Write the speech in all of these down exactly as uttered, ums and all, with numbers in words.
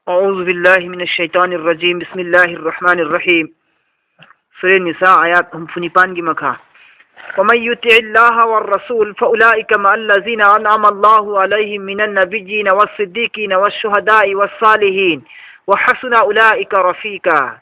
أعوذ بالله من الشيطان الرجيم. بسم الله الرحمن الرحيم. ꯁꯨꯔꯦ ꯅꯤꯁꯥ, ꯑꯥꯌꯥꯠ ꯍꯨꯝꯐꯨ ꯅꯤꯄꯥꯟꯒꯤ ꯃꯈꯥ. ومن يطع الله والرسول فأولئك مع الذين أنعم الله عليهم من النبيين والصديقين والشهداء والصالحين وحسن أولئك رفيقا.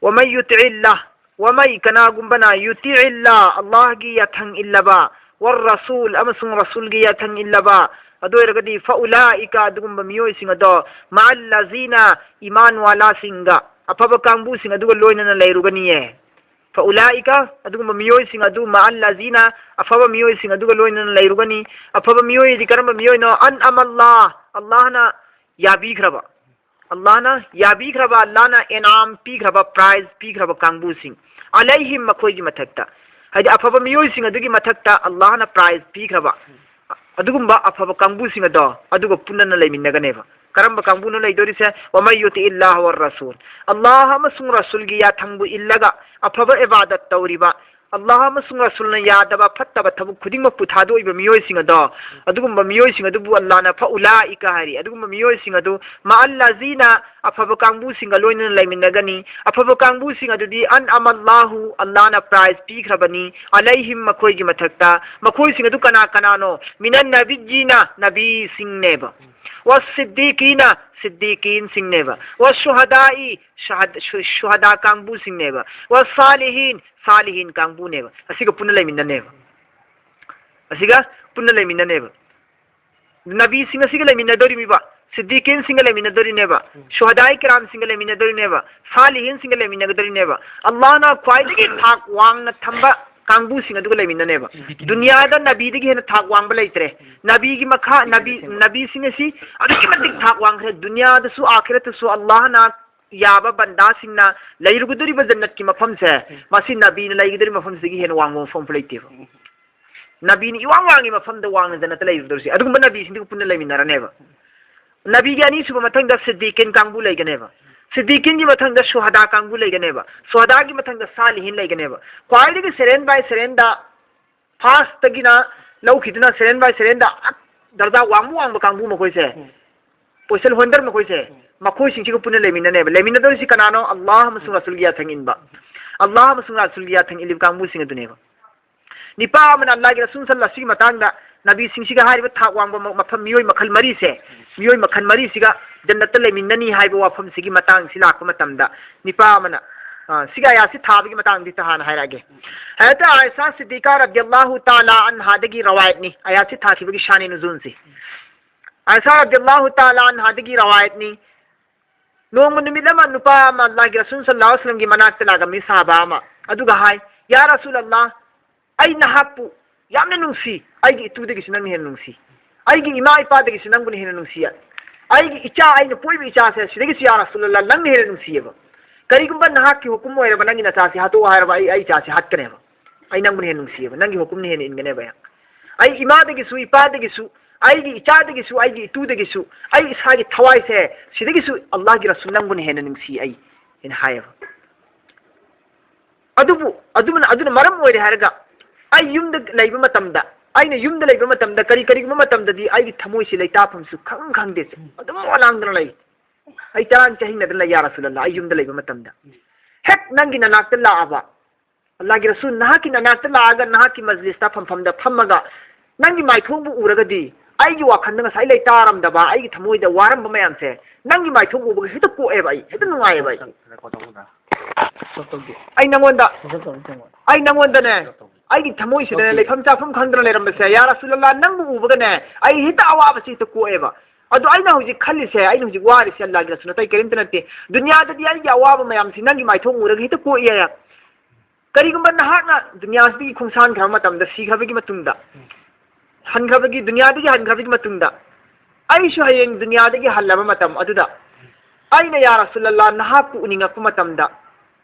ومن يطع الله, ومن, ꯀꯅꯥꯒꯨꯝꯕꯅ, يطع الله, ꯑꯜꯂꯥꯍꯒꯤ ꯌꯥꯊꯪ ꯏꯜꯂꯕ, والرسول, ꯑꯃꯁꯨꯡ ꯔꯁꯨꯜꯒꯤ ꯌꯥꯊꯪ ꯏꯜꯂꯕ, ꯑꯗꯨ ꯑꯣꯏꯔꯒꯗꯤ, فأولئك, ꯑꯗꯨꯒꯨꯝꯕ ꯃꯤꯑꯣꯏꯁꯤꯡ ꯑꯗꯣ, مع الذين, ꯏꯃꯥꯟ ꯋꯥꯂꯥꯁꯤꯡꯒ, ꯑꯐꯕ ꯀꯥꯡꯕꯨꯁꯤꯡ ꯑꯗꯨꯒ ꯂꯣꯏꯅꯅ ꯂꯩꯔꯨꯒꯅꯤꯌꯦ. فأولئك, ꯑꯗꯨꯒꯨꯝꯕ ꯃꯤꯑꯣꯏꯁꯤꯡ ꯑꯗꯨ, مع الذين, ꯑꯐꯕ ꯃꯤꯑꯣꯏꯁꯤꯡ ꯑꯗꯨꯒ ꯂꯣꯏꯅꯅ ꯂꯩꯔꯨꯒꯅꯤ. ꯑꯐꯕ ꯃꯤꯑꯣꯏꯗꯤ ꯀꯔꯝꯕ ꯃꯤꯑꯣꯏꯅꯣ? أنعم الله, ꯑꯜꯂꯥꯍꯅ ꯌꯥꯕꯤꯈ꯭ꯔꯕ, ꯑꯜꯂꯥꯍꯅ ꯌꯥꯕꯤꯈ꯭ꯔꯕ, ꯑꯜꯂꯥꯍꯅ ꯏꯅꯥꯝ ꯄꯤꯈ꯭ꯔꯕ, prize ꯄꯤꯈ꯭ꯔꯕ ꯀꯥꯡꯕꯨꯁꯤꯡ, عليهم, ꯃꯈꯣꯏꯒꯤ ꯃꯊꯛꯇ, ꯍꯥꯏꯗꯤ ꯑꯐꯕ ꯃꯤꯑꯣꯏꯁꯤꯡ ꯑꯗꯨꯒꯤ ꯃꯊꯛꯇ ꯑꯜꯂꯥꯍꯅ prize ꯄꯤꯈ꯭ꯔꯕ, ꯑꯗꯨꯒꯨꯝꯕ ꯑꯐꯕ ꯀꯥꯡꯕꯨꯁꯤꯡ ꯑꯗꯣ, ꯑꯗꯨꯒ ꯄꯨꯟꯅꯅ ꯂꯩꯃꯤꯟꯅꯒꯅꯦꯕ꯫ ꯀꯔꯝꯕ ꯀꯥꯡꯕꯨꯅꯣ ꯂꯩꯗꯣꯔꯤꯁꯦ? ومن يطع الله والرسول, ꯑꯜꯂꯥꯍ ꯑꯃꯁꯨꯡ ꯔꯁꯨꯜꯒꯤ ꯌꯥꯊꯪꯕꯨ ꯏꯜꯂꯒ ꯑꯐꯕ ꯏꯕꯥꯗꯠ ꯇꯧꯔꯤꯕ, ꯑꯜꯂꯥꯍ ꯑꯃꯁꯨꯡ ꯔꯁꯨꯜꯅ ꯌꯥꯗꯕ ꯐꯠꯇꯕ ꯊꯕꯛ ꯈꯨꯗꯤꯡꯃꯛꯄꯨ ꯊꯥꯗꯣꯛꯏꯕ ꯃꯤꯑꯣꯏꯁꯤꯡ ꯑꯗꯣ, ꯑꯗꯨꯒꯨꯝꯕ ꯃꯤꯑꯣꯏꯁꯤꯡ ꯑꯗꯨꯕꯨ ꯑꯜꯂꯥꯍꯅ فأولئك ꯍꯥꯏꯔꯤ꯫ ꯑꯗꯨꯒꯨꯝꯕ ꯃꯤꯑꯣꯏꯁꯤꯡ ꯑꯗꯨ مع الذين, ꯑꯐꯕ ꯀꯥꯡꯕꯨꯁꯤꯡꯒ ꯂꯣꯏꯅꯅ ꯂꯩꯃꯤꯟꯅꯒꯅꯤ꯫ ꯑꯐꯕ ꯀꯥꯡꯕꯨꯁꯤꯡ ꯑꯗꯨꯗꯤ أنعم الله, ꯑꯜꯂꯥꯍꯅ prize ꯄꯤꯈ꯭ꯔꯕꯅꯤ, عليهم, ꯃꯈꯣꯏꯒꯤ ꯃꯊꯛꯇ꯫ ꯃꯈꯣꯏꯁꯤꯡ ꯑꯗꯨ ꯀꯅꯥ ꯀꯅꯥꯅꯣ? من النبيين, ꯅꯕꯤꯁꯤꯡꯅꯦꯕ꯫ والصديقين, ꯁꯤꯗꯤꯀꯤꯟꯁꯤꯡꯅꯦꯕ꯫ والشهداء, ꯁꯍꯗ-, ꯁꯨ-, ꯁꯨꯍꯗꯥ ꯀꯥꯡꯕꯨꯁꯤꯡꯅꯦꯕ꯫ والصالحين, ꯁꯥꯂꯤꯍꯤꯟ ꯀꯥꯡꯕꯨꯅꯦꯕ꯫ ꯑꯁꯤꯒ ꯄꯨꯟꯅ ꯂꯩꯃꯤꯟꯅꯅꯦꯕ꯫ ꯑꯁꯤꯒ ꯄꯨꯟꯅ ꯂꯩꯃꯤꯟꯅꯅꯦꯕ꯫ ꯅꯕꯤꯁꯤꯡ ꯑꯁꯤꯒ ꯂꯩꯃꯤꯟꯅꯗꯣꯔꯤꯕ, ꯁꯤꯗꯤꯀꯤꯟꯁꯤꯡꯒ ꯂꯩꯃꯤꯟꯅꯗꯣꯔꯤꯅꯦꯕ, ꯎꯝ꯫ ꯁꯨꯍꯗꯥꯏ ꯀꯤꯔꯥꯝꯁꯤꯡꯒ ꯂꯩꯃꯤꯟꯅꯗꯣꯔꯤꯅꯦꯕ, ꯁꯥꯂꯤꯍꯤꯟꯁꯤꯡꯒ ꯂꯩꯃꯤꯟꯅꯒꯗꯣꯔꯤꯅꯦꯕ꯫ ꯑꯜꯂꯥꯍꯅ ꯈ꯭ꯋꯥꯏꯗꯒꯤ ꯊꯥꯛ ꯋꯥꯡꯅ ꯊꯝꯕ ꯀꯥꯡꯕꯨꯁꯤꯡ ꯑꯗꯨꯒ ꯂꯩꯃꯤꯟꯅꯅꯦꯕ꯫ ꯁꯤꯗꯤꯀꯤꯟ꯫ ꯗꯨꯅꯤꯌꯥꯗ ꯅꯕꯤꯗꯒꯤ ꯍꯦꯟꯅ ꯊꯥꯛ ꯋꯥꯡꯕ ꯂꯩꯇ꯭ꯔꯦ꯫ ꯎꯝ꯫ ꯅꯕꯤꯒꯤ ꯃꯈꯥ, ꯅꯕꯤ, ꯅꯕꯤꯁꯤꯡ ꯑꯁꯤ ꯑꯗꯨꯛꯀꯤ ꯃꯇꯤꯛ ꯊꯥꯛ ꯋꯥꯡꯈ꯭ꯔꯦ꯫ ꯗꯨꯅꯤꯌꯥꯗꯁꯨ ꯑꯥꯈꯤꯔꯠꯇꯁꯨ ꯑꯜꯂꯥꯍꯅ ꯌꯥꯕ ꯕꯟꯗꯥꯁꯤꯡꯅ ꯂꯩꯔꯨꯒꯗꯧꯔꯤꯕ ꯖꯟꯅꯠꯀꯤ ꯃꯐꯝꯁꯦ, ꯎꯝ꯫ ꯃꯁꯤ ꯅꯕꯤꯅ ꯂꯩꯒꯗꯧꯔꯤꯕ ꯃꯐꯝꯁꯤꯗꯒꯤ ꯍꯦꯟꯅ ꯋꯥꯡꯕ ꯃꯐꯝ ꯑꯃ ꯂꯩꯇꯦꯕ꯫ ꯎꯝ꯫ ꯅꯕꯤꯅ ꯏꯋꯥꯡ ꯋꯥꯡꯉꯤ ꯃꯐꯝꯗ ꯋꯥꯡꯅ ꯖꯟꯅꯠꯇ ꯂꯩꯔꯨꯗꯧꯔꯤꯁꯦ꯫ ꯑꯗꯨꯒꯨꯝꯕ ꯅꯕꯤꯁꯤꯡꯗꯨꯒ ꯄꯨꯟꯅ ꯂꯩꯃꯤꯟꯅꯔꯅꯦꯕ꯫ ꯅꯕꯤꯒꯤ ꯑꯅꯤꯁꯨꯕ ꯃꯊꯪꯗ ꯁꯤꯗꯤꯀꯤꯟ ꯀꯥꯡꯕꯨ ꯂꯩꯒꯅꯦꯕ꯫ ꯁꯤꯗꯤꯀꯤꯟꯒꯤ ꯃꯊꯪꯗ ꯁꯨꯍꯗꯥ ꯀꯥꯡꯕꯨ ꯂꯩꯒꯅꯦꯕ꯫ ꯁꯨꯍꯗꯥꯒꯤ ꯃꯊꯪꯗ ꯁꯥꯂꯤꯍꯤꯟ ꯂꯩꯒꯅꯦꯕ꯫ ꯈ꯭ꯋꯥꯏꯗꯒꯤ ꯁꯦꯔꯦꯟ ꯕꯥꯏ ꯁꯦꯔꯦꯟꯗ first ꯇꯒꯤꯅ ꯂꯧꯈꯤꯗꯨꯅ ꯁꯦꯔꯦꯟ ꯕꯥꯏ ꯁꯦꯔꯦꯟꯗ ꯗꯔꯖꯥ ꯋꯥꯡꯕ ꯋꯥꯡꯕ ꯀꯥꯡꯕꯨ ꯃꯈꯣꯏꯁꯦ꯫ ꯎꯝ꯫ Poison holder ꯃꯈꯣꯏꯁꯦ, ꯃꯈꯣꯏꯁꯤꯡꯁꯤꯒ ꯄꯨꯟꯅ ꯂꯩꯃꯤꯟꯅꯅꯦꯕ꯫ ꯂꯩꯃꯤꯟꯅꯗꯧꯔꯤꯁꯤ ꯀꯅꯥꯅꯣ? ꯑꯜꯂꯥꯍ ꯑꯃꯁꯨꯡ ꯔꯁꯨꯜꯒꯤ ꯌꯥꯊꯪ ꯏꯟꯕ, ꯑꯜꯂꯥꯍ ꯑꯃꯁꯨꯡ ꯔꯁꯨꯜꯒꯤ ꯌꯥꯊꯪ ꯏꯜꯂꯤꯕ ꯀꯥꯡꯕꯨꯁꯤꯡ ꯑꯗꯨꯅꯦꯕ꯫ ꯅꯤꯄꯥ ꯑꯃꯅ ꯑꯜꯂꯥꯍꯒꯤ ꯔꯁꯨꯜ ꯁꯜꯂ ꯑꯁꯤꯒꯤ ꯃꯇꯥꯡꯗ, ꯅꯕꯤꯁꯤꯡꯁꯤꯒ ꯍꯥꯏꯔꯤꯕ ꯊꯥꯛ ꯋꯥꯡꯕ ꯃ-, ꯃꯐꯝ, ꯃꯤꯑꯣꯏ ꯃꯈꯜ ꯃꯔꯤꯁꯦ, ꯃꯤꯑꯣꯏ ꯃꯈꯜ ꯃꯔꯤꯁꯤꯒ ꯖꯟꯅꯠꯇ ꯂꯩꯃꯤꯟꯅꯅꯤ ꯍꯥꯏꯕ ꯋꯥꯐꯝꯁꯤꯒꯤ ꯃꯇꯥꯡꯁꯤ ꯂꯥꯛꯄ ꯃꯇꯝꯗ, ꯅꯤꯄꯥ ꯑꯃꯅ, ꯑ, ꯁꯤꯒꯤ ꯑꯌꯥꯠꯁꯤ ꯊꯥꯕꯒꯤ ꯃꯇꯥꯡꯗꯤ ꯍꯥꯟꯅ ꯍꯥꯏꯔꯛꯑꯒꯦ꯫ ꯍꯖꯔꯠ ꯑꯥꯏꯁꯥ ꯁꯤꯗꯤꯀꯥ ꯔꯗꯤꯌꯜꯂꯥꯍꯨ ꯇꯥꯂꯥ ꯑꯟꯍꯥꯗꯒꯤ ꯔꯋꯥꯌꯠꯅꯤ, ꯑꯌꯥꯠꯁꯤ ꯊꯥꯈꯤꯕꯒꯤ ꯁꯥꯅꯦ ꯅꯨꯖꯨꯜꯁꯤ꯫ ꯑꯥꯏꯁꯥ ꯔꯗꯤꯌꯜꯂꯥꯍꯨ ꯇꯥꯂꯥ ꯑꯟꯍꯥꯗꯒꯤ ꯔꯋꯥꯌꯠꯅꯤ꯫ ꯅꯣꯡꯃ ꯅꯨꯃꯤꯠ ꯑꯃ ꯅꯨꯄꯥ ꯑꯃ ꯑꯜꯂꯥꯍꯒꯤ ꯔꯁꯨꯜ ꯁꯜꯂꯜꯂꯥꯍꯨ ꯑꯂꯩꯍꯤ ꯋꯁꯜꯂꯝꯒꯤ ꯃꯅꯥꯛꯇ ꯂꯥꯛꯑꯒ ꯃꯤ ꯁꯍꯥꯕꯥ ꯑꯃ ꯑꯗꯨꯒ ꯍꯥꯏ, "ꯌꯥ ꯔꯁꯨꯜ ꯑꯜꯂꯥꯍ, ꯑꯩ ꯅꯍꯥꯛꯄꯨ ꯌꯥꯝꯅ ꯅꯨꯡꯁꯤ, ꯑꯩꯒꯤ ꯏꯇꯨꯗꯒꯤꯁꯨ ꯅꯪꯅ ꯍꯦꯟꯅ ꯅꯨꯡꯁꯤ, ꯑꯩꯒꯤ ꯏꯃꯥ ꯏꯄꯥꯗꯒꯤꯁꯨ ꯅꯪꯕꯨꯅ ꯍꯦꯟꯅ ꯅꯨꯡꯁꯤ, ꯑꯩꯒꯤ ꯏꯆꯥ, ꯑꯩꯅ ꯄꯣꯛꯏꯕ ꯏꯆꯥꯁꯦ ꯁꯤꯗꯒꯤꯁꯨ ꯌꯥ ꯔꯁꯨꯜ ꯑꯜꯂꯥꯍ ꯅꯪꯅ ꯍꯦꯟꯅ ꯅꯨꯡꯁꯤꯌꯦꯕ꯫ ꯀꯔꯤꯒꯨꯝꯕ ꯅꯍꯥꯛꯀꯤ ꯍꯨꯀꯨꯝ ꯑꯣꯏꯔꯕ ꯅꯪꯒꯤ ꯅꯆꯥꯁꯤ ꯍꯥꯠꯇꯣꯛꯑꯣ ꯍꯥꯏꯔꯕ ꯑꯩ, ꯑꯩ ꯏꯆꯥꯁꯤ ꯍꯥꯠꯀꯅꯦꯕ꯫ ꯑꯩ ꯅꯪꯕꯨꯅ ꯍꯦꯟꯅ ꯅꯨꯡꯁꯤꯌꯦꯕ, ꯅꯪꯒꯤ ꯍꯨꯀꯨꯝꯅ ꯍꯦꯟꯅ ꯏꯟꯒꯅꯦꯕ ꯑꯩ꯫ ꯑꯩ ꯏꯃꯥꯗꯒꯤꯁꯨ, ꯏꯄꯥꯗꯒꯤꯁꯨ, ꯑꯩꯒꯤ ꯏꯆꯥꯗꯒꯤꯁꯨ, ꯑꯩꯒꯤ ꯏꯇꯨꯗꯒꯤꯁꯨ, ꯑꯩ ꯏꯁꯥꯒꯤ ꯊꯋꯥꯏꯁꯦ ꯁꯤꯗꯒꯤꯁꯨ ꯑꯜꯂꯥꯍꯒꯤ ꯔꯁꯨꯜ ꯅꯪꯕꯨꯅ ꯍꯦꯟꯅ ꯅꯨꯡꯁꯤ ꯑꯩ," ꯍꯥꯏꯅ ꯍꯥꯏꯌꯦꯕ꯫ ꯑꯗꯨꯕꯨ ꯑꯗꯨꯃꯅ, ꯑꯗꯨꯅ ꯃꯔꯝ ꯑꯣꯏꯔꯦ ꯍꯥꯏꯔꯒ ꯑꯩ ꯌꯨꯝꯗ ꯂꯩꯕ ꯃꯇꯝꯗ, ꯑꯩꯅ ꯌꯨꯝꯗ ꯂꯩꯕ ꯃꯇꯝꯗ ꯀꯔꯤ, ꯀꯔꯤꯒꯨꯝꯕ ꯃꯇꯝꯗꯗꯤ ꯑꯩꯒꯤ ꯊꯃꯣꯏꯁꯤ ꯂꯩꯇꯥꯐꯝꯁꯨ ꯈꯪ ꯈꯪꯗꯦ꯫ ꯑꯗꯨꯝ ꯋꯥꯂꯥꯡꯗꯅ ꯂꯩ꯫ ꯑꯩ ꯆꯔꯥꯡ ꯆꯍꯤꯡꯅꯗꯅ ꯂꯩ, "ꯌꯥ ꯔꯁꯨꯜ ꯑꯜꯂꯥꯍ, ꯑꯩ ꯌꯨꯝꯗ ꯂꯩꯕ ꯃꯇꯝꯗ ꯍꯦꯛ ꯅꯪꯒꯤ ꯅꯅꯥꯛꯇ ꯂꯥꯛꯑꯕ, ꯑꯜꯂꯥꯍꯒꯤ ꯔꯁꯨꯜ ꯅꯍꯥꯛꯀꯤ ꯅꯅꯥꯛꯇ ꯂꯥꯛꯑꯒ ꯅꯍꯥꯛꯀꯤ ꯃꯖꯂꯤꯁꯇ ꯐꯝꯐꯝꯗ ꯐꯝꯃꯒ ꯅꯪꯒꯤ ꯃꯥꯏꯊꯣꯡꯕꯨ ꯎꯔꯒꯗꯤ ꯑꯩꯒꯤ ꯋꯥꯈꯜꯗ ꯉꯁꯥꯏ ꯂꯩꯇꯥꯔꯝꯗꯕ, ꯑꯩꯒꯤ ꯊꯃꯣꯏꯗ ꯋꯥꯔꯝꯕ ꯃꯌꯥꯝꯁꯦ ꯅꯪꯒꯤ ꯃꯥꯏꯊꯣꯡ ꯎꯕꯒ ꯍꯦꯛꯇ ꯀꯣꯛꯑꯦꯕ, ꯑꯩ ꯍꯦꯛꯇ ꯅꯨꯡꯉꯥꯏꯑꯕ ꯑꯩ꯫ ꯑꯩ ꯅꯪꯉꯣꯟꯗ, ꯑꯩ ꯅꯪꯉꯣꯟꯗꯅꯦ, ꯑꯩꯒꯤ ꯊꯃꯣꯏꯁꯤꯗꯅꯦ ꯂꯩꯐꯝ ꯆꯥꯐꯝ ꯈꯪꯗꯅ ꯂꯩꯔꯝꯕꯁꯦ, ꯌꯥ ꯔꯁꯨꯜ ꯑꯜꯂꯥꯍ, ꯅꯪꯕꯨ ꯎꯕꯒꯅꯦ ꯑꯩ ꯍꯦꯛꯇ ꯑꯋꯥꯕꯁꯤ ꯍꯦꯛꯇ ꯀꯣꯛꯑꯦꯕ꯫ ꯑꯗꯣ ꯑꯩꯅ ꯍꯧꯖꯤꯛ ꯈꯜꯂꯤꯁꯦ, ꯑꯩꯅ ꯍꯧꯖꯤꯛ ꯋꯥꯔꯤꯁꯦ ꯑꯜꯂꯥꯍꯒꯤ ꯔꯁꯨꯜ ꯑꯇꯩ ꯀꯔꯤꯝꯇ ꯅꯠꯇꯦ꯫ ꯗꯨꯅꯤꯌꯥꯗꯗꯤ ꯑꯩꯒꯤ ꯑꯋꯥꯕ ꯃꯌꯥꯝꯁꯤ ꯅꯪꯒꯤ ꯃꯥꯏꯊꯣꯡ ꯎꯔꯒ ꯍꯦꯛꯇ ꯀꯣꯛꯏ꯫ ꯀꯔꯤꯒꯨꯝꯕ ꯅꯍꯥꯛꯅ ꯗꯨꯅꯤꯌꯥꯁꯤꯗꯒꯤ ꯈꯣꯡꯁꯥꯟꯈ꯭ꯔꯕ ꯃꯇꯝꯗ, ꯁꯤꯈ꯭ꯔꯕꯒꯤ ꯃꯇꯨꯡꯗ, ꯍꯟꯈ꯭ꯔꯕꯒꯤ, ꯗꯨꯅꯤꯌꯥꯗꯒꯤ ꯍꯟꯈ꯭ꯔꯕꯒꯤ ꯃꯇꯨꯡꯗ, ꯑꯩꯁꯨ ꯍꯌꯦꯡ ꯗꯨꯅꯤꯌꯥꯗꯒꯤ ꯍꯜꯂꯕ ꯃꯇꯝ ꯑꯗꯨꯗ ꯑꯩꯅ, ꯌꯥ ꯔꯁꯨꯜ ꯑꯜꯂꯥꯍ, ꯅꯍꯥꯛꯄꯨ ꯎꯅꯤꯡꯉꯛꯄ ꯃꯇꯝꯗ,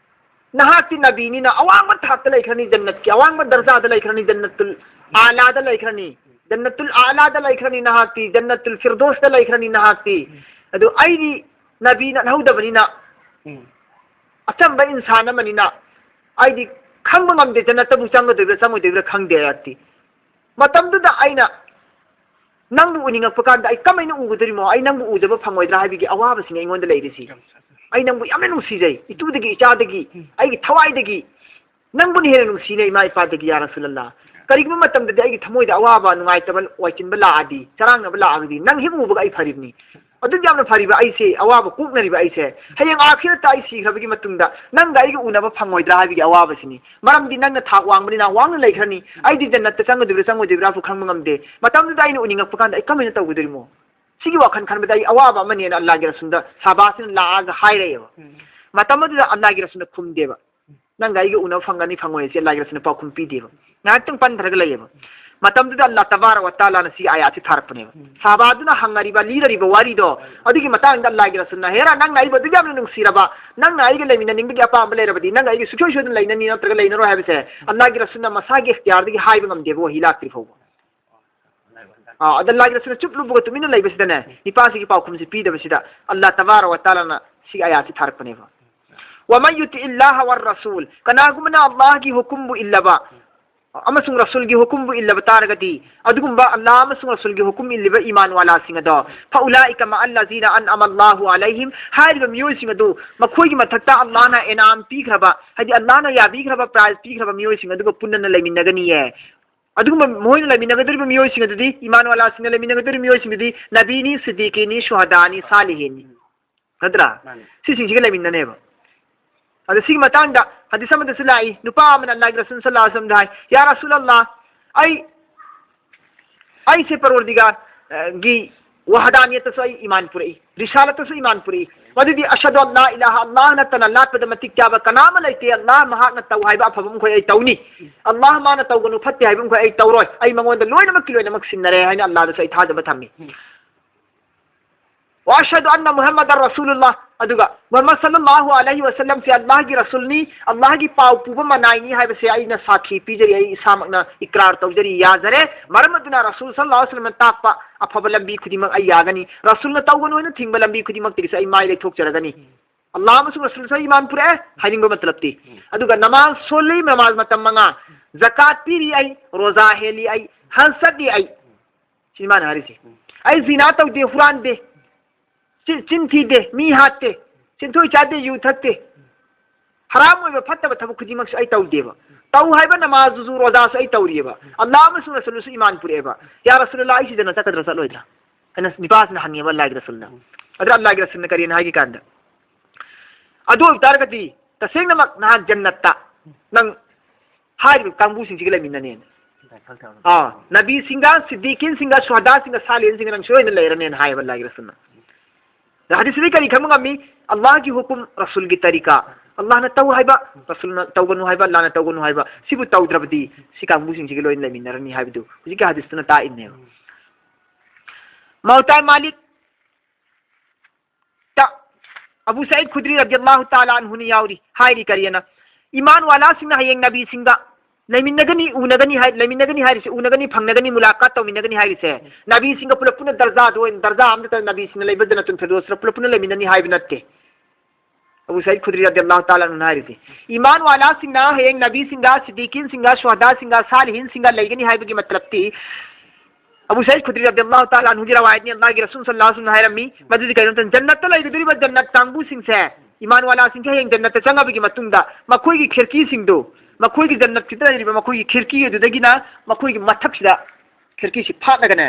ꯅꯍꯥꯛꯇꯤ ꯅꯕꯤꯅꯤꯅ ꯑꯋꯥꯡꯕ ꯊꯥꯛꯇ ꯂꯩꯈ꯭ꯔꯅꯤ, ꯖꯟꯅꯠꯀꯤ ꯑꯋꯥꯡꯕ ꯗꯔꯖꯥꯗ ꯂꯩꯈ꯭ꯔꯅꯤ, ꯖꯟꯅꯠꯇꯨꯜ ꯑꯥꯂꯥꯗ ꯂꯩꯈ꯭ꯔꯅꯤ, ꯖꯟꯅꯠꯇꯨꯜ ꯑꯥꯂꯥꯗ ꯂꯩꯈ꯭ꯔꯅꯤ ꯅꯍꯥꯛꯇꯤ, ꯖꯟꯅꯠꯇꯨꯜ ꯐꯤꯔꯗꯣꯁꯇ ꯂꯩꯈ꯭ꯔꯅꯤ ꯅꯍꯥꯛꯇꯤ꯫ ꯑꯗꯨ ꯑꯩꯗꯤ ꯅꯕꯤ ꯅꯠꯍꯧꯗꯕꯅꯤꯅ, ꯑꯆꯝꯕ ꯏꯟꯁꯥꯟ ꯑꯃꯅꯤꯅ ꯑꯩꯗꯤ ꯈꯪꯕ ꯉꯝꯗꯦ, ꯖꯟꯅꯠꯇꯕꯨ ꯆꯪꯒꯗꯣꯏꯕ꯭ꯔꯥ ꯆꯪꯉꯣꯏꯗꯣꯏꯕ꯭ꯔꯥ ꯈꯪꯗꯦ ꯑꯩꯍꯥꯛꯇꯤ꯫ ꯃꯇꯝꯗꯨꯗ ꯑꯩꯅ ꯅꯪꯕꯨ ꯎꯅꯤꯡꯉꯛꯄ ꯀꯥꯟꯗ ꯑꯩ ꯀꯃꯥꯏꯅ ꯎꯒꯗꯣꯔꯤꯃꯣ? ꯑꯩ ꯅꯪꯕꯨ ꯎꯗꯕ ꯐꯪꯉꯣꯏꯗ꯭ꯔꯥ ꯍꯥꯏꯕꯒꯤ ꯑꯋꯥꯕꯁꯤꯅꯤ ꯑꯩꯉꯣꯟꯗ ꯂꯩꯔꯤꯁꯤ꯫ ꯑꯩ ꯅꯪꯕꯨ ꯌꯥꯝꯅ ꯅꯨꯡꯁꯤꯖꯩ, ꯏꯇꯨꯗꯒꯤ, ꯏꯆꯥꯗꯒꯤ, ꯑꯩꯒꯤ ꯊꯋꯥꯏꯗꯒꯤ ꯅꯪꯕꯨꯅ ꯍꯦꯟꯅ ꯅꯨꯡꯁꯤꯅꯦ, ꯏꯃꯥ ꯏꯄꯥꯗꯒꯤ, ꯌꯥ ꯔꯁꯨꯂꯜꯂꯥ꯫ ꯀꯔꯤꯒꯨꯝꯕ ꯃꯇꯝꯗꯗꯤ ꯑꯩꯒꯤ ꯊꯃꯣꯏꯗ ꯑꯋꯥꯕ, ꯅꯨꯡꯉꯥꯏꯇꯕ, ꯋꯥꯏꯆꯤꯟꯕ ꯂꯥꯛꯑꯗꯤ, ꯆꯔꯥꯡꯅꯕ ꯂꯥꯛꯑꯒꯗꯤ ꯅꯪ ꯍꯦꯛ ꯎꯕꯒ ꯑꯩ ꯐꯔꯤꯕꯅꯤ꯫ ꯑꯗꯨꯛ ꯌꯥꯝꯅ ꯐꯔꯤꯕ ꯑꯩꯁꯦ, ꯑꯋꯥꯕ ꯀꯣꯛꯅꯔꯤꯕ ꯑꯩꯁꯦ, ꯍꯌꯦꯡ ꯑꯥꯈꯤꯔꯠꯇ ꯑꯩ ꯁꯤꯈ꯭ꯔꯕꯒꯤ ꯃꯇꯨꯡꯗ ꯅꯪꯒ ꯑꯩꯒ ꯎꯅꯕ ꯐꯪꯉꯣꯏꯗ꯭ꯔꯥ ꯍꯥꯏꯕꯒꯤ ꯑꯋꯥꯕꯁꯤꯅꯤ꯫ ꯃꯔꯝꯗꯤ ꯅꯪꯅ ꯊꯥꯛ ꯋꯥꯡꯕꯅꯤꯅ ꯋꯥꯡꯅ ꯂꯩꯈ꯭ꯔꯅꯤ, ꯑꯩꯗꯤ ꯖꯟꯅꯠꯇ ꯆꯪꯒꯗꯣꯏꯕ꯭ꯔꯥ ꯆꯪꯉꯣꯏꯗꯣꯏꯕ꯭ꯔꯥꯁꯨ ꯈꯪꯕ ꯉꯝꯗꯦ꯫ ꯃꯇꯝꯗꯨꯗ ꯑꯩꯅ ꯎꯅꯤꯡꯉꯛꯄ ꯀꯥꯟꯗ ꯑꯩ ꯀꯃꯥꯏꯅ ꯇꯧꯒꯗꯣꯏꯔꯤꯃꯣ? ꯁꯤꯒꯤ ꯋꯥꯈꯜ ꯈꯟꯕꯗ ꯑꯩ ꯑꯋꯥꯕ ꯑꯃꯅꯦꯅ ꯑꯜꯂꯥꯍꯒꯤ ꯔꯁꯨꯜꯗ ꯁꯍꯥꯕꯥꯁꯤꯅ ꯂꯥꯛꯑꯒ ꯍꯥꯏꯔꯛꯑꯦꯕ꯫ ꯎꯝ꯫ ꯃꯇꯝ ꯑꯗꯨꯗ ꯑꯜꯂꯥꯍꯒꯤ ꯔꯁꯨꯜꯅ ꯈꯨꯝꯗꯦꯕ꯫ ꯅꯪꯒ ꯑꯩꯒ ꯎꯅꯕ ꯐꯪꯒꯅꯤ ꯐꯪꯉꯣꯏꯁꯦ ꯑꯜꯂꯥꯍꯒꯤ ꯔꯁꯨꯜꯅ ꯄꯥꯎꯈꯨꯝ ꯄꯤꯗꯦꯕ꯫ ꯉꯥꯏꯍꯥꯛꯇꯪ ꯄꯟꯊꯔꯒ ꯂꯩꯌꯦꯕ꯫ ꯃꯇꯝꯗꯨꯗ ꯑꯜꯂꯥꯍ ꯇꯕꯥꯔꯛ ꯋ ꯇꯥꯂꯥꯅ ꯁꯤ ꯑꯌꯥꯠꯁꯤ ꯊꯥꯔꯛꯄꯅꯦꯕ꯫ ꯎꯝ꯫ ꯁꯍꯥꯕꯥꯗꯨꯅ ꯍꯪꯉꯔꯤꯕ, ꯂꯤꯔꯔꯤꯕ ꯋꯥꯔꯤꯗꯣ, ꯑꯗꯨꯒꯤ ꯃꯇꯥꯡꯗ ꯑꯜꯂꯥꯍꯒꯤ ꯔꯁꯨꯜꯅ, "ꯍꯦꯔꯥ, ꯅꯪꯅ ꯑꯩꯕꯨ ꯑꯗꯨꯛ ꯌꯥꯝꯅ ꯅꯨꯡꯁꯤꯔꯕ, ꯅꯪꯅ ꯑꯩꯒ ꯂꯩꯃꯤꯟꯅꯅꯤꯡꯕꯒꯤ ꯑꯄꯥꯝꯕ ꯂꯩꯔꯕꯗꯤ ꯅꯪꯒ ꯑꯩꯒ ꯁꯨꯡꯁꯣꯏ ꯁꯣꯏꯗꯅ ꯂꯩꯅꯅꯤ ꯅꯠꯇ꯭ꯔꯒ ꯂꯩꯅꯔꯣꯏ ꯍꯥꯏꯕꯁꯦ ꯑꯜꯂꯥꯍꯒꯤ ꯔꯁꯨꯜꯅ ꯃꯁꯥꯒꯤ ꯏꯈꯇꯤꯌꯥꯔꯗꯒꯤ ꯍꯥꯏꯕ ꯉꯝꯗꯦꯕ, ꯋꯥꯍꯤ ꯂꯥꯛꯇ꯭ꯔꯤ ꯐꯥꯎꯕ"꯫ ꯑꯥ, ꯑꯗ ꯑꯜꯂꯥꯍꯒꯤ ꯔꯁꯨꯜꯅ ꯆꯨꯞ ꯂꯨꯞꯄꯒ ꯇꯨꯃꯤꯟꯅ ꯂꯩꯕꯁꯤꯗꯅꯦ, ꯅꯤꯄꯥꯁꯤꯒꯤ ꯄꯥꯎꯈꯨꯝꯁꯤ ꯄꯤꯗꯕꯁꯤꯗ ꯑꯜꯂꯥꯍ ꯇꯕꯥꯔꯛ ꯋ ꯇꯥꯂꯥꯅ ꯁꯤꯒꯤ ꯑꯌꯥꯠꯁꯤ ꯊꯥꯔꯛꯄꯅꯦꯕ꯫ "ꯋꯃꯟ ꯌꯨꯇꯤꯏ ꯏꯜꯂꯥꯍ ꯋꯔ ꯔꯁꯨꯜ", ꯀꯅꯥꯒꯨꯝꯕꯅ ꯑꯜꯂꯥꯍꯒꯤ ꯍꯨꯀꯨꯝꯕꯨ ꯏꯜꯂꯕ ꯑꯃꯁꯨꯡ ꯔꯁꯨꯜꯒꯤ ꯍꯨꯀꯨꯝꯕꯨ ꯏꯜꯂꯕ ꯇꯥꯔꯒꯗꯤ, ꯑꯗꯨꯒꯨꯝꯕ ꯑꯜꯂꯥꯍ ꯑꯃꯁꯨꯡ ꯔꯁꯨꯜꯒꯤ ꯍꯨꯀꯨꯝ ꯏꯜꯂꯤꯕ ꯏꯃꯥꯟ ꯋꯥꯂꯥꯁꯤꯡ ꯑꯗꯣ, "ꯐꯎꯂꯥꯏꯀ ꯃꯑꯜꯂꯖꯤꯅ ꯑꯟꯑꯃ ꯑꯜꯂꯥꯍꯨ ꯑꯂꯩꯍꯤꯝ", ꯍꯥꯏꯔꯤꯕ ꯃꯤꯑꯣꯏꯁꯤꯡ ꯑꯗꯨ ꯃꯈꯣꯏꯒꯤ ꯃꯊꯛꯇ ꯑꯜꯂꯥꯍꯅ ꯏꯅꯥꯝ ꯄꯤꯈ꯭ꯔꯕ, ꯍꯥꯏꯗꯤ ꯑꯜꯂꯥꯍꯅ ꯌꯥꯕꯤꯈ꯭ꯔꯕ, ꯄ꯭ꯔꯥꯏꯖ ꯄꯤꯈ꯭ꯔꯕ ꯃꯤꯑꯣꯏꯁꯤꯡ ꯑꯗꯨꯒ ꯄꯨꯟꯅ ꯂꯩꯃꯤꯟꯅꯒꯅꯤꯌꯦ꯫ ꯑꯗꯨꯒꯨꯝꯕ ꯃꯈꯣꯏꯅ ꯂꯩꯃꯤꯟꯅꯒꯗꯧꯔꯤꯕ ꯃꯤꯑꯣꯏꯁꯤꯡ ꯑꯗꯨꯗꯤ, ꯏꯃꯥꯟ ꯋꯥꯂꯥꯁꯤꯡꯅ ꯂꯩꯃꯤꯟꯅꯒꯗꯧꯔꯤꯕ ꯃꯤꯑꯣꯏꯁꯤꯡ ꯑꯗꯨꯗꯤ, ꯅꯕꯤꯅꯤ, ꯁꯤꯗꯤꯀꯤꯅꯤ, ꯁꯨꯍꯗꯥꯅꯤ, ꯁꯥꯂꯤꯍꯤꯟꯅꯤ꯫ ꯅꯠꯇ꯭ꯔꯥ? ꯃꯥꯅꯤ꯫ ꯁꯤꯁꯤꯡꯁꯤꯒ ꯂꯩꯃꯤꯟꯅꯅꯦꯕ꯫ ꯑꯗ ꯁꯤꯒꯤ ꯃꯇꯥꯡꯗ ꯍꯗꯤꯁ ꯑꯃꯗꯁꯨ ꯂꯥꯛꯏ, ꯅꯨꯄꯥ ꯑꯃꯅ ꯑꯜꯂꯥꯍꯒꯤ ꯔꯁꯨꯜ ꯁꯜꯂꯜꯂꯥꯍꯨ ꯑꯂꯩꯍꯤ ꯋꯁꯜꯂꯝꯗ ꯍꯥꯏ, "ꯌꯥ ꯔꯁꯨꯂꯜꯂꯥꯍ, ꯑꯩ, ꯑꯩꯁꯦ ꯄꯔꯋꯔꯗꯤꯒꯥꯔ, ꯑ, ꯒꯤ ꯋꯍꯗꯥꯅꯤꯌꯠꯇꯁꯨ ꯑꯩ ꯏꯃꯥꯟ ꯄꯨꯔꯛꯏ, ꯔꯤꯁꯥꯂꯠꯇꯁꯨ ꯏꯃꯥꯟ ꯄꯨꯔꯛꯏ꯫ ꯃꯗꯨꯗꯤ ꯑꯁꯍꯗꯨ ꯑꯜꯂꯥ ꯏꯂꯥꯍ, ꯑꯜꯂꯥꯍ ꯅꯠꯇꯅ ꯂꯥꯠꯄꯗ ꯃꯇꯤꯛ ꯆꯥꯕ ꯀꯅꯥ ꯑꯃ ꯂꯩꯇꯦ, ꯑꯜꯂꯥꯍ ꯃꯍꯥꯛꯅ ꯇꯧ ꯍꯥꯏꯕ ꯑꯐꯕ ꯃꯈꯣꯏ ꯑꯩ ꯇꯧꯅꯤ, ꯑꯜꯂꯥꯍ ꯃꯥꯅ ꯇꯧꯒꯅꯨ ꯐꯠꯇꯦ ꯍꯥꯏꯕ ꯃꯈꯣꯏ ꯑꯩ ꯇꯧꯔꯣꯏ, ꯑꯩ ꯃꯉꯣꯟꯗ ꯂꯣꯏꯅꯃꯛꯀꯤ ꯂꯣꯏꯅꯃꯛ ꯁꯤꯟꯅꯔꯦ" ꯍꯥꯏꯅ ꯑꯜꯂꯥꯍꯗꯁꯨ ꯑꯩ ꯊꯥꯖꯕ ꯊꯝꯃꯤ꯫ "ꯋꯥ ꯑꯁꯍꯗꯨ ꯑꯟꯅ ꯃꯨꯍꯝꯃꯗ ꯔꯁꯨꯂꯨꯜꯂꯥꯍ", ꯑꯗꯨꯒ ꯃꯨꯍꯝꯃꯗ ꯁꯜꯂꯜꯂꯥꯍꯨ ꯑꯂꯩꯍꯤ ꯋꯁꯜꯂꯝꯁꯦ ꯑꯜꯂꯥꯍꯒꯤ ꯔꯁꯨꯜꯅꯤ, ꯑꯜꯂꯥꯍꯒꯤ ꯄꯥꯎ ꯄꯨꯕ ꯃꯅꯥꯏꯅꯤ ꯍꯥꯏꯕꯁꯦ ꯑꯩꯅ ꯁꯥꯈꯤ ꯄꯤꯖꯔꯤ, ꯑꯩ ꯏꯁꯥꯃꯛꯅ ꯏꯀ꯭ꯔꯥꯔ ꯇꯧꯖꯔꯤ, ꯌꯥꯖꯔꯦ꯫ ꯃꯔꯝ ꯑꯗꯨꯅ ꯔꯁꯨꯜ ꯁꯜꯂꯜꯂꯥꯍꯨ ꯑꯂꯩꯍꯤ ꯋꯁꯜꯂꯝꯅ ꯇꯥꯛꯄ ꯑꯐꯕ ꯂꯝꯕꯤ ꯈꯨꯗꯤꯡꯃꯛ ꯑꯩ ꯌꯥꯒꯅꯤ, ꯔꯁꯨꯜꯅ ꯇꯧꯒꯅꯨ ꯍꯥꯏꯅ ꯊꯤꯡꯕ ꯂꯝꯕꯤ ꯈꯨꯗꯤꯡꯃꯛꯇꯒꯤꯁꯨ ꯑꯩ ꯃꯥꯏ ꯂꯩꯊꯣꯛꯆꯔꯒꯅꯤ꯫ ꯑꯜꯂꯥꯍ ꯑꯃꯁꯨꯡ ꯔꯁꯨꯜꯁꯨ ꯑꯩ ꯏꯃꯥꯟ ꯄꯨꯔꯛꯑꯦ ꯍꯥꯏꯅꯤꯡꯕ ꯃꯇꯂꯕꯇꯤ꯫ ꯑꯗꯨꯒ ꯅꯃꯥꯖ ꯁꯣꯜꯂꯤ, ꯅꯃꯥꯖ ꯃꯇꯝ ꯃꯉꯥ, ꯖꯀꯥꯠ ꯄꯤꯔꯤ ꯑꯩ, ꯔꯣꯖꯥ ꯍꯦꯜꯂꯤ ꯑꯩ, ꯍꯖ ꯆꯠꯂꯤ ꯑꯩ꯫ ꯁꯤꯅꯤ ꯃꯥꯅ ꯍꯥꯏꯔꯤꯁꯦ꯫ ꯑꯩ ꯖꯤꯅꯥ ꯇꯧꯗꯦ, ꯍꯨꯔꯥꯟꯗꯦ, ꯆꯤ-, ꯆꯤꯟ ꯊꯤꯗꯦ, ꯃꯤ ꯍꯥꯠꯇꯦ, ꯁꯦꯟꯊꯣꯏ ꯆꯥꯗꯦ, ꯌꯨ ꯊꯛꯇꯦ, ꯍꯔꯥꯝ ꯑꯣꯏꯕ ꯐꯠꯇꯕ ꯊꯕꯛ ꯈꯨꯗꯤꯡꯃꯛꯁꯨ ꯑꯩ ꯇꯧꯗꯦꯕ꯫ ꯇꯧ ꯍꯥꯏꯕ ꯅꯃꯥꯖꯁꯨ ꯔꯣꯖꯥꯁꯨ ꯑꯩ ꯇꯧꯔꯤꯑꯕ꯫ ꯑꯜꯂꯥꯍ ꯑꯃꯁꯨꯡ ꯔꯁꯨꯜꯁꯨ ꯏꯃꯥꯟ ꯄꯨꯔꯛꯑꯦꯕ꯫ ꯌꯥ ꯔꯁꯨꯂꯜꯂꯥꯍ, ꯑꯩ ꯁꯤꯗꯅ ꯆꯠꯀꯗ꯭ꯔꯥ ꯆꯠꯂꯣꯏꯗ꯭ꯔꯥ? ꯍꯥꯏꯅ ꯅꯤꯄꯥꯁꯤꯅ ꯍꯪꯉꯦꯕ ꯑꯜꯂꯥꯍꯒꯤ ꯔꯁꯨꯜꯅ꯫ ꯑꯗꯨꯗ ꯑꯜꯂꯥꯍꯒꯤ ꯔꯁꯨꯜꯅ ꯀꯔꯤꯅ ꯍꯥꯏꯒꯦ ꯀꯥꯟꯗ, ꯑꯗꯨ ꯑꯣꯏꯕ ꯇꯥꯔꯒꯗꯤ ꯇꯁꯦꯡꯅꯃꯛ ꯅꯍꯥꯟ ꯖꯟꯅꯠꯇ ꯅꯪ ꯍꯥꯏꯔꯤꯕ ꯀꯥꯡꯕꯨꯁꯤꯡꯁꯤꯒ ꯂꯩꯃꯤꯟꯅꯅꯦꯅ꯫ ꯑꯥ, ꯅꯕꯤꯁꯤꯡꯒ, ꯁꯤꯗꯤꯀꯤꯟꯁꯤꯡꯒ, ꯁꯨꯍꯗꯥꯁꯤꯡꯒ, ꯁꯥꯂꯤꯍꯤꯟꯁꯤꯡꯒ ꯅꯪ ꯁꯣꯏꯗꯅ ꯂꯩꯔꯅꯦꯅ ꯍꯥꯏꯌꯦꯕ ꯑꯜꯂꯥꯍꯒꯤ ꯔꯁꯨꯜꯅ꯫ ꯑꯗ ꯍꯗꯤꯁꯁꯤꯗꯒꯤ ꯀꯔꯤ ꯈꯪꯕ ꯉꯝꯃꯤ? ꯑꯜꯂꯥꯍꯒꯤ ꯍꯨꯀꯨꯝ, ꯔꯁꯨꯜꯒꯤ ꯇꯔꯤꯀꯥ, ꯑꯜꯂꯥꯍꯅ ꯇꯧ ꯍꯥꯏꯕ, ꯔꯁꯨꯜꯅ ꯇꯧꯒꯅꯨ ꯍꯥꯏꯕ, ꯑꯜꯂꯥꯍꯅ ꯇꯧꯒꯅꯨ ꯍꯥꯏꯕ, ꯁꯤꯕꯨ ꯇꯧꯗ꯭ꯔꯕꯗꯤ ꯁꯤ ꯀꯥꯡꯕꯨꯁꯤꯡꯁꯤꯒ ꯂꯣꯏꯅ ꯂꯩꯃꯤꯟꯅꯔꯅꯤ ꯍꯥꯏꯕꯗꯨ ꯍꯧꯖꯤꯛꯀꯤ ꯍꯗꯤꯁꯇꯨꯅ ꯇꯥꯛꯏꯕꯅꯦꯕ꯫ ꯃꯥꯎꯇꯥꯏ ꯃꯥꯂꯤꯛ ꯇ ꯑꯕꯨ ꯁꯌꯤꯗ ꯈꯨꯗ꯭ꯔꯤ ꯔꯗꯤꯌꯜꯂꯥꯍꯨ ꯇꯥꯂꯥ ꯑꯟꯍꯨꯅ ꯌꯥꯎꯔꯤ, ꯍꯥꯏꯔꯤ ꯀꯔꯤꯅ? ꯏꯃꯥꯟ ꯋꯥꯂꯥꯁꯤꯡꯅ ꯍꯌꯦꯡ ꯅꯕꯤꯁꯤꯡꯒ ꯂꯩꯃꯤꯟꯅꯒꯅꯤ, ꯎꯅꯒꯅꯤ ꯍꯥꯏ-, ꯂꯩꯃꯤꯟꯅꯒꯅꯤ ꯍꯥꯏꯔꯤꯁꯦ, ꯎꯅꯒꯅꯤ, ꯐꯪꯅꯒꯅꯤ, ꯃꯨꯂꯥꯀꯥꯠ ꯇꯧꯃꯤꯟꯅꯒꯅꯤ ꯍꯥꯏꯔꯤꯁꯦ, ꯅꯕꯤꯁꯤꯡꯒ ꯄꯨꯂꯞ ꯄꯨꯟꯅ ꯗꯔꯖꯥꯗ ꯑꯣꯏꯅ, ꯗꯔꯖꯥ ꯑꯃꯗ ꯅꯕꯤꯁꯤꯡꯅ ꯂꯩꯕ ꯖꯟꯅꯇꯨꯜ ꯐꯤꯔꯗꯣꯁꯇ ꯄꯨꯂꯞ ꯄꯨꯟꯅ ꯂꯩꯃꯤꯟꯅꯅꯤ ꯍꯥꯏꯕ ꯅꯠꯇꯦ꯫ ꯑꯕꯨ ꯁꯌꯤꯗ ꯈꯨꯗ꯭ꯔꯤ ꯔꯗꯤꯌꯜꯂꯥꯍꯨ ꯇꯥꯂꯥ ꯑꯟꯍꯨꯅ ꯍꯥꯏꯔꯤꯁꯦ, ꯏꯃꯥꯟ ꯋꯥꯂꯥꯁꯤꯡꯅ ꯍꯌꯦꯡ ꯅꯕꯤꯁꯤꯡꯒ, ꯁꯤꯗꯤꯀꯤꯟꯁꯤꯡꯒ, ꯁꯨꯍꯗꯥꯁꯤꯡꯒ, ꯁꯥꯂꯤꯍꯤꯟꯁꯤꯡꯒ ꯂꯩꯒꯅꯤ ꯍꯥꯏꯕꯒꯤ ꯃꯇꯂꯕꯇꯤ, ꯑꯕꯨ ꯁꯌꯤꯗ ꯈꯨꯗ꯭ꯔꯤ ꯔꯗꯤꯌꯜꯂꯥꯍꯨ ꯇꯥꯂꯥ ꯑꯟꯍꯨꯒꯤ ꯔꯋꯥꯌꯠꯅꯤ, ꯑꯜꯂꯥꯍꯒꯤ ꯔꯁꯨꯜ ꯁꯜꯂꯜꯂꯥꯍꯨ ꯑꯂꯩꯍꯤ ꯋꯁꯜꯂꯝꯅ ꯍꯥꯏꯔꯝꯃꯤ, ꯃꯗꯨꯗꯤ ꯀꯩꯅꯣ ꯃꯇꯝꯗ ꯖꯟꯅꯠꯇ ꯂꯩꯒꯗꯧꯔꯤꯕ ꯖꯟꯅꯠ ꯀꯥꯡꯕꯨꯁꯤꯡꯁꯦ, ꯏꯃꯥꯟ ꯋꯥꯂꯥꯁꯤꯡꯁꯦ ꯍꯌꯦꯡ ꯖꯟꯅꯠꯇ ꯆꯪꯉꯕꯒꯤ ꯃꯇꯨꯡꯗ ꯃꯈꯣꯏꯒꯤ ꯈꯤꯔꯀꯤꯁꯤꯡꯗꯨ, ꯃꯈꯣꯏꯒꯤ ꯖꯟꯅꯠꯁꯤꯗ ꯂꯩꯔꯤꯕ ꯃꯈꯣꯏꯒꯤ ꯈꯤꯔꯀꯤ ꯑꯗꯨꯗꯒꯤꯅ ꯃꯈꯣꯏꯒꯤ ꯃꯊꯛꯁꯤꯗ ꯈꯤꯔꯀꯤꯁꯤ ꯐꯥꯠꯂꯒꯅꯦ,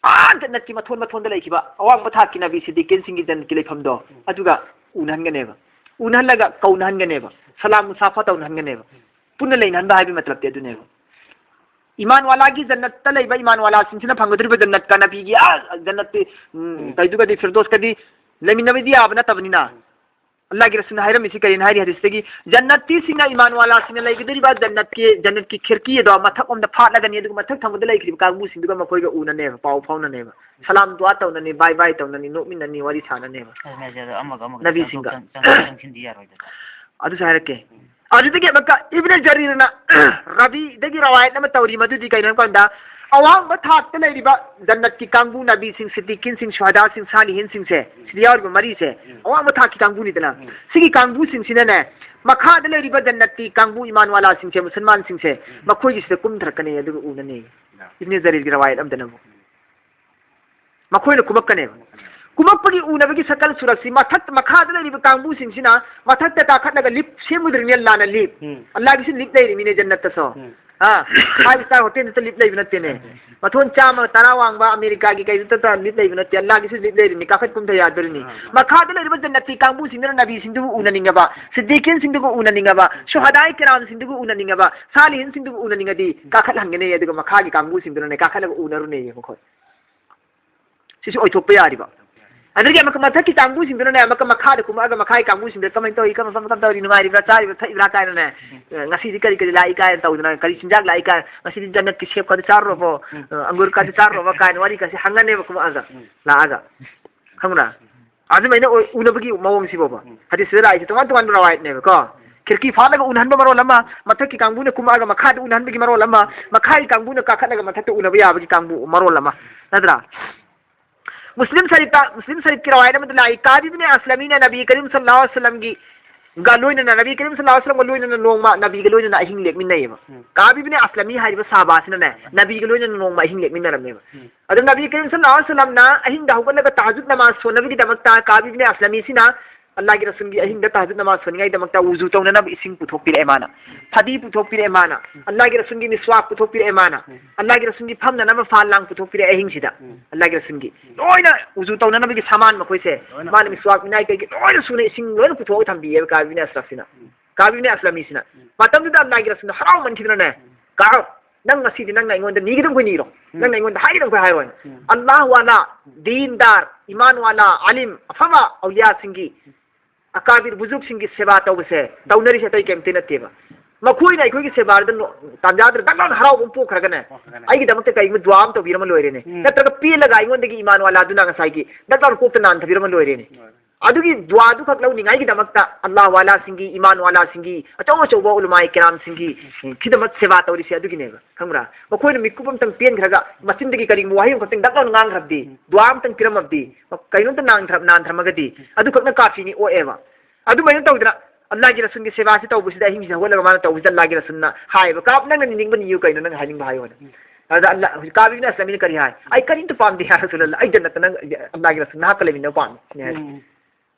ꯑꯥ ꯖꯟꯅꯠꯀꯤ ꯃꯊꯣꯟ ꯃꯊꯣꯟꯗ ꯂꯩꯈꯤꯕ ꯑꯋꯥꯡꯕ ꯊꯥꯛꯀꯤ ꯅꯕꯤ ꯁꯤꯗꯤꯀꯤꯟꯁꯤꯡꯒꯤ ꯖꯟꯅꯠꯀꯤ ꯂꯩꯐꯝꯗꯣ ꯑꯗꯨꯒ ꯎꯅꯍꯟꯒꯅꯦꯕ, ꯎꯅꯍꯜꯂꯒ ꯀꯧꯅꯍꯟꯒꯅꯦꯕ, ꯁꯂꯥꯝ ꯃꯨꯁꯥꯐꯥ ꯇꯧꯅꯍꯟꯒꯅꯦꯕ, ꯄꯨꯟꯅ ꯂꯩꯅꯍꯟꯕ ꯍꯥꯏꯕꯒꯤ ꯃꯇꯂꯕꯇꯤ ꯑꯗꯨꯅꯦꯕ꯫ ꯏꯃꯥꯟ ꯋꯥꯂꯥꯒꯤ ꯖꯟꯅꯠꯇ ꯂꯩꯕ ꯏꯃꯥꯟ ꯋꯥꯂꯥꯁꯤꯡꯁꯤꯅ ꯐꯪꯒꯗꯧꯔꯤꯕ ꯖꯟꯅꯠꯀ ꯅꯕꯤꯒꯤ ꯑꯥ ꯖꯟꯅꯠꯇꯤ, ꯎꯝ, ꯎꯝ꯫ ꯀꯩꯗꯨꯒꯗꯤ ꯐꯤꯔꯗꯣꯁꯀꯗꯤ ꯂꯩꯃꯤꯟꯅꯕꯗꯤ ꯌꯥꯕ ꯅꯠꯇꯕꯅꯤꯅ, ꯎꯝ꯫ ꯑꯜꯂꯥꯍꯒꯤ ꯔꯁꯨꯜꯅ ꯍꯥꯏꯔꯝꯃꯤꯁꯤ ꯀꯔꯤꯅ ꯍꯥꯏꯔꯤ ꯍꯗꯤꯁꯇꯒꯤ? ꯖꯟꯅꯠꯇꯤꯁꯤꯡꯅ ꯏꯃꯥꯟ ꯋꯥꯂꯥꯁꯤꯡꯅ ꯂꯩꯒꯗꯧꯔꯤꯕ ꯖꯟꯅꯠꯀꯤ, ꯖꯟꯅꯠꯀꯤ ꯈꯤꯔꯀꯤ ꯑꯗꯣ ꯃꯊꯛꯂꯣꯝꯗ ꯐꯥꯠꯂꯒꯅꯤ, ꯑꯗꯨꯒ ꯃꯊꯛ ꯊꯪꯕꯗ ꯂꯩꯈ꯭ꯔꯤꯕ ꯀꯥꯡꯕꯨꯁꯤꯡꯗꯨꯒ ꯃꯈꯣꯏꯒ ꯎꯅꯅꯦꯕ, ꯄꯥꯎ ꯐꯥꯎꯅꯅꯦꯕ, ꯁꯂꯥꯝ ꯗꯨꯋꯥ ꯇꯧꯅꯅꯤ, ꯕꯥꯏ ꯕꯥꯏ ꯇꯧꯅꯅꯤ, ꯅꯣꯛꯃꯤꯟꯅꯅꯤ, ꯋꯥꯔꯤ ꯁꯥꯟꯅꯅꯦꯕ꯫ ꯑꯗꯨꯅꯦ, ꯑꯗꯣ ꯑꯃꯒ ꯑꯃꯒ ꯅꯕꯤꯁꯤꯡꯒ꯫ ꯆꯪꯊꯣꯛ-, ꯆꯪ-, ꯆꯪ-, ꯆꯪꯁꯤꯟꯗꯤ ꯌꯥꯔꯣꯏꯗꯅ꯫ ꯑꯗꯨꯁꯨ ꯍꯥꯏꯔꯛꯀꯦ꯫ ꯎꯝ꯫ ꯑꯗꯨꯗꯒꯤ ꯑꯃꯨꯛꯀ ꯏꯕꯅ ꯖꯔꯤꯔꯅ ꯔꯕꯤꯗꯒꯤ ꯔꯋꯥꯌꯠ ꯑꯃ ꯇꯧꯔꯤ, ꯃꯗꯨꯗꯤ ꯀꯩꯅꯣ ꯍꯥꯏꯕ ꯀꯥꯟꯗ, ꯑꯋꯥꯡꯕ ꯊꯥꯛꯇ ꯂꯩꯔꯤꯕ ꯖꯟꯅꯠꯀꯤ ꯀꯥꯡꯕꯨ, ꯅꯕꯤꯁꯤꯡ, ꯁꯤꯗꯤꯀꯤꯟꯁꯤꯡ, ꯁꯨꯍꯗꯥꯁꯤꯡ, ꯁꯥꯂꯤꯍꯤꯟꯁꯤꯡꯁꯦ, ꯁꯤꯗ ꯌꯥꯎꯔꯤꯕ ꯃꯔꯤꯁꯦ, ꯎꯝ꯫ ꯑꯋꯥꯡꯕ ꯊꯥꯛꯀꯤ ꯀꯥꯡꯕꯨꯅꯤꯗꯅ, ꯎꯝ꯫ ꯁꯤꯒꯤ ꯀꯥꯡꯕꯨꯁꯤꯡꯁꯤꯅꯅꯦ, ꯃꯈꯥꯗ ꯂꯩꯔꯤꯕ ꯖꯟꯅꯠꯀꯤ ꯀꯥꯡꯕꯨ, ꯏꯃꯥꯟ ꯋꯥꯂꯥꯁꯤꯡꯁꯦ, ꯃꯨꯁꯜꯃꯥꯟꯁꯤꯡꯁꯦ, ꯎꯝ꯫ ꯃꯈꯣꯏꯒꯤꯁꯤꯗ ꯀꯨꯝꯊꯔꯛꯀꯅꯤ, ꯑꯗꯨꯒ ꯎꯅꯅꯤ꯫ ꯎꯝ꯫ ꯏꯕꯅ ꯖꯔꯤꯔꯒꯤ ꯔꯋꯥꯌꯠ ꯑꯃꯗꯅꯕꯨ꯫ ꯃꯈꯣꯏꯅ ꯀꯨꯝꯃꯛꯀꯅꯦꯕ꯫ ꯀꯨꯝꯃꯛꯄꯒꯤ ꯎꯅꯕꯒꯤ ꯁꯀꯜ ꯁꯨꯔꯛꯁꯤ ꯃꯊꯛ, ꯃꯈꯥꯗ ꯂꯩꯔꯤꯕ ꯀꯥꯡꯕꯨꯁꯤꯡꯁꯤꯅ ꯃꯊꯛꯇ ꯀꯥꯈꯠꯂꯒ ꯂꯤꯞ ꯁꯦꯝꯒꯗ꯭ꯔꯤꯅꯦ ꯑꯜꯂꯥꯅ ꯂꯤꯞ꯫ ꯎꯝ꯫ ꯑꯜꯂꯥꯒꯤꯁꯨ ꯂꯤꯞ ꯂꯩꯔꯤꯃꯤꯅꯦ ꯖꯟꯅꯠꯇꯁꯨ꯫ ꯎꯝ꯫ ꯑꯥ, five star hotel ꯗꯨꯗ ꯂꯤꯞ ꯂꯩꯕ ꯅꯠꯇꯦꯅꯦ꯫ ꯎꯝ꯫ ꯃꯊꯣꯟ ꯆꯥꯝꯃ ꯇꯔꯥ ꯋꯥꯡꯕ ꯑꯃꯦꯔꯤꯀꯥꯒꯤ ꯀꯩꯗꯨꯗ ꯂꯤꯞ ꯂꯩꯕ ꯅꯠꯇꯦ꯫ ꯑꯜꯂꯥꯒꯤꯁꯨ ꯂꯤꯞ ꯂꯩꯔꯤꯃꯤ, ꯀꯥꯈꯠ ꯀꯨꯝꯊ ꯌꯥꯗꯣꯔꯤꯅꯤ꯫ ꯑꯥ, ꯑꯥ꯫ ꯃꯈꯥꯗ ꯂꯩꯔꯤꯕ ꯖꯟꯅꯠꯀꯤ ꯀꯥꯡꯕꯨꯁꯤꯡꯗꯨꯅ ꯅꯕꯤꯁꯤꯡꯗꯨꯕꯨ ꯎꯅꯅꯤꯡꯉꯕ, ꯁꯤꯗꯤꯀꯤꯟꯁꯤꯡꯗꯨꯕꯨ ꯎꯅꯅꯤꯡꯉꯕ, ꯁꯨꯍꯗꯥꯏ ꯀꯤꯔꯥꯝꯁꯤꯡꯗꯨꯕꯨ ꯎꯅꯅꯤꯡꯉꯕ, ꯁꯥꯂꯤꯍꯤꯟꯁꯤꯡꯗꯨꯕꯨ ꯎꯅꯅꯤꯡꯉꯗꯤ ꯀꯥꯈꯠꯍꯟꯒꯅꯤ, ꯑꯗꯨꯒ ꯃꯈꯥꯒꯤ ꯀꯥꯡꯕꯨꯁꯤꯡꯗꯨꯅꯅꯦ ꯀꯥꯈꯠꯂꯒ ꯎꯅꯔꯨꯅꯦꯌꯦ ꯃꯈꯣꯏ꯫ ꯁꯤꯁꯨ ꯑꯣꯏꯊꯣꯛꯄ ꯌꯥꯔꯤꯕ꯫ ꯑꯗꯨꯗꯒꯤ ꯑꯃꯨꯛꯀ ꯃꯊꯛꯀꯤ ꯀꯥꯡꯕꯨꯁꯤꯡꯗꯨꯅꯅꯦ ꯑꯃꯨꯛꯀ ꯃꯈꯥꯗ ꯀꯨꯝꯃꯛꯑꯒ ꯃꯈꯥꯒꯤ ꯀꯥꯡꯕꯨꯁꯤꯡꯗꯨꯗ ꯀꯃꯥꯏꯅ ꯇꯧꯔꯤ, ꯀꯔꯝ, ꯀꯔꯝ, ꯀꯔꯝ ꯇꯧꯔꯤ, ꯅꯨꯡꯉꯥꯏꯔꯤꯕ꯭ꯔꯥ, ꯆꯥꯔꯤꯕ꯭ꯔꯥ, ꯊꯛꯏꯕ꯭ꯔꯥ ꯀꯥꯏꯅꯅꯦ, ꯑ, ꯉꯁꯤꯗꯤ ꯀꯔꯤ ꯀꯔꯤ ꯂꯥꯛꯏ ꯀꯥꯏꯅ ꯇꯧꯗꯅ, ꯀꯔꯤ ꯆꯤꯟꯖꯥꯛ ꯂꯥꯛꯏ ꯀꯥꯏ, ꯉꯁꯤꯗꯤ ꯖꯟꯅꯠꯀꯤ ꯁꯦꯞꯀꯗꯤ ꯆꯥꯔꯨꯔꯕꯣ, ꯎꯝ꯫ ꯑ, ꯑꯪꯒꯨꯔꯀꯗꯤ ꯆꯥꯔꯨꯔꯕ ꯀꯥꯏꯅ ꯋꯥꯔꯤꯒꯁꯦ ꯍꯪꯉꯅꯦꯕ ꯀꯨꯝꯃꯛꯑꯒ, ꯎꯝ꯫ ꯂꯥꯛꯑꯒ꯫ ꯈꯪꯕ꯭ꯔꯥ? ꯑꯗꯨꯃꯥꯏꯅ ꯑꯣꯏ-, ꯎꯅꯕꯒꯤ ꯃꯑꯣꯡꯁꯤꯕꯣꯕ꯫ ꯎꯝ꯫ ꯍꯗꯤꯁꯁꯤꯗ ꯂꯥꯛꯏꯁꯦ ꯇꯣꯉꯥꯟ ꯇꯣꯉꯥꯟꯕ ꯔꯋꯥꯌꯠꯅꯦꯕꯀꯣ꯫ ꯈꯤꯔꯀꯤ ꯐꯥꯠꯂꯒ ꯎꯅꯍꯟꯕ ꯃꯔꯣꯜ ꯑꯃ, ꯃꯊꯛꯀꯤ ꯀꯥꯡꯕꯨꯅ ꯀꯨꯝꯃꯛꯑꯒ ꯃꯈꯥꯗ ꯎꯅꯍꯟꯕꯒꯤ ꯃꯔꯣꯜ ꯑꯃ, ꯃꯈꯥꯒꯤ ꯀꯥꯡꯕꯨꯅ ꯀꯥꯈꯠꯂꯒ ꯃꯊꯛꯇ ꯎꯅꯕ ꯌꯥꯕꯒꯤ ꯀꯥꯡꯕꯨ ꯃꯔꯣꯜ ꯑꯃ꯫ ꯅꯠꯇ꯭ꯔꯥ? ꯃꯨꯁꯂꯤꯝ ꯁꯔꯤꯐꯇ, ꯃꯨꯁꯂꯤꯝ ꯁꯔꯤꯐꯀꯤ ꯔꯋꯥꯌꯠ ꯑꯃꯗ ꯂꯥꯛꯏ, ꯀꯥꯕ ꯏꯕꯅꯦ ꯑꯁꯂꯃꯤꯅ ꯅꯕꯤ ꯀꯔꯤꯝ ꯁꯜꯂꯜꯂꯥꯍꯨ ꯑꯂꯩꯍꯤ ꯋꯥꯁꯜꯂꯝꯒꯤ ꯒ ꯂꯣꯏꯅꯅ, ꯅꯕꯤ ꯀꯔꯤꯝ ꯁꯜꯂꯜꯂꯥꯍꯨ ꯑꯂꯩꯍꯤ ꯋꯥꯁꯜꯂꯝꯒ ꯂꯣꯏꯅꯅ ꯅꯣꯡꯃ ꯅꯕꯤꯒ ꯂꯣꯏꯅꯅ ꯑꯍꯤꯡ ꯂꯦꯛꯃꯤꯟꯅꯩꯌꯦꯕ꯫ ꯎꯝ꯫ ꯀꯥꯕ ꯏꯕꯅꯦ ꯑꯁꯂꯃꯤ ꯍꯥꯏꯔꯤꯕ ꯁꯍꯥꯕꯥꯁꯤꯅꯅꯦ, ꯅꯕꯤꯒ ꯂꯣꯏꯅꯅ ꯅꯣꯡꯃ ꯑꯍꯤꯡ ꯂꯦꯛꯃꯤꯟꯅꯔꯝꯃꯦꯕ꯫ ꯎꯝ꯫ ꯑꯗꯣ ꯅꯕꯤ ꯀꯔꯤꯝ ꯁꯜꯂꯜꯂꯥꯍꯨ ꯑꯂꯩꯍꯤ ꯋꯥꯁꯜꯂꯝꯅ ꯑꯍꯤꯡꯗ ꯍꯧꯒꯠꯂꯒ ꯇꯍꯖꯨꯗ ꯅꯃꯥꯖ ꯁꯣꯟꯅꯕꯒꯤꯗꯃꯛꯇ ꯀꯥꯕ ꯏꯕꯅꯦ ꯑꯁꯂꯃꯤꯁꯤꯅ ꯑꯜꯂꯥꯍꯒꯤ ꯔꯁꯨꯜꯒꯤ ꯑꯍꯤꯡꯗ ꯇꯍꯖꯨꯗ ꯅꯃꯥꯖ ꯁꯣꯟꯅꯤꯡꯉꯥꯏꯗꯃꯛꯇ ꯋꯨꯖꯨ ꯇꯧꯅꯅꯕ ꯏꯁꯤꯡ ꯄꯨꯊꯣꯛꯄꯤꯔꯛꯑꯦ ꯃꯥꯅ꯫ ꯐꯗꯤ ꯄꯨꯊꯣꯛꯄꯤꯔꯛꯑꯦ ꯃꯥꯅ꯫ ꯑꯜꯂꯥꯍꯒꯤ ꯔꯁꯨꯜꯒꯤ ꯃꯤꯁꯋꯥꯛ ꯄꯨꯊꯣꯛꯄꯤꯔꯛꯑꯦ ꯃꯥꯅ꯫ ꯎꯝ꯫ ꯑꯜꯂꯥꯍꯒꯤ ꯔꯁꯨꯜꯒꯤ ꯐꯝꯅꯅꯕ ꯐꯥꯟ ꯂꯥꯡ ꯄꯨꯊꯣꯛꯄꯤꯔꯛꯑꯦ ꯑꯍꯤꯡꯁꯤꯗ꯫ ꯎꯝ꯫ ꯑꯜꯂꯥꯍꯒꯤ ꯔꯁꯨꯜꯒꯤ ꯂꯣꯏꯅ ꯋꯨꯖꯨ ꯇꯧꯅꯅꯕꯒꯤ ꯁꯥꯃꯥꯟ ꯃꯈꯣꯏꯁꯦ꯫ ꯂꯣꯏꯅ꯫ ꯃꯥꯅ ꯃꯤꯁꯋꯥꯛ ꯃꯤꯅꯥꯏ ꯀꯩꯒꯤ ꯂꯣꯏꯅ ꯁꯨꯅ ꯏꯁꯤꯡ ꯂꯣꯏꯅ ꯄꯨꯊꯣꯛꯑꯒ ꯊꯝꯕꯤꯌꯦꯕ ꯀꯥꯕ ꯏꯕꯅꯦ ꯑꯁꯂꯃꯤꯁꯤꯅ꯫ ꯎꯝ꯫ ꯀꯥꯕ ꯏꯕꯅꯦ ꯑꯁꯂꯃꯤꯁꯤꯅ꯫ ꯎꯝ꯫ ꯃꯇꯝꯗꯨꯗ ꯑꯜꯂꯥꯍꯒꯤ ꯔꯁꯨꯜꯅ ꯍꯔꯥꯎꯃꯟꯈꯤꯗꯅꯅꯦ, ꯎꯝ꯫ "ꯀꯥꯕ, ꯅꯪ ꯉꯁꯤꯗꯤ ꯅꯪꯅ ꯑꯩꯉꯣꯟꯗ ꯅꯤꯒꯗꯕ ꯅꯤꯔꯣ꯫ ꯎꯝ꯫ ꯅꯪꯅ ꯑꯩꯉꯣꯟꯗ ꯍꯥꯏꯒꯗꯕ ꯍꯥꯏꯔꯣ ꯍꯥꯏꯅ꯫" ꯎꯝ꯫ ꯑꯜꯂꯥꯍ ꯋꯥꯂꯥ, ꯎꯝ꯫ ꯗꯤꯟꯗꯥꯔ, ꯏꯃꯥꯟ ꯋꯥꯂꯥ, ꯑꯥꯂꯤꯝ, ꯑꯐꯕ ꯑꯧꯂꯤꯌꯥꯁꯤꯡꯒꯤ, ꯑꯀꯥꯕꯤꯔ ꯕꯨꯖꯨꯔꯒꯁꯤꯡꯒꯤ ꯁꯦꯕꯥ ꯇꯧꯕꯁꯦ ꯇꯧꯅꯔꯤꯁꯦ ꯑꯇꯩ ꯀꯩꯝꯇ ꯅꯠꯇꯦꯕ꯫ ꯃꯈꯣꯏꯅ ꯑꯩꯈꯣꯏꯒꯤ ꯁꯦꯕꯥꯗꯨꯗ ꯅꯣ-, ꯇꯥꯟꯖꯥꯗꯨꯗ ꯗꯛ ꯂꯥꯎꯅ ꯍꯔꯥꯎꯕ ꯑꯃ ꯄꯣꯛꯈ꯭ꯔꯒꯅꯦ, ꯄꯣꯛꯈ꯭ꯔꯒꯅꯦ꯫ ꯑꯩꯒꯤꯗꯃꯛꯇ ꯀꯩꯒꯨꯝꯕ ꯗꯨꯋꯥ ꯑꯃ ꯇꯧꯕꯤꯔꯝꯃ ꯂꯣꯏꯔꯦꯅꯦ꯫ ꯎꯝ꯫ ꯅꯠꯇ꯭ꯔꯒ ꯄꯦꯜꯂꯒ ꯑꯩꯉꯣꯟꯗꯒꯤ ꯏꯃꯥꯟ ꯋꯥꯂꯥꯗꯨꯅ ꯉꯁꯥꯏꯒꯤ ꯗꯛ ꯂꯥꯎꯅ ꯀꯣꯛꯇ ꯅꯥꯟꯊꯕꯤꯔꯝꯃ ꯂꯣꯏꯔꯦꯅꯦ꯫ ꯂꯣꯏꯔꯦ꯫ ꯑꯗꯨꯒꯤ ꯗꯨꯋꯥꯗꯨꯈꯛ ꯂꯧꯅꯤꯡꯉꯥꯏꯒꯤꯗꯃꯛꯇ ꯑꯜꯂꯥꯍ ꯋꯥꯂꯥꯁꯤꯡꯒꯤ, ꯏꯃꯥꯟ ꯋꯥꯂꯥꯁꯤꯡꯒꯤ, ꯑꯆꯧ ꯑꯆꯧꯕ ꯎꯂꯃꯥꯏ ꯀꯤꯔꯥꯝꯁꯤꯡꯒꯤ ꯎꯝ꯫ ꯈꯤꯗꯃꯠ ꯁꯦꯕꯥ ꯇꯧꯔꯤꯁꯦ ꯑꯗꯨꯒꯤꯅꯦꯕ, ꯈꯪꯕ꯭ꯔꯥ? ꯃꯈꯣꯏꯅ ꯃꯤꯀꯨꯞ ꯑꯝꯇꯪ ꯄꯦꯟꯈ꯭ꯔꯒ ꯃꯆꯤꯟꯗꯒꯤ ꯀꯔꯤꯒꯨꯝꯕ ꯋꯥꯍꯩ ꯑꯃꯈꯛꯇꯪ ꯗꯛ ꯂꯥꯎꯅ ꯉꯥꯡꯈ꯭ꯔꯕꯗꯤ, ꯎꯝ꯫ ꯗꯨꯋꯥ ꯑꯝꯇꯪ ꯄꯤꯔꯝꯃꯕꯗꯤ, ꯀꯩꯅꯣꯝꯇ ꯅꯥꯟꯊꯔ-, ꯅꯥꯟꯊꯔꯝꯃꯒꯗꯤ, ꯎꯝ꯫ ꯑꯗꯨꯈꯛꯅ ꯀꯥꯐꯤꯅꯤ ꯑꯣꯛꯑꯦꯕ꯫ ꯑꯗꯨꯃꯥꯏꯅ ꯇꯧꯗꯅ ꯑꯜꯂꯥꯍꯒꯤ ꯔꯁꯨꯜꯒꯤ ꯁꯦꯕꯥꯁꯤ ꯇꯧꯕꯁꯤꯗ ꯑꯍꯤꯡꯁꯤ ꯍꯧꯒꯠꯂꯒ ꯃꯥꯅ ꯇꯧꯕꯁꯤꯗ ꯑꯜꯂꯥꯍꯒꯤ ꯔꯁꯨꯜꯅ ꯍꯥꯏꯌꯦꯕ, "ꯀꯥꯕ, ꯅꯪꯅ ꯅꯤꯡꯅꯤꯡꯕ ꯅꯤꯌꯨ ꯀꯩꯅꯣ, ꯅꯪ ꯍꯥꯏꯅꯤꯡꯕ ꯍꯥꯏꯌꯣꯅ꯫" ꯎꯝ꯫ ꯑꯗ ꯑꯜꯂꯥ, ꯍꯧꯖꯤꯛ ꯀꯥꯕ ꯏꯕꯅ ꯑꯁꯂꯃꯤꯅ ꯀꯔꯤ ꯍꯥꯏ? "ꯑꯩ ꯀꯔꯤꯝꯇ ꯄꯥꯝꯗꯦ ꯌꯥ ꯔꯁꯨꯂꯜꯂꯥ, ꯑꯩ ꯖꯟꯅꯠꯇ ꯅꯪ, ꯑꯜꯂꯥꯒꯤ ꯔꯁꯨꯜ ꯅꯍꯥꯛꯀ ꯂꯩꯃꯤꯟꯅꯕ ꯄꯥꯝꯃꯤ" ꯁꯤꯅꯤ ꯍꯥꯏꯔꯤꯁꯦ꯫ ꯎꯝ꯫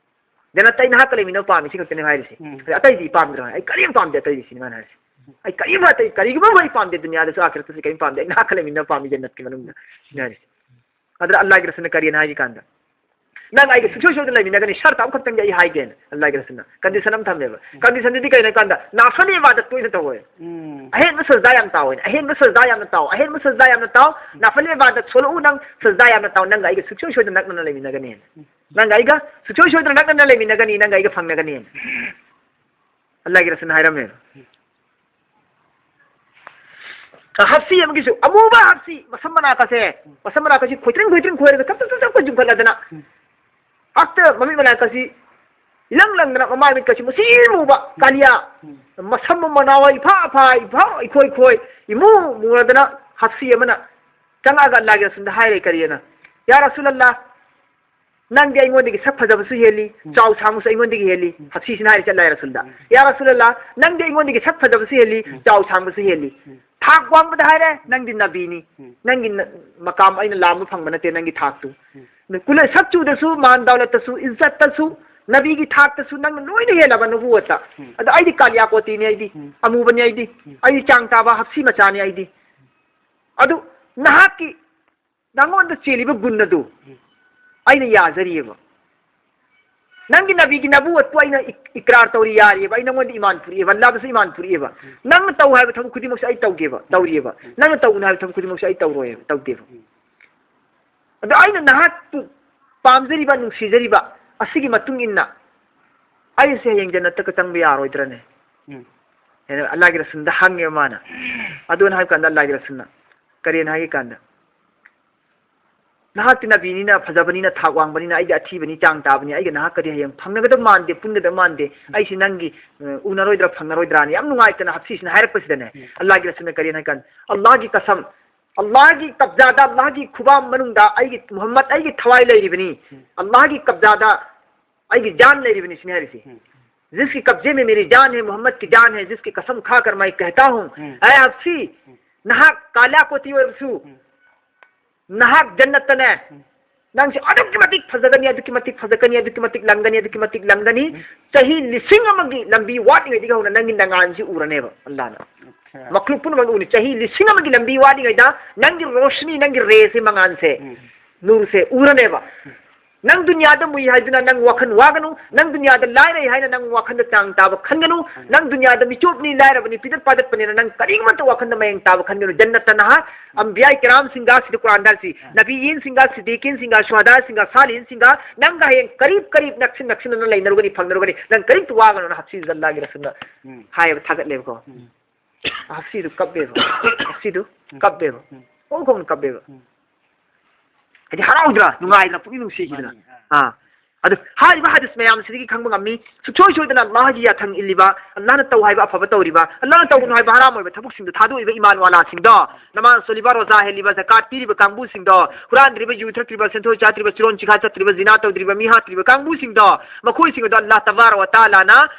"ꯖꯟꯅꯠꯇ ꯑꯩ ꯅꯍꯥꯛꯀ ꯂꯩꯃꯤꯟꯅꯕ ꯄꯥꯝꯃꯤ", ꯁꯤ ꯈꯛꯇꯅꯦ ꯍꯥꯏꯔꯤꯁꯦ꯫ ꯎꯝ꯫ ꯑꯗ ꯑꯇꯩꯗꯤ ꯄꯥꯝꯗ꯭ꯔꯣ? "ꯑꯩ ꯀꯔꯤꯝ ꯄꯥꯝꯗꯦ ꯑꯇꯩꯗꯤ", ꯁꯤꯅꯤ ꯃꯥꯅ ꯍꯥꯏꯔꯤꯁꯦ꯫ "ꯑꯩ ꯀꯔꯤꯝ ꯑꯇꯩ ꯀꯔꯤꯒꯨꯝꯕ ꯑꯩ ꯄꯥꯝꯗꯦ ꯗꯨꯅꯤꯌꯥꯗꯁꯨ ꯑꯥꯈꯤꯔꯠꯇꯁꯨ ꯀꯔꯤꯝ ꯄꯥꯝꯗꯦ, ꯑꯩ ꯅꯍꯥꯛꯀ ꯂꯩꯃꯤꯟꯅꯕ ꯄꯥꯝꯃꯤ ꯖꯟꯅꯠꯀꯤ ꯃꯅꯨꯡꯗ", ꯁꯤꯅꯤ ꯍꯥꯏꯔꯤꯁꯦ꯫ ꯑꯗꯨꯗ ꯑꯜꯂꯥꯒꯤ ꯔꯁꯨꯜꯅ ꯀꯔꯤꯅ ꯍꯥꯏꯒꯦ ꯀꯥꯟꯗ, "ꯅꯪ ꯑꯩꯒ ꯁꯨꯡꯁꯣꯏ ꯁꯣꯏꯗꯅ ꯂꯩꯃꯤꯟꯅꯒꯅꯤ, ꯁꯔꯇ ꯑꯃꯈꯛꯇꯪꯗꯤ ꯑꯩ ꯍꯥꯏꯒꯦꯅ", ꯑꯜꯂꯥꯒꯤ ꯔꯁꯨꯜꯅ ꯀꯟꯗꯤꯁꯟ ꯑꯃ ꯊꯝꯃꯦꯕ꯫ ꯀꯟꯗꯤꯁꯟꯗꯨꯗꯤ ꯀꯩꯅꯣ ꯍꯥꯏ ꯀꯥꯟꯗ, "ꯅꯥꯐꯂꯤ ꯏꯕꯥꯗꯠ ꯇꯣꯏꯅ ꯇꯧꯋꯦ꯫ ꯎꯝ꯫ ꯑꯍꯦꯟꯕ ꯁꯖꯗꯥ ꯌꯥꯝ ꯇꯥꯎꯋꯦ, ꯑꯍꯦꯟꯕ ꯁꯖꯗꯥ ꯌꯥꯝꯅ ꯇꯥꯎ, ꯑꯍꯦꯟꯕ ꯁꯖꯗꯥ ꯌꯥꯝꯅ ꯇꯥꯎ, ꯅꯥꯐꯂꯤ ꯏꯕꯥꯗꯠ ꯁꯣꯂꯛꯎ, ꯅꯪ ꯁꯖꯗꯥ ꯌꯥꯝꯅ ꯇꯥꯎ, ꯅꯪꯒ ꯑꯩꯒ ꯁꯨꯡꯁꯣꯏ ꯁꯣꯏꯗꯅ ꯅꯛꯅꯅ ꯂꯩꯃꯤꯟꯅꯒꯅꯤ꯫ ꯅꯪꯒ ꯑꯩꯒ ꯁꯨꯡꯁꯣꯏ ꯁꯣꯏꯗꯅ ꯅꯛꯅꯅ ꯂꯩꯃꯤꯟꯅꯒꯅꯤ, ꯅꯪꯒ ꯑꯩꯒ ꯐꯪꯅꯒꯅꯤ", ꯑꯜꯂꯥꯒꯤ ꯔꯁꯨꯜꯅ ꯍꯥꯏꯔꯝꯃꯦꯕ꯫ ꯍꯞꯁꯤ ꯑꯃꯒꯤꯁꯨ ꯑꯃꯨꯕ ꯍꯞꯁꯤ, ꯃꯁꯝ ꯃꯅꯥꯀꯁꯦ, ꯃꯁꯝ ꯃꯅꯥꯀꯁꯤ ꯈꯣꯏꯇ꯭ꯔꯤꯡ ꯈꯣꯏꯇ꯭ꯔꯤꯡ ꯈꯣꯏꯔꯒ ꯆꯞ ꯆꯞ ꯆꯞ ꯆꯞ ꯌꯨꯡꯈꯠꯂꯗꯅ, ꯍꯦꯛꯇ ꯃꯃꯤꯠ ꯃꯅꯥꯀꯁꯤ ꯏꯂꯪ ꯂꯪꯗꯅ, ꯃꯃꯥꯏ ꯃꯤꯠꯀꯁꯤ ꯃꯨꯁꯤ ꯃꯨꯕ, ꯀꯥꯂꯤꯌꯥ, ꯃꯁꯝ ꯃꯅꯥꯎ ꯏꯐꯥ ꯐꯥ, ꯏꯐꯥ ꯏꯈꯣꯏ ꯈꯣꯏ, ꯏꯃꯨ ꯃꯨꯔꯗꯅ ꯍꯞꯁꯤ ꯑꯃꯅ ꯆꯪꯉꯛꯑꯒ ꯑꯜꯂꯥꯒꯤ ꯔꯁꯨꯜꯗ ꯍꯥꯏꯔꯦ ꯀꯔꯤꯑꯅ, "ꯌꯥ ꯔꯁꯨꯂꯜꯂꯥ, ꯅꯪꯗꯤ ꯑꯩꯉꯣꯟꯗꯒꯤ ꯁꯛ ꯐꯖꯕꯁꯨ ꯍꯦꯜꯂꯤ, ꯎꯝ꯫ ꯆꯥꯎ ꯁꯥꯡꯕꯁꯨ ꯑꯩꯉꯣꯟꯗꯒꯤ ꯍꯦꯜꯂꯤ", ꯎꯝ꯫ ꯍꯞꯁꯤꯁꯤꯅ ꯍꯥꯏꯔꯤꯁꯦ ꯑꯜꯂꯥꯍ ꯔꯁꯨꯜꯗ꯫ ꯎꯝ꯫ "ꯌꯥ ꯔꯁꯨꯂꯜꯂꯥ, ꯅꯪꯗꯤ ꯑꯩꯉꯣꯟꯗꯒꯤ ꯁꯛ ꯐꯖꯕꯁꯨ ꯍꯦꯜꯂꯤ, ꯎꯝ꯫ ꯆꯥꯎ ꯁꯥꯡꯕꯁꯨ ꯍꯦꯜꯂꯤ꯫ ꯎꯝ꯫ ꯊꯥꯛ ꯋꯥꯡꯕꯗ ꯍꯥꯏꯔꯦ, ꯅꯪꯗꯤ ꯅꯕꯤꯅꯤ꯫ ꯎꯝ꯫ ꯅꯪꯒꯤ ꯅ-, ꯃꯀꯥꯝ ꯑꯩꯅ ꯂꯥꯝꯕ ꯐꯪꯕ ꯅꯠꯇꯦ, ꯅꯪꯒꯤ ꯊꯥꯛꯇꯨ꯫ ꯎꯝ꯫ ꯀꯨꯂ-, ꯁꯛ ꯆꯨꯗꯁꯨ, ꯃꯥꯟ ꯗꯧꯂꯠꯇꯁꯨ, ꯏꯖꯠꯇꯁꯨ, ꯅꯕꯤꯒꯤ ꯊꯥꯛꯇꯁꯨ ꯅꯪꯅ ꯂꯣꯏꯅ ꯍꯦꯜꯂꯕ ꯅꯕꯨꯋꯠꯇ꯫ ꯎꯝ꯫ ꯑꯗꯣ ꯑꯩꯗꯤ ꯀꯥꯂꯤꯌꯥ ꯀꯣꯇꯤꯅꯤ ꯑꯩꯗꯤ, ꯎꯝ꯫ ꯑꯃꯨꯕꯅꯤ ꯑꯩꯗꯤ, ꯎꯝ꯫ ꯑꯩꯗꯤ ꯆꯥꯡ ꯇꯥꯕ ꯍꯞꯁꯤ ꯃꯆꯥꯅꯤ ꯑꯩꯗꯤ꯫ ꯑꯗꯨ ꯅꯍꯥꯛꯀꯤ ꯅꯉꯣꯟꯗ ꯆꯦꯜꯂꯤꯕ ꯒꯨꯟ ꯑꯗꯨ ꯎꯝ꯫ ꯑꯩꯅ ꯌꯥꯖꯔꯤꯑꯕ꯫ ꯅꯪꯒꯤ ꯅꯕꯤꯒꯤ ꯅꯕꯨꯋꯠꯄꯨ ꯑꯩꯅ ꯏꯛ-, ꯏꯀ꯭ꯔꯥꯔ ꯇꯧꯔꯤ, ꯌꯥꯔꯤꯑꯕ꯫ ꯑꯩ ꯅꯉꯣꯟꯗ ꯏꯃꯥꯟ ꯐꯨꯔꯛꯑꯦꯕ, ꯑꯜꯂꯥꯗꯁꯨ ꯏꯃꯥꯟ ꯐꯨꯔꯛꯑꯦꯕ꯫ ꯎꯝ꯫ ꯅꯪꯅ ꯇꯧ ꯍꯥꯏꯕ ꯊꯕꯛ ꯈꯨꯗꯤꯡꯃꯛꯁꯦ ꯑꯩ ꯇꯧꯒꯦꯕ, ꯎꯝ꯫ ꯇꯧꯔꯤꯑꯕ꯫ ꯎꯝ꯫ ꯅꯪꯅ ꯇꯧꯒꯅꯨ ꯍꯥꯏꯕ ꯊꯕꯛ ꯈꯨꯗꯤꯡꯃꯛꯁꯦ ꯑꯩ ꯇꯧꯔꯣꯏꯑꯕ, ꯇꯧꯗꯦꯕ꯫ ꯎꯝ꯫ ꯑꯗꯣ ꯑꯩꯅ ꯅꯍꯥꯛꯄꯨ ꯄꯥꯝꯖꯔꯤꯕ, ꯅꯨꯡꯁꯤꯖꯔꯤꯕ ꯑꯁꯤꯒꯤ ꯃꯇꯨꯡ ꯏꯟꯅ ꯑꯩꯁꯦ ꯍꯌꯦꯡ ꯖꯟꯅꯠꯇꯒ ꯆꯪꯕ ꯌꯥꯔꯣꯏꯗ꯭ꯔꯅꯦ? ꯎꯝ꯫ ꯍꯥꯏꯅ ꯑꯜꯂꯥꯒꯤ ꯔꯁꯨꯜꯗ ꯍꯪꯉꯦꯕ ꯃꯥꯅ꯫ ꯑꯗꯨꯅ ꯍꯥꯏꯕ ꯀꯥꯟꯗ ꯑꯜꯂꯥꯒꯤ ꯔꯁꯨꯜꯅ ꯀꯔꯤꯅ ꯍꯥꯏꯒꯦ ꯀꯥꯟꯗ, "ꯅꯍꯥꯛꯇꯤ ꯅꯕꯤꯅꯤꯅ, ꯐꯖꯕꯅꯤꯅ, ꯊꯥꯛ ꯋꯥꯡꯕꯅꯤꯅ, ꯑꯩꯗꯤ ꯑꯊꯤꯕꯅꯤ, ꯆꯥꯡ ꯇꯥꯕꯅꯤ, ꯑꯩꯒ ꯅꯍꯥꯛꯀꯗꯤ ꯍꯌꯦꯡ ꯐꯪꯅꯒꯗꯕ ꯃꯥꯟꯗꯦ, ꯄꯨꯟꯒꯗꯕ ꯃꯥꯟꯗꯦ, ꯑꯩꯁꯤ ꯅꯪꯒꯤ, ꯑ, ꯎꯅꯔꯣꯏꯗ꯭ꯔꯥ, ꯐꯪꯅꯔꯣꯏꯗ꯭ꯔꯥꯅ" ꯌꯥꯝ ꯅꯨꯡꯉꯥꯏꯇꯅ ꯍꯞꯁꯤꯁꯤꯅ ꯍꯥꯏꯔꯛꯄꯁꯤꯗꯅꯦ, ꯎꯝ꯫ ꯑꯜꯂꯥꯒꯤ ꯔꯁꯨꯜꯅ ꯀꯔꯤꯅ ꯍꯥꯏ ꯀꯥꯟꯗ, "ꯑꯜꯂꯥꯒꯤ ꯀꯁꯝ, ꯑꯜꯂꯥꯒꯤ ꯀꯕꯖꯥꯗ, ꯑꯜꯂꯥꯒꯤ ꯈꯨꯕꯥꯝ ꯃꯅꯨꯡꯗ ꯑꯩꯒꯤ ꯃꯨꯍꯝꯃꯗ, ꯑꯩꯒꯤ ꯊꯋꯥꯏ ꯂꯩꯔꯤꯕꯅꯤ, ꯎꯝ꯫ ꯑꯜꯂꯥꯒꯤ ꯀꯕꯖꯥꯗ ꯑꯩꯒꯤ ꯖꯥꯟ ꯂꯩꯔꯤꯕꯅꯤ", ꯁꯤꯅꯤ ꯍꯥꯏꯔꯤꯁꯤ꯫ ꯎꯝ꯫ "जिसके कब्जे में मेरी जान है, मोहम्मद की जान है, जिसकी कसम खाकर मैं कहता हूँ, ꯎꯝ꯫ ऐ हफ्सी, ꯎꯝ꯫ ꯅꯍꯥꯛ ꯀꯥꯂꯥꯀꯣꯇꯤ ꯑꯣꯏꯔꯕꯁꯨ, ꯎꯝ꯫ ꯅꯍꯥꯛ ꯖꯟꯅꯠꯇꯅꯦ꯫ ꯎꯝ꯫ ꯅꯪꯁꯦ ꯑꯗꯨꯛꯀꯤ ꯃꯇꯤꯛ ꯐꯖꯒꯅꯤ, ꯑꯗꯨꯛꯀꯤ ꯃꯇꯤꯛ ꯐꯖꯒꯅꯤ, ꯑꯗꯨꯛꯀꯤ ꯃꯇꯤꯛ ꯂꯪꯒꯅꯤ, ꯑꯗꯨꯛꯀꯤ ꯃꯇꯤꯛ ꯂꯪꯒꯅꯤ꯫ ꯎꯝ꯫ ꯆꯍꯤ ꯂꯤꯁꯤꯡ ꯑꯃꯒꯤ ꯂꯝꯕꯤ ꯋꯥꯠꯂꯤꯉꯩꯗꯒꯤ ꯍꯧꯅ ꯅꯪꯒꯤ ꯅꯉꯥꯟꯁꯤ ꯎꯔꯅꯦꯕ ꯑꯜꯂꯥꯅ꯫ ꯑꯠꯁꯥ꯫ ꯃꯈꯂꯨꯛ ꯄꯨꯝꯅꯃꯛ ꯎꯅꯤ꯫ ꯆꯍꯤ ꯂꯤꯁꯤꯡ ꯑꯃꯒꯤ ꯂꯝꯕꯤ ꯋꯥꯠꯂꯤꯉꯩꯗ ꯅꯪꯒꯤ ꯔꯣꯁꯅꯤ, ꯅꯪꯒꯤ ꯔꯦꯁꯤ, ꯃꯉꯥꯟꯁꯦ, ꯎꯝ꯫ ꯅꯨꯔꯁꯦ ꯎꯔꯅꯦꯕ꯫ ꯎꯝ꯫ ꯅꯪ ꯗꯨꯅꯤꯌꯥꯗ ꯃꯨꯏ ꯍꯥꯏꯗꯨꯅ ꯅꯪ ꯋꯥꯈꯜ ꯋꯥꯒꯅꯨ, ꯅꯪ ꯗꯨꯅꯤꯌꯥꯗ ꯂꯥꯏꯔꯩ ꯍꯥꯏꯅ ꯅꯪ ꯋꯥꯈꯜꯗ ꯆꯥꯡ ꯇꯥꯕ ꯈꯟꯒꯅꯨ, ꯎꯝ꯫ ꯅꯪ ꯗꯨꯅꯤꯌꯥꯗ ꯃꯤꯆꯣꯞꯅꯤ, ꯂꯥꯏꯔꯕꯅꯤ, ꯄꯤꯗꯠ ꯄꯥꯗꯠꯄꯅꯤꯅ ꯅꯪ ꯀꯔꯤꯒꯨꯝꯕꯇ ꯋꯥꯈꯜꯗ ꯃꯌꯦꯡ ꯇꯥꯕ ꯈꯟꯒꯅꯨ꯫ ꯖꯟꯅꯠꯇ ꯅꯍꯥꯛ ꯑꯝꯕꯤꯌꯥ ꯀꯤꯔꯥꯝꯁꯤꯡꯒ, ꯁꯤꯗ ꯀꯨꯔꯥꯟꯗ ꯍꯥꯏꯔꯤꯁꯤ, ꯎꯝ꯫ ꯅꯕꯤꯌꯤꯟꯁꯤꯡꯒ, ꯁꯤꯗꯤꯀꯤꯟꯁꯤꯡꯒ, ꯁꯨꯍꯗꯥꯁꯤꯡꯒ, ꯁꯥꯂꯤꯍꯤꯟꯁꯤꯡꯒ ꯅꯪꯒ ꯍꯌꯦꯡ ꯀꯔꯤꯞ ꯀꯔꯤꯞ ꯅꯛꯁꯤꯟ ꯅꯛꯁꯤꯟꯅꯅ ꯂꯩꯅꯔꯨꯒꯅꯤ, ꯐꯪꯅꯔꯨꯒꯅꯤ꯫ ꯅꯪ ꯀꯔꯤꯝꯇ ꯋꯥꯒꯅꯨꯅ ꯍꯥꯞꯁꯤꯁꯤꯗ ꯑꯜꯂꯥꯒꯤ ꯔꯁꯨꯜꯅ ꯎꯝ꯫ ꯍꯥꯏꯌꯦꯕ, ꯊꯥꯒꯠꯂꯦꯕꯀꯣ꯫ ꯎꯝ꯫ ꯍꯥꯞꯁꯤꯗꯨ ꯀꯞꯄꯦꯕ꯫ ꯍꯥꯞꯁꯤꯗꯨ ꯎꯝ꯫ ꯀꯞꯄꯦꯕ꯫ ꯎꯝ꯫ ꯃꯑꯣꯡ ꯈꯪꯅ ꯀꯞꯄꯦꯕ꯫ ꯎꯝ꯫ ꯍꯥꯏꯗꯤ ꯍꯔꯥꯎꯗ꯭ꯔꯥ? ꯅꯨꯡꯉꯥꯏꯗꯅ? ꯄꯨꯛꯅꯤꯡ ꯅꯨꯡꯁꯤꯈꯤꯗꯅ? ꯃꯥꯅꯤ꯫ ꯑꯥ꯫ ꯑꯥ꯫ ꯑꯗꯨ ꯍꯥꯏꯔꯤꯕ ꯍꯗꯤꯁ ꯃꯌꯥꯝꯁꯤꯗꯒꯤ ꯈꯪꯕ ꯉꯝꯃꯤ, ꯁꯨꯡꯁꯣꯏ ꯁꯣꯏꯗꯅ ꯑꯜꯂꯥꯍꯒꯤ ꯌꯥꯊꯪ ꯏꯜꯂꯤꯕ, ꯑꯜꯂꯥꯍꯅ ꯇꯧ ꯍꯥꯏꯕ ꯑꯐꯕ ꯇꯧꯔꯤꯕ, ꯑꯜꯂꯥꯍꯅ ꯇꯧꯒꯅꯨ ꯍꯥꯏꯕ ꯍꯔꯥꯝ ꯑꯣꯏꯕ ꯊꯕꯛꯁꯤꯡꯗꯣ ꯊꯥꯗꯣꯛꯏꯕ ꯏꯃꯥꯟ ꯋꯥꯂꯥꯁꯤꯡꯗꯣ, ꯅꯃꯥꯖ ꯁꯣꯜꯂꯤꯕ, ꯔꯣꯖꯥ ꯍꯦꯜꯂꯤꯕ, ꯖꯀꯥꯠ ꯄꯤꯔꯤꯕ ꯀꯥꯡꯕꯨꯁꯤꯡꯗꯣ, ꯍꯨꯔꯥꯟꯗ꯭ꯔꯤꯕ, ꯌꯨ ꯊꯛꯇ꯭ꯔꯤꯕ, ꯁꯦꯟꯊꯣꯏ ꯆꯥꯗ꯭ꯔꯤꯕ, ꯆꯤꯔꯣꯟ ꯆꯤꯈꯥ ꯆꯠꯇ꯭ꯔꯤꯕ, ꯖꯤꯅꯥ ꯇꯧꯗ꯭ꯔꯤꯕ, ꯃꯤ ꯍꯥꯠꯇ꯭ꯔꯤꯕ ꯀꯥꯡꯕꯨꯁꯤꯡꯗꯣ, ꯃꯈꯣꯏꯁꯤꯡ ꯑꯗꯣ ꯑꯜꯂꯥꯍ ꯇꯕꯥꯔꯛ ꯋ ꯇꯥꯂꯥꯅ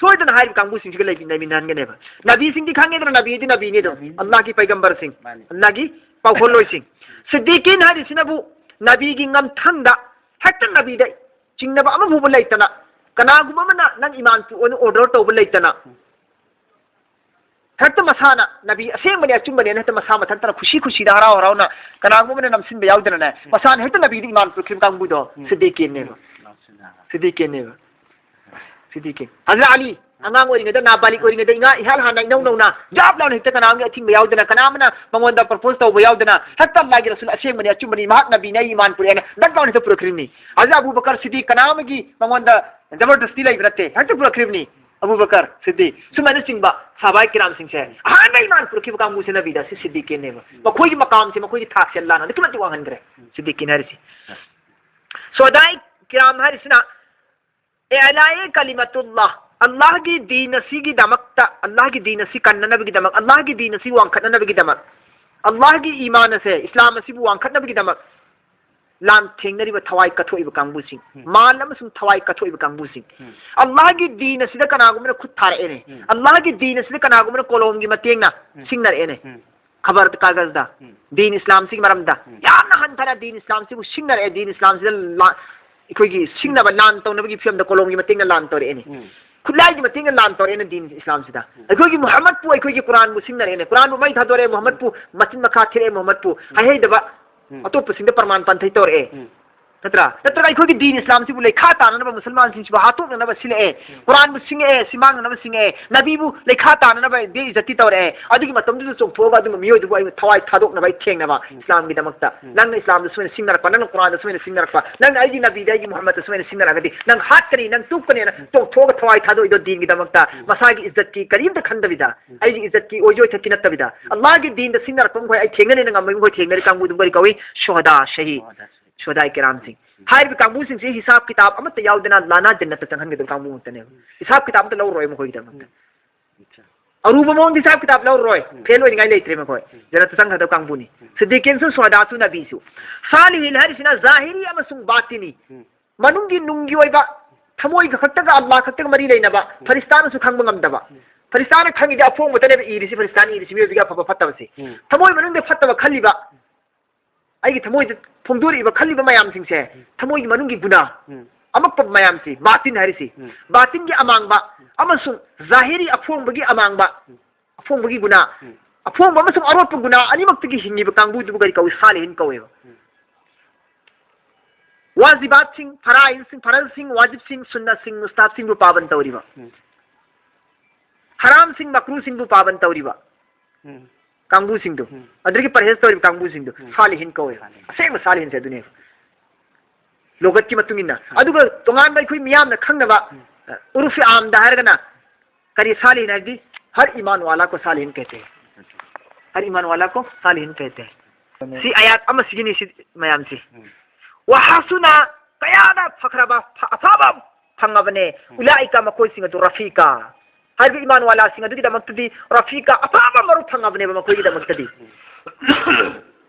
ꯁꯣꯏꯗꯅ ꯍꯥꯏꯔꯤꯕ ꯀꯥꯡꯕꯨꯁꯤꯡꯁꯤꯒ ꯂꯩꯃꯤꯟ-, ꯂꯩꯃꯤꯟꯅꯍꯟꯒꯅꯦꯕ꯫ ꯅꯕꯤꯁꯤꯡꯗꯤ ꯈꯪꯉꯦꯗꯅ, ꯅꯕꯤꯗꯤ ꯅꯕꯤꯅꯤ ꯑꯗꯨꯝ꯫ ꯅꯕꯤꯅꯤ꯫ ꯑꯜꯂꯥꯍꯒꯤ ꯄꯩꯒꯝꯕꯔꯁꯤꯡ, ꯃꯥꯅꯤ꯫ ꯑꯜꯂꯥꯍꯒꯤ ꯄꯥꯎꯈꯣꯜꯂꯣꯏꯁꯤꯡ꯫ ꯁꯤꯗꯤꯀꯤꯟ ꯍꯥꯏꯔꯤꯁꯤꯅꯕꯨ ꯅꯕꯤꯒꯤ ꯉꯝꯊꯪꯗ ꯍꯦꯛꯇ ꯅꯕꯤꯗ ꯆꯤꯡꯅꯕ ꯑꯃ ꯐꯥꯎꯕ ꯂꯩꯇꯅ, ꯀꯅꯥꯒꯨꯝꯕ ꯑꯃꯅ ꯅꯪ ꯏꯃꯥꯟ ꯄꯨ-, ꯑꯣꯏꯅ order ꯇꯧꯕ ꯂꯩꯇꯅ, ꯍꯦꯛꯇ ꯃꯁꯥꯅ ꯅꯕꯤ ꯑꯁꯦꯡꯕꯅꯦ, ꯑꯆꯨꯝꯕꯅꯦꯅ ꯍꯦꯛꯇ ꯃꯁꯥ ꯃꯊꯟꯇꯅ ꯈꯨꯁꯤ ꯈꯨꯁꯤꯗ ꯍꯔꯥꯎ ꯍꯔꯥꯎꯅ ꯀꯅꯥꯒꯨꯝꯕ ꯑꯃꯅ ꯅꯝꯁꯤꯟꯕ ꯌꯥꯎꯗꯅꯅꯦ, ꯃꯁꯥꯅ ꯍꯦꯛꯇ ꯅꯕꯤꯗ ꯏꯃꯥꯟ ꯄꯨꯔꯛꯈꯤꯕ ꯀꯥꯡꯕꯨꯗꯣ ꯎꯝ꯫ ꯁꯤꯗꯤꯀꯤꯟꯅꯦꯕ꯫ ꯎꯝ꯫ ꯁꯤꯗꯤꯀꯤꯟꯅꯦꯕ꯫ ꯁꯤꯗꯤꯀꯤꯟ꯫ ꯍꯖꯔꯠ ꯑꯂꯤ ꯑꯉꯥꯡ ꯑꯣꯏꯔꯤꯉꯩꯗ, ꯅꯥꯕꯥꯂꯤꯛ ꯑꯣꯏꯔꯤꯉꯩꯗ, ꯏꯉꯥ-, ꯏꯍꯥꯟ ꯍꯥꯟꯅ ꯏꯅꯧ ꯅꯧꯅ, ꯖꯥꯞ ꯂꯥꯎꯅ ꯍꯦꯛꯇ ꯀꯅꯥ ꯑꯃꯒꯤ ꯑꯊꯤꯡꯕ ꯌꯥꯎꯗꯅ, ꯀꯅꯥ ꯑꯃꯅ ꯃꯉꯣꯟꯗ propose ꯇꯧꯕ ꯌꯥꯎꯗꯅ, ꯍꯦꯛꯇ ꯑꯜꯂꯥꯍꯒꯤ ꯔꯁꯨꯜ ꯑꯁꯦꯡꯕꯅꯤ, ꯑꯆꯨꯝꯕꯅꯤ, ꯃꯍꯥꯛ ꯅꯕꯤꯅꯤ, ꯑꯩ ꯏꯃꯥꯟ ꯄꯨꯔꯛꯑꯦꯅ ꯗꯛ ꯂꯥꯎꯅ ꯍꯦꯛꯇ ꯄꯨꯔꯛꯈ꯭ꯔꯤꯕꯅꯤ꯫ ꯍꯖꯔꯠ ꯑꯕꯨ ꯕꯀꯔ ꯁꯤꯗꯤꯛ ꯀꯅꯥ ꯑꯃꯒꯤ ꯃꯉꯣꯟꯗ ꯖꯕꯔꯗꯁꯇꯤ ꯂꯩꯕ ꯅꯠꯇꯦ, ꯍꯦꯛꯇ ꯄꯨꯔꯛꯈ꯭ꯔꯤꯕꯅꯤ꯫ ꯑꯕꯨ ꯕꯀꯔ ꯁꯤꯗꯤꯛ, ꯁꯨꯃꯥꯏꯅ ꯆꯤꯡꯕ ꯁꯍꯥꯕꯥꯏ ꯀꯤꯔꯥꯝꯁꯤꯡꯁꯦ ꯑꯍꯥꯟꯕ ꯏꯃꯥꯟ ꯄꯨꯔꯛꯈꯤꯕ ꯀꯥꯡꯕꯨꯁꯦ ꯅꯕꯤꯗ ꯁꯤ ꯁꯤꯗꯤꯛꯀꯤꯅꯦꯕ꯫ ꯃꯈꯣꯏꯒꯤ ꯃꯀꯥꯝꯁꯦ, ꯃꯈꯣꯏꯒꯤ ꯊꯥꯛꯁꯦ ꯑꯜꯂꯥꯍꯅ ꯑꯗꯨꯛꯀꯤ ꯃꯇꯤꯛ ꯋꯥꯡꯍꯟꯈ꯭ꯔꯦ꯫ ꯁꯤꯗꯤꯛꯀꯤꯟ ꯍꯥꯏꯔꯤꯁꯤ꯫ ꯁꯨꯍꯗꯥꯏ ꯀꯤꯔꯥꯝ ꯍꯥꯏꯔꯤꯁꯤꯅ ꯏꯂꯥꯏ ꯀꯂꯤꯃꯇꯨꯜꯂꯥꯍ, ꯑꯜꯂꯥꯍꯒꯤ ꯗꯤꯟ ꯑꯁꯤꯒꯤꯗꯃꯛꯇ, ꯑꯜꯂꯥꯍꯒꯤ ꯗꯤꯟ ꯑꯁꯤ ꯀꯟꯅꯅꯕꯒꯤꯗꯃꯛ, ꯑꯜꯂꯥꯍꯒꯤ ꯗꯤꯟ ꯑꯁꯤ ꯋꯥꯡꯈꯠꯅꯅꯕꯒꯤꯗꯃꯛ, ꯑꯜꯂꯥꯍꯒꯤ ꯏꯃꯥꯟ ꯑꯁꯦ, ꯏꯁꯂꯥꯝ ꯑꯁꯤꯕꯨ ꯋꯥꯡꯈꯠꯅꯕꯒꯤꯗꯃꯛ ꯂꯥꯟ ꯊꯦꯡꯅꯔꯤꯕ ꯊꯋꯥꯏ ꯀꯠꯊꯣꯛꯏꯕ ꯀꯥꯡꯕꯨꯁꯤꯡ, ꯎꯝ꯫ ꯃꯥꯜ ꯑꯃꯁꯨꯡ ꯊꯋꯥꯏ ꯀꯠꯊꯣꯛꯏꯕ ꯀꯥꯡꯕꯨꯁꯤꯡ, ꯎꯝ꯫ ꯑꯜꯂꯥꯍꯒꯤ ꯗꯤꯟ ꯑꯁꯤꯗ ꯀꯅꯥꯒꯨꯝꯕꯅ ꯈꯨꯠ ꯊꯥꯔꯛꯑꯦꯅꯦ, ꯎꯝ꯫ ꯑꯜꯂꯥꯍꯒꯤ ꯗꯤꯟ ꯑꯁꯤꯗ ꯀꯅꯥꯒꯨꯝꯕꯅ ꯀꯣꯂꯣꯝꯒꯤ ꯃꯇꯦꯡꯅ ꯎꯝ꯫ ꯁꯤꯡꯅꯔꯛꯑꯦꯅꯦ꯫ ꯎꯝ꯫ ꯈꯕꯔ ꯀꯥꯒꯖꯗ ꯎꯝ꯫ ꯗꯤꯟ ꯏꯁꯂꯥꯝꯁꯤꯒꯤ ꯃꯔꯝꯗ ꯎꯝ꯫ ꯌꯥꯝꯅ ꯍꯟꯊꯅ ꯗꯤꯟ ꯏꯁꯂꯥꯝꯁꯤꯕꯨ ꯁꯤꯡꯅꯔꯛꯑꯦ, ꯗꯤꯟ ꯏꯁꯂꯥꯝꯁꯤꯗ ꯂꯥ-, ꯑꯩꯈꯣꯏꯒꯤ ꯁꯤꯡꯅꯕ ꯂꯥꯟ ꯇꯧꯅꯕꯒꯤ ꯐꯤꯕꯝꯗ ꯀꯣꯂꯣꯝꯒꯤ ꯃꯇꯦꯡꯅ ꯂꯥꯟ ꯇꯧꯔꯛꯑꯦꯅꯦ꯫ ꯎꯝ꯫ ꯈꯨꯠꯂꯥꯏꯒꯤ ꯃꯇꯦꯡꯅ ꯂꯥꯟ ꯇꯧꯔꯛꯑꯦꯅꯦ ꯗꯤꯟ ꯏꯁꯂꯥꯝꯁꯤꯗ꯫ ꯎꯝ꯫ ꯑꯩꯈꯣꯏꯒꯤ ꯃꯨꯍꯝꯃꯗꯄꯨ, ꯑꯩꯈꯣꯏꯒꯤ ꯀꯨꯔꯥꯟꯕꯨ ꯁꯤꯡꯅꯔꯛꯑꯦꯅꯦ, ꯀꯨꯔꯥꯟꯕꯨ ꯃꯩ ꯊꯥꯗꯣꯔꯛꯑꯦ, ꯃꯨꯍꯝꯃꯗꯄꯨ ꯃꯆꯤꯟ ꯃꯈꯥ ꯊꯤꯔꯛꯑꯦ, ꯃꯨꯍꯝꯃꯗꯄꯨ ꯎꯝ꯫ ꯍꯥꯏꯍꯩꯗꯕ ꯎꯝ꯫ ꯑꯇꯣꯞꯄꯁꯤꯡꯗ ꯄ꯭ꯔꯃꯥꯟ ꯄꯥꯟꯊꯩ ꯇꯧꯔꯛꯑꯦ꯫ ꯎꯝ꯫ ꯅꯠꯇ꯭ꯔꯥ? ꯅꯠꯇ꯭ꯔꯒ ꯑꯩꯈꯣꯏꯒꯤ ꯗꯤꯟ ꯏꯁꯂꯥꯝꯁꯤꯕꯨ ꯂꯩꯈꯥ ꯇꯥꯅꯅꯕ, ꯃꯨꯁꯜꯃꯥꯟꯁꯤꯡꯁꯤꯕꯨ ꯍꯥꯠꯇꯣꯛꯅꯅꯕ ꯁꯤꯜꯂꯛꯑꯦ, ꯎꯝ꯫ ꯀꯨꯔꯥꯟꯕꯨ ꯁꯤꯡꯉꯛꯑꯦ, ꯁꯤꯃꯥꯡꯅꯅꯕ ꯁꯤꯡꯉꯛꯑꯦ, ꯅꯕꯤꯕꯨ ꯂꯩꯈꯥ ꯇꯥꯅꯅꯕ ꯕꯦꯏꯏꯖꯇꯤ ꯇꯧꯔꯛꯑꯦ꯫ ꯑꯗꯨꯒꯤ ꯃꯇꯝꯗꯨꯗ ꯆꯣꯡꯊꯣꯛꯑꯒ ꯑꯗꯨꯝꯕ ꯃꯤꯑꯣꯏꯗꯨꯕꯨ ꯑꯩ ꯊꯋꯥꯏ ꯊꯥꯗꯣꯛꯅꯕ ꯑꯩ ꯊꯦꯡꯅꯕ ꯎꯝ꯫ ꯏꯁꯂꯥꯝꯒꯤꯗꯃꯛꯇ꯫ ꯎꯝ꯫ ꯅꯪꯅ ꯏꯁꯂꯥꯝꯗ ꯁꯨꯃꯥꯏꯅ ꯁꯤꯡꯅꯔꯛꯄ, ꯅꯪꯅ ꯀꯨꯔꯥꯟꯗ ꯁꯨꯃꯥꯏꯅ ꯁꯤꯡꯅꯔꯛꯄ, ꯅꯪꯅ ꯑꯩꯒꯤ ꯅꯕꯤꯗ, ꯑꯩꯒꯤ ꯃꯨꯍꯝꯃꯗꯇ ꯁꯨꯃꯥꯏꯅ ꯁꯤꯡꯅꯔꯛꯑꯒꯗꯤ ꯅꯪ ꯍꯥꯠꯀꯅꯤ, ꯅꯪ ꯇꯨꯞꯀꯅꯤꯅ ꯎꯝ꯫ ꯆꯣꯡꯊꯣꯛꯑꯒ ꯊꯋꯥꯏ ꯊꯥꯗꯣꯛꯏꯗꯣ ꯗꯤꯟꯒꯤꯗꯃꯛꯇ꯫ ꯎꯝ꯫ ꯃꯁꯥꯒꯤ ꯏꯖꯠꯀꯤ ꯀꯔꯤꯝꯇ ꯈꯟꯗꯕꯤꯗ, ꯎꯝ꯫ ꯑꯩꯒꯤ ꯏꯖꯠꯀꯤ ꯑꯣꯏꯖ ꯑꯣꯏꯊꯛꯀꯤ ꯅꯠꯇꯕꯤꯗ, ꯎꯝ꯫ ꯑꯜꯂꯥꯍꯒꯤ ꯗꯤꯟꯗ ꯁꯤꯡꯅꯔꯛꯄ ꯃꯈꯣꯏ ꯑꯩ ꯊꯦꯡꯅꯅꯤꯅ ꯉꯝꯕ ꯃꯈꯣꯏ ꯊꯦꯡꯅꯔꯤ ꯀꯥꯡꯕꯨꯗꯨ ꯀꯔꯤ ꯀꯧꯏ? ꯁꯨꯍꯗꯥ, ꯁꯍꯤꯗ꯫ ꯁꯨꯍꯗꯥ꯫ ꯁꯨꯍꯗꯥꯏ ꯀꯤꯔꯥꯝꯁꯤꯡ꯫ ꯎꯝ꯫ ꯍꯥꯏꯔꯤꯕ ꯀꯥꯡꯕꯨꯁꯤꯡꯁꯤ ꯍꯤꯁꯥꯕ ꯀꯤꯇꯥꯕ ꯑꯃꯠꯇ ꯌꯥꯎꯗꯅ ꯂꯥꯅꯥ ꯖꯟꯅꯠꯇ ꯆꯪꯍꯟꯒꯗꯕ ꯀꯥꯡꯕꯨ ꯉꯥꯛꯇꯅꯦꯕ꯫ ꯎꯝ꯫ ꯍꯤꯁꯥꯕ ꯀꯤꯇꯥꯕ ꯑꯃꯠꯇ ꯂꯧꯔꯣꯏ ꯃꯈꯣꯏꯒꯤꯗꯃꯛꯇ꯫ ꯎꯝ꯫ ꯑꯠꯆꯥ꯫ ꯑꯔꯨꯕ ꯃꯑꯣꯡꯗ ꯍꯤꯁꯥꯕ ꯀꯤꯇꯥꯕ ꯂꯧꯔꯣꯏ꯫ ꯎꯝ꯫ ꯐꯦꯜ ꯑꯣꯏꯅꯤꯡꯉꯥꯏ ꯂꯩꯇ꯭ꯔꯦ ꯃꯈꯣꯏ꯫ ꯎꯝ꯫ ꯖꯟꯅꯠꯇ ꯆꯪꯒꯗꯕ ꯀꯥꯡꯕꯨꯅꯤ꯫ ꯎꯝ꯫ ꯁꯤꯗꯤꯀꯤꯟꯁꯨ, ꯁꯨꯍꯗꯥꯁꯨ, ꯅꯕꯤꯁꯨ꯫ ꯁꯥꯂꯤꯍꯤꯟ ꯍꯥꯏꯔꯤꯁꯤꯅ ꯖꯥꯍꯤꯔꯤ ꯑꯃꯁꯨꯡ ꯕꯥꯇꯤꯅꯤ꯫ ꯎꯝ꯫ ꯃꯅꯨꯡꯒꯤ ꯅꯨꯡꯒꯤ ꯑꯣꯏꯕ ꯊꯃꯣꯏꯒ ꯈꯛꯇꯒ, ꯑꯜꯂꯥꯍ ꯈꯛꯇꯒ ꯃꯔꯤ ꯂꯩꯅꯕ, ꯎꯝ꯫ ꯐꯔꯤꯁꯇꯥꯅꯁꯨ ꯈꯪꯕ ꯉꯝꯗꯕ꯫ ꯎꯝ꯫ ꯐꯔꯤꯁꯇꯥꯅ ꯈꯪꯉꯤꯗꯤ ꯑꯐꯣꯡꯕꯇꯅꯦꯕ ꯏꯔꯤꯁꯤ, ꯐꯔꯤꯁꯇꯥꯅ ꯏꯔꯤꯁꯤ ꯃꯤꯑꯣꯏꯕꯒꯤ ꯑꯐꯕ ꯐꯠꯇꯕꯁꯦ꯫ ꯎꯝ꯫ ꯊꯃꯣꯏ ꯃꯅꯨꯡꯗ ꯐꯠꯇꯕ ꯈꯜꯂꯤꯕ, ꯑꯩꯒꯤ ꯊꯃꯣꯏꯗ ꯐꯣꯡꯗꯣꯔꯛꯏꯕ ꯈꯜꯂꯤꯕ ꯃꯌꯥꯝꯁꯤꯡꯁꯦ, ꯎꯝ꯫ ꯊꯃꯣꯏꯒꯤ ꯃꯅꯨꯡꯒꯤ ꯒꯨꯅꯥ, ꯎꯝ꯫ ꯑꯃꯛꯄ ꯃꯌꯥꯝꯁꯤ, ꯕꯥꯇꯤꯟ ꯍꯥꯏꯔꯤꯁꯤ, ꯎꯝ꯫ ꯕꯥꯇꯤꯟꯒꯤ ꯑꯃꯥꯡꯕ ꯎꯝ꯫ ꯑꯃꯁꯨꯡ ꯖꯥꯍꯤꯔꯤ ꯑꯐꯣꯡꯕꯒꯤ ꯑꯃꯥꯡꯕ, ꯎꯝ꯫ ꯑꯐꯣꯡꯕꯒꯤ ꯒꯨꯅꯥ, ꯎꯝ꯫ ꯑꯐꯣꯡꯕ ꯑꯃꯁꯨꯡ ꯑꯔꯣꯠꯄ ꯒꯨꯅꯥ ꯑꯅꯤꯃꯛꯇꯒꯤ ꯍꯤꯡꯉꯤꯕ ꯀꯥꯡꯕꯨꯗꯨꯕꯨ ꯀꯔꯤ ꯀꯧꯏ? ꯁꯥꯂꯤꯍꯤꯟ ꯀꯧꯋꯦꯕ꯫ ꯎꯝ꯫ ꯋꯥꯖꯤꯕꯥꯠꯁꯤꯡ, ꯐꯔꯥꯏꯖꯁꯤꯡ, ꯐꯔꯖꯁꯤꯡ, ꯋꯥꯖꯤꯕꯁꯤꯡ, ꯁꯨꯟꯅꯁꯤꯡ, ꯃꯨꯁꯇꯥꯕꯁꯤꯡꯕꯨ ꯄꯥꯕꯟ ꯇꯧꯔꯤꯕ, ꯎꯝ꯫ ꯍꯔꯥꯝꯁꯤꯡ, ꯃꯀ꯭ꯔꯨꯁꯤꯡꯕꯨ ꯄꯥꯕꯟ ꯇꯧꯔꯤꯕ ꯎꯝ꯫ ꯀꯥꯡꯕꯨꯁꯤꯡꯗꯨ, ꯎꯝ꯫ ꯑꯗꯨꯗꯒꯤ ꯄꯔꯍꯦꯖ ꯇꯧꯔꯤꯕ ꯀꯥꯡꯕꯨꯁꯤꯡꯗꯨ ꯎꯝ꯫ ꯁꯥꯂꯤꯍꯤꯟ ꯀꯧꯋꯦꯕ꯫ ꯁꯥꯂꯤꯍꯤꯟ꯫ ꯑꯁꯦꯡꯕ ꯁꯥꯂꯤꯍꯤꯟꯁꯦ ꯑꯗꯨꯅꯦꯕ꯫ ꯂꯣꯒꯠꯀꯤ ꯃꯇꯨꯡ ꯏꯟꯅ꯫ ꯎꯝ꯫ ꯑꯗꯨꯒ ꯇꯣꯉꯥꯟꯕ ꯑꯩꯈꯣꯏ ꯃꯤꯌꯥꯝꯅ ꯈꯪꯅꯕ, ꯎꯝ꯫ ꯎꯔꯨꯐꯤ ꯑꯥꯝꯗ ꯍꯥꯏꯔꯒꯅ ꯀꯔꯤ ꯁꯥꯂꯤꯍꯤꯟ ꯍꯥꯏꯕꯗꯤ ꯍꯔ ꯏꯃꯥꯟ ꯋꯥꯂꯥ ꯀꯣ ꯁꯥꯂꯤꯍꯤꯟ ꯀꯍꯇꯦ ꯍꯩ꯫ ꯍꯔ ꯏꯃꯥꯟ ꯋꯥꯂꯥ ꯀꯣ ꯁꯥꯂꯤꯍꯤꯟ ꯀꯍꯇꯦ ꯍꯩ꯫ ꯁꯤ ꯑꯌꯥꯠ ꯑꯃꯁꯤꯒꯤꯅꯤ ꯁꯤ ꯃꯌꯥꯝꯁꯤ꯫ ꯎꯝ꯫ ꯋꯥꯍꯥꯁꯨꯅ ꯀꯌꯥꯗ ꯐꯈ꯭ꯔꯕ ꯐ-, ꯑꯐꯕ ꯐꯪꯉꯕꯅꯦ꯫ ꯎꯝ꯫ ꯎꯂꯥꯏꯀ ꯃꯈꯣꯏꯁꯤꯡ ꯑꯗꯨ ꯔꯐꯤꯀꯥ ꯍꯥꯏꯔꯤꯕ ꯏꯃꯥꯟ ꯋꯥꯂꯥꯁꯤꯡ ꯑꯗꯨꯒꯤꯗꯃꯛꯇꯗꯤ ꯔꯐꯤꯀꯥ ꯑꯐꯕ ꯃꯔꯨꯞ ꯐꯪꯉꯕꯅꯦꯕ ꯃꯈꯣꯏꯒꯤꯗꯃꯛꯇꯗꯤ꯫ ꯎꯝ꯫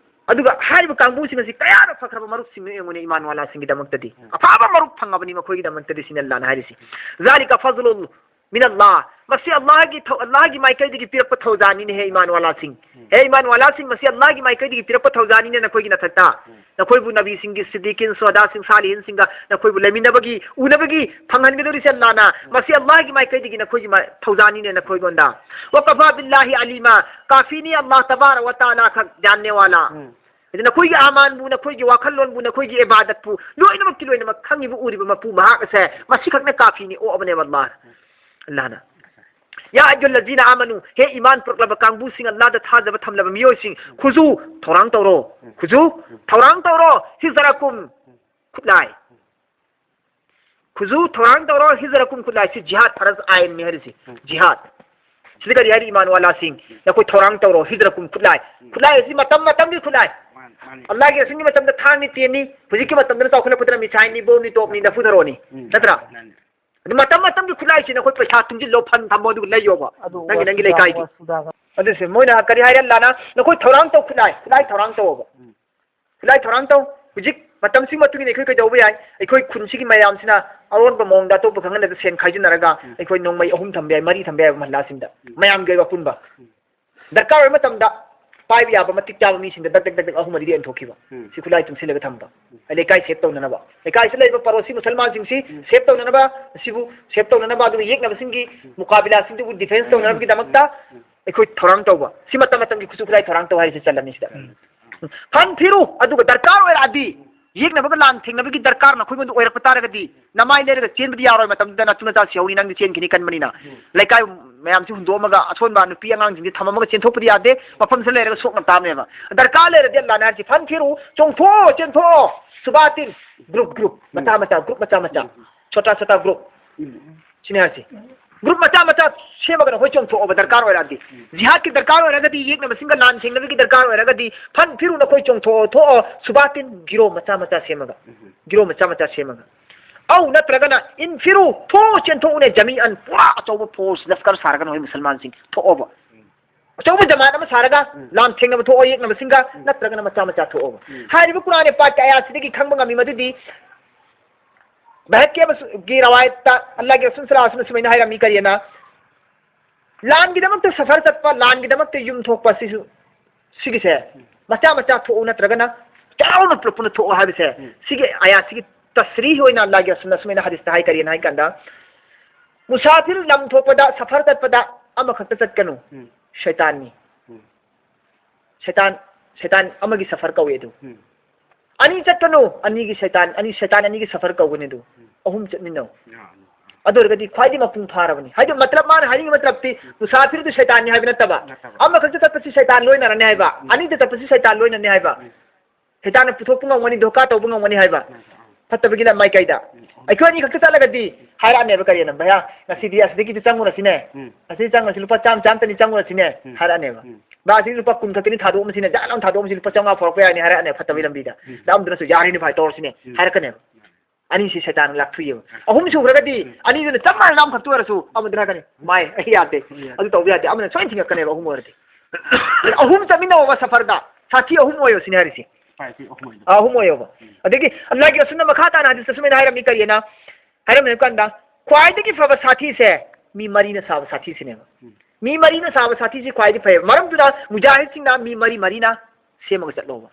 ꯑꯗꯨꯒ ꯍꯥꯏꯔꯤꯕ ꯀꯥꯡꯕꯨꯁꯤꯡ ꯑꯁꯤ ꯀꯌꯥꯅ ꯐꯈ꯭ꯔꯕ ꯃꯔꯨꯞꯁꯤꯡꯅꯣ ꯌꯦꯡꯉꯨꯅꯦ, ꯏꯃꯥꯟ ꯋꯥꯂꯥꯁꯤꯡꯒꯤꯗꯃꯛꯇꯗꯤ꯫ ꯎꯝ꯫ ꯑꯐꯕ ꯃꯔꯨꯞ ꯐꯪꯉꯕꯅꯤ ꯃꯈꯣꯏꯒꯤꯗꯃꯛꯇꯗꯤ, ꯁꯤꯅꯤ ꯑꯜꯂꯥꯅ ꯍꯥꯏꯔꯤꯁꯤ꯫ ذلك فضل من الله. ꯃꯁꯤ ꯑꯜꯂꯥꯍꯒꯤ ꯊꯧ-, ꯑꯜꯂꯥꯍꯒꯤ ꯃꯥꯏꯀꯩꯗꯒꯤ ꯄꯤꯔꯛꯄ ꯊꯧꯖꯥꯜꯅꯤꯅꯦ, ꯍꯦ ꯏꯃꯥꯟ ꯋꯥꯂꯥꯁꯤꯡ꯫ ꯎꯝ꯫ ꯍꯦ ꯏꯃꯥꯟ ꯋꯥꯂꯥꯁꯤꯡ, ꯃꯁꯤ ꯑꯜꯂꯥꯍꯒꯤ ꯃꯥꯏꯀꯩꯗꯒꯤ ꯄꯤꯔꯛꯄ ꯊꯧꯖꯥꯜꯅꯤꯅꯦ ꯅꯈꯣꯏꯒꯤ ꯅꯊꯛꯇ꯫ ꯎꯝ꯫ ꯅꯈꯣꯏꯕꯨ ꯅꯕꯤꯁꯤꯡꯒꯤ, ꯁꯤꯗꯤꯀꯤꯟ, ꯁꯨꯍꯗꯥꯁꯤꯡ, ꯁꯥꯂꯤꯍꯤꯟꯁꯤꯡꯒ ꯅꯈꯣꯏꯕꯨ ꯂꯩꯃꯤꯟꯅꯕꯒꯤ, ꯎꯅꯕꯒꯤ ꯐꯪꯍꯟꯒꯗꯧꯔꯤꯁꯦ ꯑꯜꯂꯥꯅ꯫ ꯎꯝ꯫ ꯃꯁꯤ ꯑꯜꯂꯥꯍꯒꯤ ꯃꯥꯏꯀꯩꯗꯒꯤ ꯅꯈꯣꯏꯒꯤ ꯃꯥ-, ꯊꯧꯖꯥꯜꯅꯤꯅꯦ ꯅꯈꯣꯏꯉꯣꯟꯗ꯫ وكفى بالله عليما. ꯀꯥꯐꯤꯅꯤ ꯑꯜꯂꯥꯍ ꯇꯕꯥꯔꯛ ꯋ ꯇꯥꯂꯥ ꯈꯛ ꯖꯥꯟꯅꯦ ꯋꯥꯂꯥ꯫ ꯎꯝ꯫ ꯑꯗꯨ ꯅꯈꯣꯏꯒꯤ ꯑꯃꯥꯟꯕꯨ, ꯅꯈꯣꯏꯒꯤ ꯋꯥꯈꯜꯂꯣꯟꯕꯨ, ꯅꯈꯣꯏꯒꯤ ꯏꯕꯥꯗꯠꯄꯨ ꯂꯣꯏꯅꯃꯛꯀꯤ ꯂꯣꯏꯅꯃꯛ ꯈꯪꯉꯤꯕ ꯎꯔꯤꯕ ꯃꯄꯨ ꯃꯍꯥꯛ ꯑꯁꯦ ꯃꯁꯤ ꯈꯛꯅ ꯀꯥꯐꯤꯅꯤ ꯑꯣꯛꯑꯕꯅꯦꯕ ꯑꯜꯂꯥꯍꯅ꯫ ꯑꯜꯂꯥꯍꯅ꯫ يا أيها الذين آمنوا, ꯍꯦ ꯏꯃꯥꯟ ꯄꯨꯔꯛꯂꯕ ꯀꯥꯡꯕꯨꯁꯤꯡ, ꯑꯜꯂꯥꯍꯗ ꯊꯥꯖꯕ ꯊꯝꯂꯕ ꯃꯤꯑꯣꯏꯁꯤꯡ, خذوا, ꯊꯧꯔꯥꯡ ꯇꯧꯔꯣ, خذوا, ꯊꯧꯔꯥꯡ ꯇꯧꯔꯣ, حذركم, ꯈꯨꯠꯂꯥꯏ, ꯈꯨꯖꯨ ꯊꯧꯔꯥꯡ ꯇꯧꯔꯣ, حذركم, ꯈꯨꯠꯂꯥꯏꯁꯤ ꯖꯤꯍꯥꯗ ꯐꯔꯖ ꯑꯥꯏꯟꯅꯤ ꯍꯥꯏꯔꯤꯁꯤ꯫ ꯎꯝ꯫ ꯖꯤꯍꯥꯗ꯫ ꯁꯤꯗ ꯀꯔꯤ ꯍꯥꯏꯔꯤ ꯏꯃꯥꯟ ꯋꯥꯂꯥꯁꯤꯡ? ꯅꯈꯣꯏ ꯊꯧꯔꯥꯡ ꯇꯧꯔꯣ, حذركم, ꯈꯨꯠꯂꯥꯏ꯫ ꯎꯝ꯫ ꯈꯨꯠꯂꯥꯏ ꯑꯁꯤ ꯃꯇꯝ ꯃꯇꯝꯒꯤ ꯈꯨꯠꯂꯥꯏ꯫ ꯃꯥꯅꯤ, ꯃꯥꯅꯤ꯫ ꯑꯜꯂꯥꯍꯒꯤ ꯔꯁꯨꯜꯒꯤ ꯃꯇꯝꯗ ꯊꯥꯡꯅꯤ, ꯇꯦꯟꯅꯤ, ꯍꯧꯖꯤꯛꯀꯤ ꯃꯇꯝꯗꯅ ꯆꯥꯎꯈꯠꯂꯛꯄꯗꯅ missile ꯅꯤ, bomb ꯅꯤ, ꯇꯣꯞꯅꯤ, ꯂꯐꯨ ꯊꯔꯣꯅꯤ꯫ ꯎꯝ꯫ ꯅꯠꯇ꯭ꯔꯥ? ꯃꯥꯅꯤ꯫ ꯑꯗꯨ ꯃꯇꯝ ꯃꯇꯝꯒꯤ ꯈꯨꯠꯂꯥꯏꯁꯤ ꯅꯈꯣꯏ ꯄꯩꯁꯥ ꯇꯨꯡꯁꯤꯜꯂꯣ, fund ꯊꯝꯃꯣ, ꯑꯗꯨꯒ ꯂꯩꯌꯣꯕ꯫ ꯑꯗꯨ ꯅꯪꯒꯤ, ꯅꯪꯒꯤ ꯋꯥꯁꯨꯗꯥ, ꯂꯩꯀꯥꯏꯒꯤ꯫ ꯋꯥꯁꯨꯗꯥꯒ꯫ ꯑꯗꯨꯁꯦ ꯃꯣꯏꯅ ꯀꯔꯤ ꯍꯥꯏꯔꯦ ꯑꯜꯂꯥꯍꯅ? ꯅꯈꯣꯏ ꯊꯧꯔꯥꯡ ꯇꯧ ꯈꯨꯠꯂꯥꯏ, ꯈꯨꯠꯂꯥꯏ ꯊꯧꯔꯥꯡ ꯇꯧꯑꯣꯕ꯫ ꯎꯝ꯫ ꯈꯨꯠꯂꯥꯏ ꯊꯧꯔꯥꯡ ꯇꯧ꯫ ꯍꯧꯖꯤꯛ ꯃꯇꯝꯁꯤꯒꯤ ꯃꯇꯨꯡ ꯏꯟꯅ ꯑꯩꯈꯣꯏ ꯀꯩꯗꯧꯕ ꯌꯥꯏ? ꯑꯩꯈꯣꯏ ꯈꯨꯟꯁꯤꯒꯤ ꯃꯌꯥꯝꯁꯤꯅ ꯑꯔꯣꯟꯕ ꯃꯑꯣꯡꯗ ꯑꯇꯣꯞꯄ ꯈꯪꯍꯟꯅꯗ ꯁꯦꯟ ꯈꯥꯏꯖꯤꯟꯅꯔꯒ ꯎꯝ꯫ ꯑꯩꯈꯣꯏ ꯅꯣꯡꯃꯩ ꯑꯍꯨꯝ ꯊꯝꯕ ꯌꯥꯏ, ꯃꯔꯤ ꯊꯝꯕ ꯌꯥꯏ, ꯃꯍꯜꯂꯥꯁꯤꯡꯗ꯫ ꯎꯝ꯫ ꯃꯌꯥꯝꯒꯤ ꯑꯣꯏꯕ ꯑꯄꯨꯟꯕ꯫ ꯎꯝ꯫ ꯗꯔꯀꯥꯔ ꯑꯣꯏꯕ ꯃꯇꯝꯗ ꯄꯥꯏꯕ ꯌꯥꯕ ꯃꯇꯤꯛ ꯆꯥꯕ ꯃꯤꯁꯤꯡꯗ ꯗꯛ ꯗꯛ ꯗꯛ ꯗꯛ ꯑꯍꯨꯝ ꯃꯔꯤꯗꯤ ꯌꯦꯟꯊꯣꯛꯈꯤꯕ꯫ ꯎꯝ꯫ ꯁꯤ ꯈꯨꯠꯂꯥꯏ ꯇꯨꯡꯁꯤꯜꯂꯒ ꯊꯝꯕ꯫ ꯎꯝ꯫ ꯂꯩꯀꯥꯏ save ꯇꯧꯅꯅꯕ꯫ ꯂꯩꯀꯥꯏꯁꯤꯗ ꯂꯩꯕ ꯄꯥꯔꯣꯁꯤ ꯃꯨꯁꯜꯃꯥꯟꯁꯤꯡꯁꯤ ꯎꯝ꯫ Save ꯇꯧꯅꯅꯕ, ꯑꯁꯤꯕꯨ save ꯇꯧꯅꯅꯕ, ꯑꯗꯨꯒ ꯌꯦꯛꯅꯕꯁꯤꯡꯒꯤ ꯎꯝ꯫ ꯃꯨꯀꯥꯕꯤꯂꯥꯁꯤꯡꯗꯨꯕꯨ defence ꯇꯧꯅꯅꯕꯒꯤꯗꯃꯛꯇ ꯎꯝ꯫ ꯑꯩꯈꯣꯏ ꯊꯧꯔꯥꯡ ꯇꯧꯕ꯫ ꯁꯤ ꯃꯇꯝ ꯃꯇꯝꯒꯤ ꯈꯨꯠꯁꯨ ꯈꯨꯠꯂꯥꯏ ꯊꯧꯔꯥꯡ ꯇꯧ ꯍꯥꯏꯔꯤꯁꯤ ꯆꯜꯂꯅꯤ ꯁꯤꯗ꯫ ꯎꯝ꯫ ꯐꯟꯐꯤꯔꯨ, ꯑꯗꯨꯒ ꯗꯔꯀꯥꯔ ꯑꯣꯏꯔꯛꯑꯗꯤ, ꯌꯦꯛꯅꯕꯒ ꯂꯥꯟ ꯊꯦꯡꯅꯕꯒꯤ ꯗꯔꯀꯥꯔ ꯅꯈꯣꯏꯉꯣꯟꯗ ꯑꯣꯏꯔꯛꯄ ꯇꯥꯔꯒꯗꯤ, ꯅꯃꯥꯏ ꯂꯩꯔꯒ ꯆꯦꯟꯕꯗꯤ ꯌꯥꯔꯣꯏ꯫ ꯃꯇꯝꯗꯨꯗ ꯅꯇꯨ ꯅꯆꯥ ꯁꯤꯍꯧꯅꯤ, ꯅꯪꯗꯤ ꯆꯦꯟꯈꯤꯅꯤ ꯀꯟꯕꯅꯤꯅ꯫ ꯎꯝ꯫ ꯂꯩꯀꯥꯏ ꯃꯌꯥꯝꯁꯤ ꯍꯨꯟꯗꯣꯛꯑꯝꯃꯒ ꯑꯁꯣꯟꯕ ꯅꯨꯄꯤ ꯑꯉꯥꯡꯁꯤꯡꯁꯤ ꯊꯝꯃꯝꯃꯒ ꯆꯦꯟꯊꯣꯛꯄꯗꯤ ꯌꯥꯗꯦ, ꯃꯐꯝꯁꯤꯗ ꯂꯩꯔꯒ ꯁꯣꯛꯅꯕ ꯇꯥꯕꯅꯦꯕ꯫ ꯗꯔꯀꯥꯔ ꯂꯩꯔꯗꯤ ꯑꯜꯂꯥꯅ ꯍꯥꯏꯔꯤꯁꯤ, ꯐꯟꯐꯤꯔꯨ, ꯆꯣꯡꯊꯣꯛꯑꯣ, ꯆꯦꯟꯊꯣꯛꯑꯣ, ꯁꯨꯕꯥꯇꯤꯟ, group, group, ꯃꯆꯥ ꯎꯝ꯫ ꯃꯆꯥ, group ꯃꯆꯥ ꯃꯆꯥ, ꯎꯝ꯫ ꯁꯣꯇꯥ ꯁꯣꯇꯥ group꯫ ꯎꯝ꯫ ꯁꯤꯅꯦ ꯍꯥꯏꯁꯤ꯫ Group ꯃꯆꯥ ꯃꯆꯥ ꯁꯦꯝꯃꯒ ꯅꯈꯣꯏ ꯆꯣꯡꯊꯣꯛꯑꯣꯕ ꯗꯔꯀꯥꯔ ꯑꯣꯏꯔꯛꯑꯗꯤ꯫ ꯎꯝ꯫ ꯖꯤꯍꯥꯗꯀꯤ ꯗꯔꯀꯥꯔ ꯑꯣꯏꯔꯒꯗꯤ, ꯌꯦꯛꯅꯕꯁꯤꯡꯒ ꯂꯥꯟ ꯊꯦꯡꯅꯕꯒꯤ ꯗꯔꯀꯥꯔ ꯑꯣꯏꯔꯒꯗꯤ, ꯐꯟꯐꯤꯔꯨ, ꯅꯈꯣꯏ ꯆꯣꯡꯊꯣꯛꯑꯣ, ꯊꯣꯛꯑꯣ, ꯁꯨꯕꯥꯇꯤꯟ, ꯒꯤꯔꯣ ꯃꯆꯥ ꯃꯆꯥ ꯁꯦꯝꯃꯒ꯫ ꯎꯝ꯫ ꯒꯤꯔꯣ ꯃꯆꯥ ꯃꯆꯥ ꯁꯦꯝꯃꯒ꯫ ꯑꯧ ꯅꯠꯇ꯭ꯔꯒꯅ ꯏꯟꯐꯤꯔꯨ, ꯊꯣꯛꯑꯣ, ꯆꯦꯟꯊꯣꯛꯎꯅꯦ, ꯖꯃꯤꯑꯟ, ꯄꯨꯔꯥ ꯑꯆꯧꯕ force, ꯂꯁꯀꯔ ꯁꯥꯔꯒ ꯅꯈꯣꯏ ꯃꯨꯁꯜꯃꯥꯟꯁꯤꯡ ꯊꯣꯛꯑꯣꯕ꯫ ꯎꯝ꯫ ꯑꯆꯧꯕ ꯖꯃꯥꯠ ꯑꯃ ꯁꯥꯔꯒ ꯎꯝ꯫ ꯂꯥꯟ ꯊꯦꯡꯅꯕ ꯊꯣꯛꯑꯣ, ꯌꯦꯛꯅꯕꯁꯤꯡꯒ, ꯎꯝ꯫ ꯅꯠꯇ꯭ꯔꯒꯅ ꯃꯆꯥ ꯃꯆꯥ ꯊꯣꯛꯑꯣ꯫ ꯎꯝ꯫ ꯍꯥꯏꯔꯤꯕ ꯀꯨꯔꯥꯟꯒꯤ ꯄꯥꯠꯀꯤ ꯑꯌꯥꯠꯁꯤꯗꯒꯤ ꯈꯪꯕ ꯉꯝꯃꯤ ꯃꯗꯨꯗꯤ ꯕꯥꯏꯍꯛꯀꯤ ꯑꯃꯁꯨ-, ꯒꯤ ꯔꯋꯥꯌꯠꯇ ꯑꯜꯂꯥꯍꯒꯤ ꯔꯁꯨꯜ ꯁꯜꯂꯜꯂꯥꯍꯨ ꯑꯂꯩꯍꯤ ꯋꯁꯜꯂꯝꯅ ꯁꯨꯃꯥꯏꯅ ꯍꯥꯏꯔꯝꯃꯤ, ꯀꯔꯤꯑꯅ? ꯂꯥꯟꯒꯤꯗꯃꯛꯇ ꯁꯐꯔ ꯆꯠꯄ, ꯂꯥꯟꯒꯤꯗꯃꯛꯇ ꯌꯨꯝ ꯊꯣꯛꯄ ꯑꯁꯤꯁꯨ, ꯁꯤꯒꯤꯁꯦ ꯎꯝ꯫ ꯃꯆꯥ ꯃꯆꯥ ꯊꯣꯛꯎ, ꯅꯠꯇ꯭ꯔꯒꯅ ꯆꯥꯎꯅ ꯄꯨꯂꯞ ꯄꯨꯟꯅ ꯊꯣꯛꯎ ꯍꯥꯏꯕꯁꯦ, ꯎꯝ꯫ ꯁꯤꯒꯤ ꯑꯌꯥꯠꯁꯤꯒꯤ ꯇꯁꯔꯤꯍ ꯑꯣꯏꯅ ꯑꯜꯂꯥꯍꯒꯤ ꯔꯁꯨꯜꯅ ꯁꯨꯃꯥꯏꯅ ꯍꯗꯤꯁꯇ ꯍꯥꯏ, ꯀꯔꯤꯑꯅ ꯍꯥꯏ ꯀꯥꯟꯗ, ꯃꯨꯁꯥꯐꯤꯔ ꯂꯝ ꯊꯣꯛꯄꯗ, ꯁꯐꯔ ꯆꯠꯄꯗ ꯑꯃꯈꯛꯇ ꯆꯠꯀꯅꯨ꯫ ꯎꯝ꯫ ꯁꯩꯇꯥꯟꯅꯤ꯫ ꯎꯝ꯫ ꯁꯩꯇꯥꯟ, ꯁꯩꯇꯥꯟ ꯑꯃꯒꯤ ꯁꯐꯔ ꯀꯧꯏ ꯑꯗꯨ꯫ ꯎꯝ꯫ ꯑꯅꯤ ꯆꯠꯀꯅꯨ, ꯑꯅꯤꯒꯤ ꯁꯩꯇꯥꯟ, ꯑꯅꯤ, ꯁꯩꯇꯥꯟ ꯑꯅꯤꯒꯤ ꯁꯐꯔ ꯀꯧꯒꯅꯤ ꯑꯗꯨ꯫ ꯎꯝ꯫ ꯑꯍꯨꯝ ꯆꯠꯃꯤꯟꯅꯧ꯫ ꯑꯥ, ꯑꯥ꯫ ꯑꯗꯨ ꯑꯣꯏꯔꯒꯗꯤ ꯈ꯭ꯋꯥꯏꯗꯒꯤ ꯃꯄꯨꯡ ꯐꯥꯔꯕꯅꯤ꯫ ꯍꯥꯏꯗꯤ ꯃꯇꯂꯕ ꯃꯥꯅ ꯍꯥꯏꯅꯤꯡꯕ ꯃꯇꯂꯕꯇꯤ ꯎꯝ꯫ ꯃꯨꯁꯥꯐꯤꯔꯗꯨ ꯁꯩꯇꯥꯟꯅꯤ ꯍꯥꯏꯕ ꯅꯠꯇꯕ꯫ ꯅꯠꯇꯕ꯫ ꯑꯃꯈꯛꯇ ꯆꯠꯄꯁꯤ ꯁꯩꯇꯥꯟ ꯂꯣꯏꯅꯔꯅꯤ ꯍꯥꯏꯕ, ꯎꯝ꯫ ꯑꯅꯤꯗ ꯆꯠꯄꯁꯤ ꯁꯩꯇꯥꯟ ꯂꯣꯏꯅꯅꯤ ꯍꯥꯏꯕ꯫ ꯎꯝ꯫ ꯁꯩꯇꯥꯟꯅ ꯄꯨꯊꯣꯛꯄ ꯉꯝꯒꯅꯤ, ꯙꯣꯀꯥ ꯇꯧꯕ ꯉꯝꯒꯅꯤ ꯍꯥꯏꯕ꯫ ꯎꯝ꯫ ꯐꯠꯇꯕꯒꯤ ꯂꯝꯃꯥꯏꯀꯩꯗ꯫ ꯎꯝ꯫ ꯑꯩꯈꯣꯏ ꯑꯅꯤꯈꯛꯇ ꯆꯠꯂꯒꯗꯤ ꯍꯥꯏꯔꯛꯑꯅꯦꯕ, ꯀꯔꯤꯑꯅ, "ꯚꯌꯥ, ꯉꯁꯤꯗꯤ ꯑꯁꯤꯗꯒꯤꯗꯤ ꯆꯪꯉꯨꯔꯁꯤꯅꯦ꯫ ꯎꯝ꯫ ꯑꯁꯤꯗꯤ ꯆꯪꯉꯨꯔꯁꯤ, ꯂꯨꯄꯥ ꯆꯥꯝꯃ, ꯆꯥꯝꯃꯇꯅꯤ ꯆꯪꯉꯨꯔꯁꯤꯅꯦ", ꯎꯝ꯫ ꯍꯥꯏꯔꯛꯑꯅꯦꯕ꯫ ꯎꯝ꯫ "ꯚꯥ, ꯑꯁꯤꯗꯤ ꯂꯨꯄꯥ ꯀꯨꯟ ꯈꯛꯇꯅꯤ, ꯊꯥꯗꯣꯛꯑꯝꯃꯁꯤꯅꯦ, ꯖꯥꯠ ꯂꯥꯎꯅ ꯊꯥꯗꯣꯛꯑꯝꯃꯁꯤ, ꯂꯨꯄꯥ ꯆꯥꯝꯃꯉꯥ ꯐꯥꯎꯔꯛꯄ ꯌꯥꯏꯅꯦ", ꯍꯥꯏꯔꯛꯑꯅꯦꯕ, ꯐꯠꯇꯕꯒꯤ ꯎꯝ꯫ ꯂꯝꯕꯤꯗ꯫ ꯎꯝ꯫ ꯗꯥ ꯑꯃꯗꯨꯅꯁꯨ, "ꯌꯥꯔꯦꯅꯦ ꯚꯥꯏ, ꯇꯧꯔꯁꯤꯅꯦ", ꯎꯝ꯫ ꯍꯥꯏꯔꯛꯀꯅꯦꯕ꯫ ꯑꯅꯤꯁꯤ ꯁꯩꯇꯥꯟꯅ ꯂꯥꯛꯊꯨꯏꯑꯕ꯫ ꯎꯝ꯫ ꯑꯍꯨꯝ ꯁꯨꯈ꯭ꯔꯒꯗꯤ ꯎꯝ꯫ ꯑꯅꯤꯗꯨꯅ ꯆꯞ ꯃꯥꯟꯅꯅ ꯑꯃꯈꯛꯇ ꯑꯣꯏꯔꯁꯨ ꯑꯃꯗꯨꯅ ꯍꯥꯏꯔꯛꯀꯅꯤ, "ꯃꯥꯏ, ꯑꯩ ꯌꯥꯗꯦ꯫ ꯎꯝ, ꯌꯥꯗꯦ꯫ ꯑꯗꯨ ꯇꯧꯕ ꯌꯥꯗꯦ", ꯑꯃꯅ ꯁꯣꯏꯅ ꯊꯤꯡꯉꯛꯀꯅꯦꯕ, ꯑꯍꯨꯝ ꯑꯣꯏꯔꯗꯤ꯫ ꯑꯍꯨꯝ ꯆꯠꯃꯤꯟꯅꯧꯕ ꯁꯐꯔꯗ, ꯁꯥꯊꯤ ꯑꯍꯨꯝ ꯑꯣꯏꯌꯣ ꯁꯤꯅꯦ ꯍꯥꯏꯔꯤꯁꯦ꯫ ꯁꯥꯊꯤ ꯑꯍꯨꯝ ꯑꯣꯏꯅ꯫ ꯑꯥ, ꯑꯍꯨꯝ ꯑꯣꯏꯌꯣꯕ꯫ ꯎꯝ꯫ ꯑꯗꯒꯤ ꯑꯜꯂꯥꯍꯒꯤ ꯔꯁꯨꯜꯅ ꯃꯈꯥ ꯇꯥꯅ ꯍꯗꯤꯁꯇ ꯁꯨꯃꯥꯏꯅ ꯍꯥꯏꯔꯝꯃꯤ, ꯀꯔꯤꯑꯅ? ꯍꯥꯏꯔꯝꯃꯤ ꯀꯥꯟꯗ, ꯈ꯭ꯋꯥꯏꯗꯒꯤ ꯐꯕ ꯁꯥꯊꯤꯁꯦ ꯃꯤ ꯃꯔꯤꯅ ꯁꯥꯕ ꯁꯥꯊꯤꯁꯤꯅꯦꯕ꯫ ꯎꯝ꯫ ꯃꯤ ꯃꯔꯤꯅ ꯁꯥꯕ ꯁꯥꯊꯤꯁꯤ ꯈ꯭ꯋꯥꯏꯗꯒꯤ ꯐꯩꯌꯦꯕ꯫ ꯃꯔꯝꯗꯨꯅ ꯃꯨꯖꯥꯍꯤꯗꯁꯤꯡꯅ ꯃꯤ ꯃꯔꯤ ꯃꯔꯤꯅ ꯁꯦꯝꯃꯒ ꯆꯠꯂꯣꯕ꯫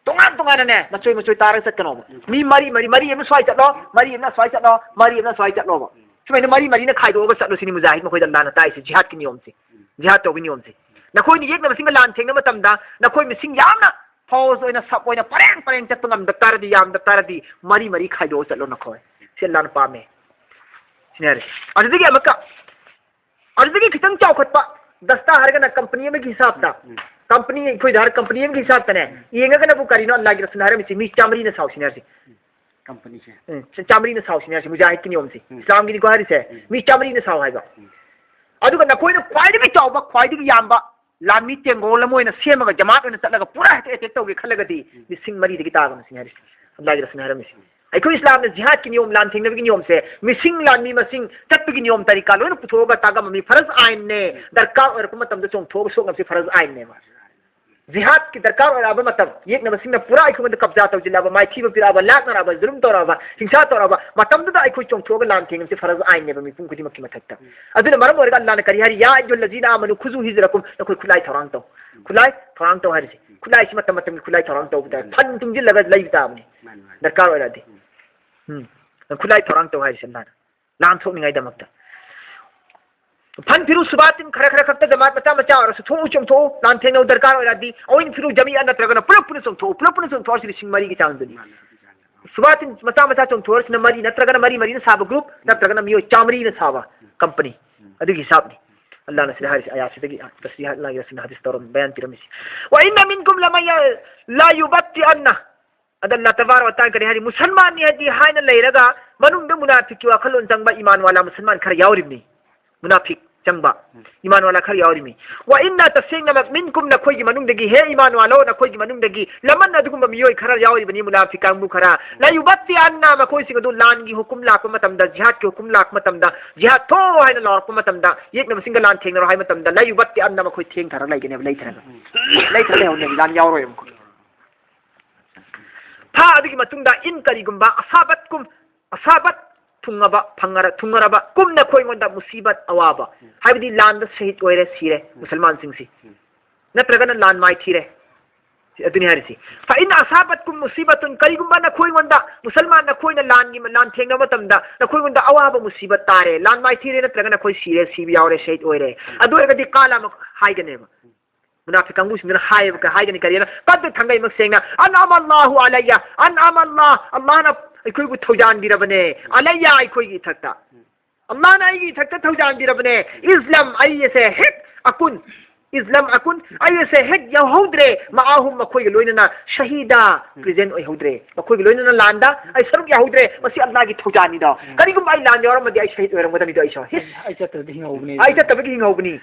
ꯇꯣꯉꯥꯟ ꯇꯣꯉꯥꯟꯅꯅꯦ, ꯃꯆꯣꯏ ꯃꯆꯣꯏ ꯇꯥꯔꯒ ꯆꯠꯀꯅꯣꯕ꯫ ꯎꯝ꯫ ꯃꯤ ꯃꯔꯤ ꯃꯔꯤ, ꯃꯔꯤ ꯑꯃꯅ ꯁ꯭ꯋꯥꯏ ꯆꯠꯂꯣ, ꯃꯔꯤ ꯑꯃꯅ ꯁ꯭ꯋꯥꯏ ꯆꯠꯂꯣ, ꯃꯔꯤ ꯑꯃꯅ ꯁ꯭ꯋꯥꯏ ꯆꯠꯂꯣꯕ꯫ ꯎꯝ꯫ ꯁꯨꯃꯥꯏꯅ ꯃꯔꯤ ꯃꯔꯤꯅ ꯈꯥꯏꯗꯣꯛꯑꯒ ꯆꯠꯂꯨ ꯁꯤꯅꯤ ꯃꯨꯖꯥꯍꯤꯗ ꯃꯈꯣꯏꯗ ꯑꯜꯂꯥꯍꯅ ꯇꯥꯛꯏꯁꯦ, ꯖꯤꯍꯥꯗꯀꯤ ꯅꯤꯌꯣꯝꯁꯦ꯫ ꯎꯝ꯫ ꯖꯤꯍꯥꯗ ꯇꯧꯕꯒꯤ ꯅꯤꯌꯣꯝꯁꯦ꯫ ꯅꯈꯣꯏꯅ ꯌꯦꯛꯅꯕꯁꯤꯡꯒ ꯂꯥꯟ ꯊꯦꯡꯅꯕ ꯃꯇꯝꯗ ꯅꯈꯣꯏ ꯃꯁꯤꯡ ꯌꯥꯝꯅ ꯐꯧꯖ ꯑꯣꯏꯅ, ꯁꯞ ꯑꯣꯏꯅ ꯄꯔꯦꯡ ꯄꯔꯦꯡ ꯆꯠꯄ ꯉꯝꯗ ꯇꯥꯔꯗꯤ, ꯌꯥꯝꯗ ꯇꯥꯔꯗꯤ, ꯃꯔꯤ ꯃꯔꯤ ꯈꯥꯏꯗꯣꯛꯑ ꯆꯠꯂꯣ ꯅꯈꯣꯏ꯫ ꯁꯤ ꯑꯜꯂꯥꯍꯅ ꯄꯥꯝꯃꯦ꯫ ꯁꯤꯅꯦ ꯍꯥꯏꯔꯤꯁꯦ꯫ ꯑꯗꯨꯗꯒꯤ ꯑꯃꯨꯛꯀ, ꯑꯗꯨꯗꯒꯤ ꯈꯤꯇꯪ ꯆꯥꯎꯈꯠꯄ, ꯗꯁꯇꯥ ꯍꯥꯏꯔꯒꯅ ꯀꯝꯄꯅꯤ ꯑꯃꯒꯤ ꯍꯤꯁꯥꯕꯇ, ꯎꯝ꯫ ꯀꯝꯄꯅꯤ, ꯑꯩꯈꯣꯏꯗ ꯍꯥꯏꯔ ꯀꯝꯄꯅꯤ ꯑꯃꯒꯤ ꯍꯤꯁꯥꯕꯇꯅꯦ, ꯎꯝ꯫ ꯌꯦꯡꯉꯒꯅꯕꯨ ꯀꯔꯤꯅꯣ ꯑꯜꯂꯥꯍꯒꯤ ꯔꯁꯨꯜꯅ ꯍꯥꯏꯔꯝꯃꯤꯁꯤ? ꯃꯤ ꯆꯥꯃꯔꯤꯅ ꯁꯥꯎ ꯁꯤꯅꯦ ꯍꯥꯏꯔꯤꯁꯦ꯫ ꯎꯝ꯫ ꯀꯝꯄꯅꯤꯁꯦ꯫ ꯎꯝ, ꯆ-, ꯆꯥꯃꯔꯤꯅ ꯁꯥꯎ ꯁꯤꯅꯦ ꯍꯥꯏꯔꯤꯁꯦ, ꯃꯨꯖꯥꯍꯤꯗꯀꯤ ꯅꯤꯌꯣꯝꯁꯦ, ꯎꯝ꯫ ꯏꯁꯂꯥꯝꯒꯤꯅꯤꯀꯣ ꯍꯥꯏꯔꯤꯁꯦ, ꯎꯝ꯫ ꯃꯤ ꯆꯥꯃꯔꯤꯅ ꯁꯥꯎ ꯍꯥꯏꯕ꯫ ꯎꯝ꯫ ꯑꯗꯨꯒ ꯅꯈꯣꯏꯅ ꯈ꯭ꯋꯥꯏꯗꯒꯤ ꯆꯥꯎꯕ, ꯈ꯭ꯋꯥꯏꯗꯒꯤ ꯌꯥꯝꯕ ꯂꯥꯟꯃꯤ ꯇꯦꯡꯒꯣꯜ ꯑꯃ ꯑꯣꯏꯅ ꯁꯦꯝꯃꯒ ꯖꯃꯥꯠ ꯑꯣꯏꯅ ꯆꯠꯂꯒ ꯄꯨꯔꯥ ꯍꯦꯛꯇ ꯑꯦꯇꯦꯛ ꯇꯧꯒꯦ ꯈꯜꯂꯒꯗꯤ, ꯎꯝ꯫ ꯂꯤꯁꯤꯡ ꯃꯔꯤꯗꯒꯤ ꯇꯥꯒꯅꯨ ꯁꯤꯅꯤ ꯍꯥꯏꯔꯤꯁꯦ, ꯑꯜꯂꯥꯍꯒꯤ ꯔꯁꯨꯜꯅ ꯍꯥꯏꯔꯝꯃꯤꯁꯦ꯫ ꯑꯩꯈꯣꯏ ꯏꯁꯂꯥꯝꯅ ꯖꯤꯍꯥꯗꯀꯤ ꯅꯤꯌꯣꯝ, ꯂꯥꯟ ꯊꯦꯡꯅꯕꯒꯤ ꯅꯤꯌꯣꯝꯁꯦ, ꯃꯤꯁꯤꯡ ꯂꯥꯟꯃꯤ ꯃꯁꯤꯡ ꯆꯠꯄꯒꯤ ꯅꯤꯌꯣꯝ ꯇꯔꯤꯀꯥ ꯂꯣꯏꯅ ꯄꯨꯊꯣꯛꯑꯒ ꯇꯥꯛꯂꯝꯃꯤ꯫ ꯐꯔꯖ ꯑꯥꯏꯟꯅꯦ꯫ ꯗꯔꯀꯥꯔ ꯑꯣꯏꯔꯛꯄ ꯃꯇꯝꯗ ꯆꯣꯡꯊꯣꯛꯑꯒ ꯁꯣꯛꯅꯕꯁꯦ ꯐꯔꯖ ꯑꯥꯏꯟꯅꯦꯕ꯫ ꯖꯤꯍꯥꯗꯀꯤ ꯗꯔꯀꯥꯔ ꯑꯣꯏꯔꯛꯑꯕ ꯃꯇꯝ, ꯌꯦꯛꯅꯕꯁꯤꯡꯅ ꯄꯨꯔꯥ ꯑꯩꯈꯣꯏꯉꯣꯟꯗ ꯀꯕꯖꯥ ꯇꯧꯁꯤꯜꯂꯛꯑꯕ, ꯃꯥꯏꯊꯤꯕ ꯄꯤꯔꯛꯑꯕ, ꯂꯥꯛꯅꯔꯛꯑꯕ, ꯖꯨꯂꯨꯝ ꯇꯧꯔꯛꯑꯕ, ꯍꯤꯡꯁꯥ ꯇꯧꯔꯛꯑꯕ ꯃꯇꯝꯗꯨꯗ ꯑꯩꯈꯣꯏ ꯆꯣꯡꯊꯣꯛꯑꯒ ꯂꯥꯟ ꯊꯦꯡꯅꯕꯁꯦ ꯐꯔꯖ ꯑꯥꯏꯟꯅꯦꯕ ꯃꯤꯄꯨꯝ ꯈꯨꯗꯤꯡꯃꯛꯀꯤ ꯃꯊꯛꯇ꯫ ꯑꯗꯨꯅ ꯃꯔꯝ ꯑꯣꯏꯔꯒ ꯑꯜꯂꯥꯅ ꯀꯔꯤ ꯍꯥꯏꯔꯤ? "ꯌꯥ ꯑꯌꯨꯍꯜꯂꯖꯤꯅ ꯑꯥꯃꯅꯨ ꯈꯨꯖꯨ ꯍꯤꯖꯔꯀꯨꯝ", ꯅꯈꯣꯏ ꯈꯨꯠꯂꯥꯏ ꯊꯧꯔꯥꯡ ꯇꯧ꯫ ꯈꯨꯠꯂꯥꯏ ꯊꯧꯔꯥꯡ ꯇꯧ ꯍꯥꯏꯔꯤꯁꯦ, ꯈꯨꯠꯂꯥꯏꯁꯤ ꯃꯇꯝ ꯃꯇꯝꯒꯤ ꯈꯨꯠꯂꯥꯏ ꯊꯧꯔꯥꯡ ꯇꯧꯕ ꯇꯥꯏ꯫ ꯐꯟ ꯇꯨꯡꯁꯤꯜꯂꯒ ꯂꯩꯕ ꯇꯥꯕꯅꯤ꯫ ꯃꯥꯅꯤ, ꯃꯥꯅꯤ꯫ ꯗꯔꯀꯥꯔ ꯑꯣꯏꯔꯛꯑꯗꯤ꯫ ꯎꯝ꯫ ꯈꯨꯠꯂꯥꯏ ꯊꯧꯔꯥꯡ ꯇꯧ ꯍꯥꯏꯔꯤꯁꯦ ꯑꯜꯂꯥꯅ꯫ ꯂꯥꯟ ꯊꯣꯛꯅꯤꯡꯉꯥꯏꯗꯃꯛꯇ꯫ ꯐꯟ ꯐꯤꯔꯨ ꯁꯨꯕꯥꯇꯤꯟ ꯈꯔ ꯈꯔ ꯈꯛꯇ ꯖꯃꯥꯠ ꯃꯆꯥ ꯃꯆꯥ ꯑꯣꯏꯔꯁꯨ ꯊꯣꯛꯎ ꯆꯣꯡꯊꯣꯛꯎ, ꯂꯥꯟ ꯊꯦꯡꯅꯧ ꯗꯔꯀꯥꯔ ꯑꯣꯏꯔꯗꯤ꯫ ꯑꯋꯤꯟ ꯐꯤꯔꯨ ꯖꯃꯤꯌꯥ ꯅꯠꯇ꯭ꯔꯒꯅ ꯄꯨꯂꯞ ꯄꯨꯟꯅ ꯆꯣꯡꯊꯣꯛꯎ, ꯄꯨꯂꯞ ꯄꯨꯟꯅ ꯆꯣꯡꯊꯣꯛꯑꯁꯤ ꯂꯤꯁꯤꯡ ꯃꯔꯤꯒꯤ ꯆꯥꯡꯗꯨꯅꯤ꯫ ꯁꯨꯕꯥꯇꯤꯟ ꯃꯆꯥ ꯃꯆꯥ ꯆꯣꯡꯊꯣꯛꯑꯁꯤꯅ ꯃꯔꯤ ꯅꯠꯇ꯭ꯔꯒꯅ ꯃꯔꯤ ꯃꯔꯤꯅ ꯁꯥꯕ ꯒ꯭ꯔꯨꯞ ꯅꯠꯇ꯭ꯔꯒꯅ ꯃꯤꯑꯣꯏ ꯆꯥꯃꯔꯤꯅ ꯁꯥꯕ ꯀꯝꯄꯅꯤ꯫ ꯑꯗꯨꯒꯤ ꯍꯤꯁꯥꯞꯅꯤ꯫ ꯑꯜꯂꯥꯍꯅ ꯁꯤꯗ ꯍꯥꯏꯔꯤꯁꯦ, ꯑꯌꯥꯁꯤꯗꯒꯤ ꯇꯁꯔꯤꯍ ꯑꯜꯂꯥꯍꯒꯤ ꯔꯁꯨꯜꯅ ꯍꯗꯤꯁ ꯇꯧꯔꯝ ꯕꯌꯥꯟ ꯄꯤꯔꯝꯃꯤꯁꯤ꯫ "ꯋꯥ ꯏꯟꯅ ꯃꯤꯟꯀꯨꯝ ꯂꯃꯟ ꯌ-, ꯂꯥ ꯌꯨꯕꯠꯇꯤ ꯑꯟꯅ", ꯑꯗ ꯑꯜꯂꯥꯍ ꯇꯕꯥꯔꯛ ꯋ ꯇꯥꯂꯥ ꯀꯔꯤ ꯍꯥꯏꯔꯤ? ꯃꯨꯁꯜꯃꯥꯟꯅꯤ ꯍꯥꯏꯗꯤ ꯍꯥꯏꯅ ꯂꯩꯔꯒ ꯃꯅꯨꯡꯗ ꯃꯨꯅꯥꯐꯤꯛꯀꯤ ꯋꯥꯈꯜꯂꯣꯟ ꯆꯪꯕ ꯏꯃꯥꯟ ꯋꯥꯂꯥ ꯃꯨꯁꯜꯃꯥꯟ ꯈꯔ ꯌꯥꯎꯔꯤꯕꯅꯤ꯫ ꯃꯨꯅꯥꯐꯤꯛ ꯆꯪꯕ ꯏꯃꯥꯟ ꯋꯥꯂꯥ ꯈꯔ ꯌꯥꯎꯔꯤꯃꯤ꯫ "ꯋꯥ ꯏꯟꯅ", ꯇꯁꯦꯡꯅꯃꯛ, "ꯃꯤꯟꯀꯨꯝ", ꯅꯈꯣꯏꯒꯤ ꯃꯅꯨꯡꯗꯒꯤ, ꯍꯦ ꯏꯃꯥꯟ ꯋꯥꯂꯣ, ꯅꯈꯣꯏꯒꯤ ꯃꯅꯨꯡꯗꯒꯤ ꯂꯃꯟ ꯑꯗꯨꯒꯨꯝꯕ ꯃꯤꯑꯣꯏ ꯈꯔ ꯌꯥꯎꯔꯤꯕꯅꯤ, ꯃꯨꯅꯥꯐꯤꯛ ꯀꯥꯡꯕꯨ ꯈꯔ꯫ "ꯂꯥ ꯌꯨꯕꯠꯇꯤ ꯑꯟꯅ", ꯃꯈꯣꯏꯁꯤꯡ ꯑꯗꯨ ꯂꯥꯟꯒꯤ ꯍꯨꯀꯨꯝ ꯂꯥꯛꯄ ꯃꯇꯝꯗ, ꯖꯤꯍꯥꯗꯀꯤ ꯍꯨꯀꯨꯝ ꯂꯥꯛꯄ ꯃꯇꯝꯗ, "ꯖꯤꯍꯥꯗ ꯊꯣꯛꯑꯣ" ꯍꯥꯏꯅ ꯂꯥꯎꯔꯛꯄ ꯃꯇꯝꯗ, ꯌꯦꯛꯅꯕꯁꯤꯡꯒ ꯂꯥꯟ ꯊꯦꯡꯅꯔꯣ ꯍꯥꯏꯕ ꯃꯇꯝꯗ, "ꯂꯥ ꯌꯨꯕꯠꯇꯤ ꯑꯟꯅ", ꯃꯈꯣꯏ ꯊꯦꯡꯊꯔ ꯂꯩꯒꯅꯦꯕ, ꯂꯩꯊꯔꯒ꯫ ꯂꯩꯊꯔ ꯂꯩꯍꯧꯅꯦꯕ, ꯂꯥꯟ ꯌꯥꯎꯔꯣꯏꯕ ꯃꯈꯣꯏ꯫ ꯐꯥ ꯑꯗꯨꯒꯤ ꯃꯇꯨꯡꯗ ꯏꯟ ꯀꯔꯤꯒꯨꯝꯕ ꯑꯁꯥꯕꯠ ꯀꯨꯝ, ꯑꯁꯥꯕꯠ ꯊꯨꯡꯉꯕ, ꯐꯪꯉꯔ-, ꯊꯨꯡꯉꯔꯕ ꯀꯨꯝ ꯅꯈꯣꯏꯉꯣꯟꯗ ꯃꯨꯁꯤꯕꯠ ꯑꯋꯥꯕ, ꯎꯝ꯫ ꯍꯥꯏꯕꯗꯤ ꯂꯥꯟꯗ ꯁꯍꯤꯗ ꯑꯣꯏꯔꯦ, ꯁꯤꯔꯦ, ꯎꯝ꯫ ꯃꯨꯁꯜꯃꯥꯟꯁꯤꯡꯁꯤ꯫ ꯎꯝ꯫ ꯅꯠꯇ꯭ꯔꯒꯅ ꯂꯥꯟ ꯃꯥꯏꯊꯤꯔꯦ꯫ ꯁꯤ ꯑꯗꯨꯅꯤ ꯍꯥꯏꯔꯤꯁꯤ꯫ ꯐ ꯏꯟ ꯑꯁꯥꯕꯠ ꯀꯨꯝ ꯃꯨꯁꯤꯕꯠꯇꯨꯟ, ꯀꯔꯤꯒꯨꯝꯕ ꯅꯈꯣꯏꯉꯣꯟꯗ, ꯃꯨꯁꯜꯃꯥꯟ ꯅꯈꯣꯏꯅ ꯂꯥꯟꯒꯤ, ꯂꯥꯟ ꯊꯦꯡꯅꯕ ꯃꯇꯝꯗ ꯅꯈꯣꯏꯉꯣꯟꯗ ꯑꯋꯥꯕ ꯃꯨꯁꯤꯕꯠ ꯇꯥꯔꯦ, ꯂꯥꯟ ꯃꯥꯏꯊꯤꯔꯦ, ꯅꯠꯇ꯭ꯔꯒ ꯅꯈꯣꯏ ꯁꯤꯔꯦ, ꯁꯤꯕ ꯌꯥꯎꯔꯦ, ꯁꯍꯤꯗ ꯑꯣꯏꯔꯦ꯫ ꯑꯗꯨ ꯑꯣꯏꯔꯒꯗꯤ ꯀꯥꯂ ꯑꯃ ꯍꯥꯏꯒꯅꯦꯕ꯫ ꯃꯨꯅꯥꯐꯤꯛ ꯀꯥꯡꯕꯨꯁꯤꯡꯗꯨꯅ ꯍꯥꯏꯌꯦꯕ, ꯀꯩ ꯍꯥꯏꯒꯅꯤ, ꯀꯔꯤꯅ? ꯀꯗ ꯊꯥꯡꯒꯩꯃꯛ ꯁꯦꯡꯅ, "ꯑꯟ ꯑꯃ ꯑꯜꯂꯥꯍꯨ ꯑꯂꯩꯌ", "ꯑꯟ ꯑꯃ ꯑꯜꯂꯥꯍ", ꯑꯜꯂꯥꯍꯅ ꯑꯩꯈꯣꯏꯕꯨ ꯊꯧꯖꯥꯟꯕꯤꯔꯕꯅꯦ, "ꯑꯂꯩꯌ", ꯑꯩꯈꯣꯏꯒꯤ ꯏꯊꯛꯇ꯫ ꯑꯜꯂꯥꯍꯅ ꯑꯩꯒꯤ ꯏꯊꯛꯇ ꯊꯧꯖꯥꯟꯕꯤꯔꯕꯅꯦ꯫ "ꯏꯁꯂꯝ", ꯑꯩ ꯑꯁꯦ ꯍꯦꯛ ꯑꯀꯨꯟ, "ꯏꯁꯂꯝ ꯑꯀꯨꯟ", ꯑꯩ ꯑꯁꯦ ꯍꯦꯛ ꯌꯥꯎꯍꯧꯗ꯭ꯔꯦ, "ꯃꯥꯑꯍꯨꯝ", ꯃꯈꯣꯏꯒ ꯂꯣꯏꯅꯅ, "ꯁꯍꯤꯗ", ꯎꯝ꯫ ꯄ꯭ꯔꯦꯖꯦꯟ ꯑꯣꯏꯍꯧꯗ꯭ꯔꯦ, ꯃꯈꯣꯏꯒ ꯂꯣꯏꯅꯅ ꯂꯥꯟꯗ ꯑꯩ ꯁꯔꯨꯛ ꯌꯥꯍꯧꯗ꯭ꯔꯦ, ꯃꯁꯤ ꯑꯜꯂꯥꯍꯒꯤ ꯊꯧꯖꯥꯟꯅꯤꯗꯣ꯫ ꯎꯝ꯫ ꯀꯔꯤꯒꯨꯝꯕ ꯑꯩ ꯂꯥꯟ ꯌꯥꯎꯔꯝꯃꯗꯤ ꯑꯩ ꯁꯍꯤꯗ ꯑꯣꯏꯔꯝꯒꯗꯕꯅꯤꯗꯣ ꯑꯩꯁꯨ꯫ ꯍꯤꯁ! ꯑꯩ ꯆꯠꯇꯕꯗꯤ ꯍꯤꯡꯍꯧꯕꯅꯤ꯫ ꯑꯩ ꯆꯠꯇꯕꯒꯤ ꯍꯤꯡꯍꯧꯕꯅꯤ꯫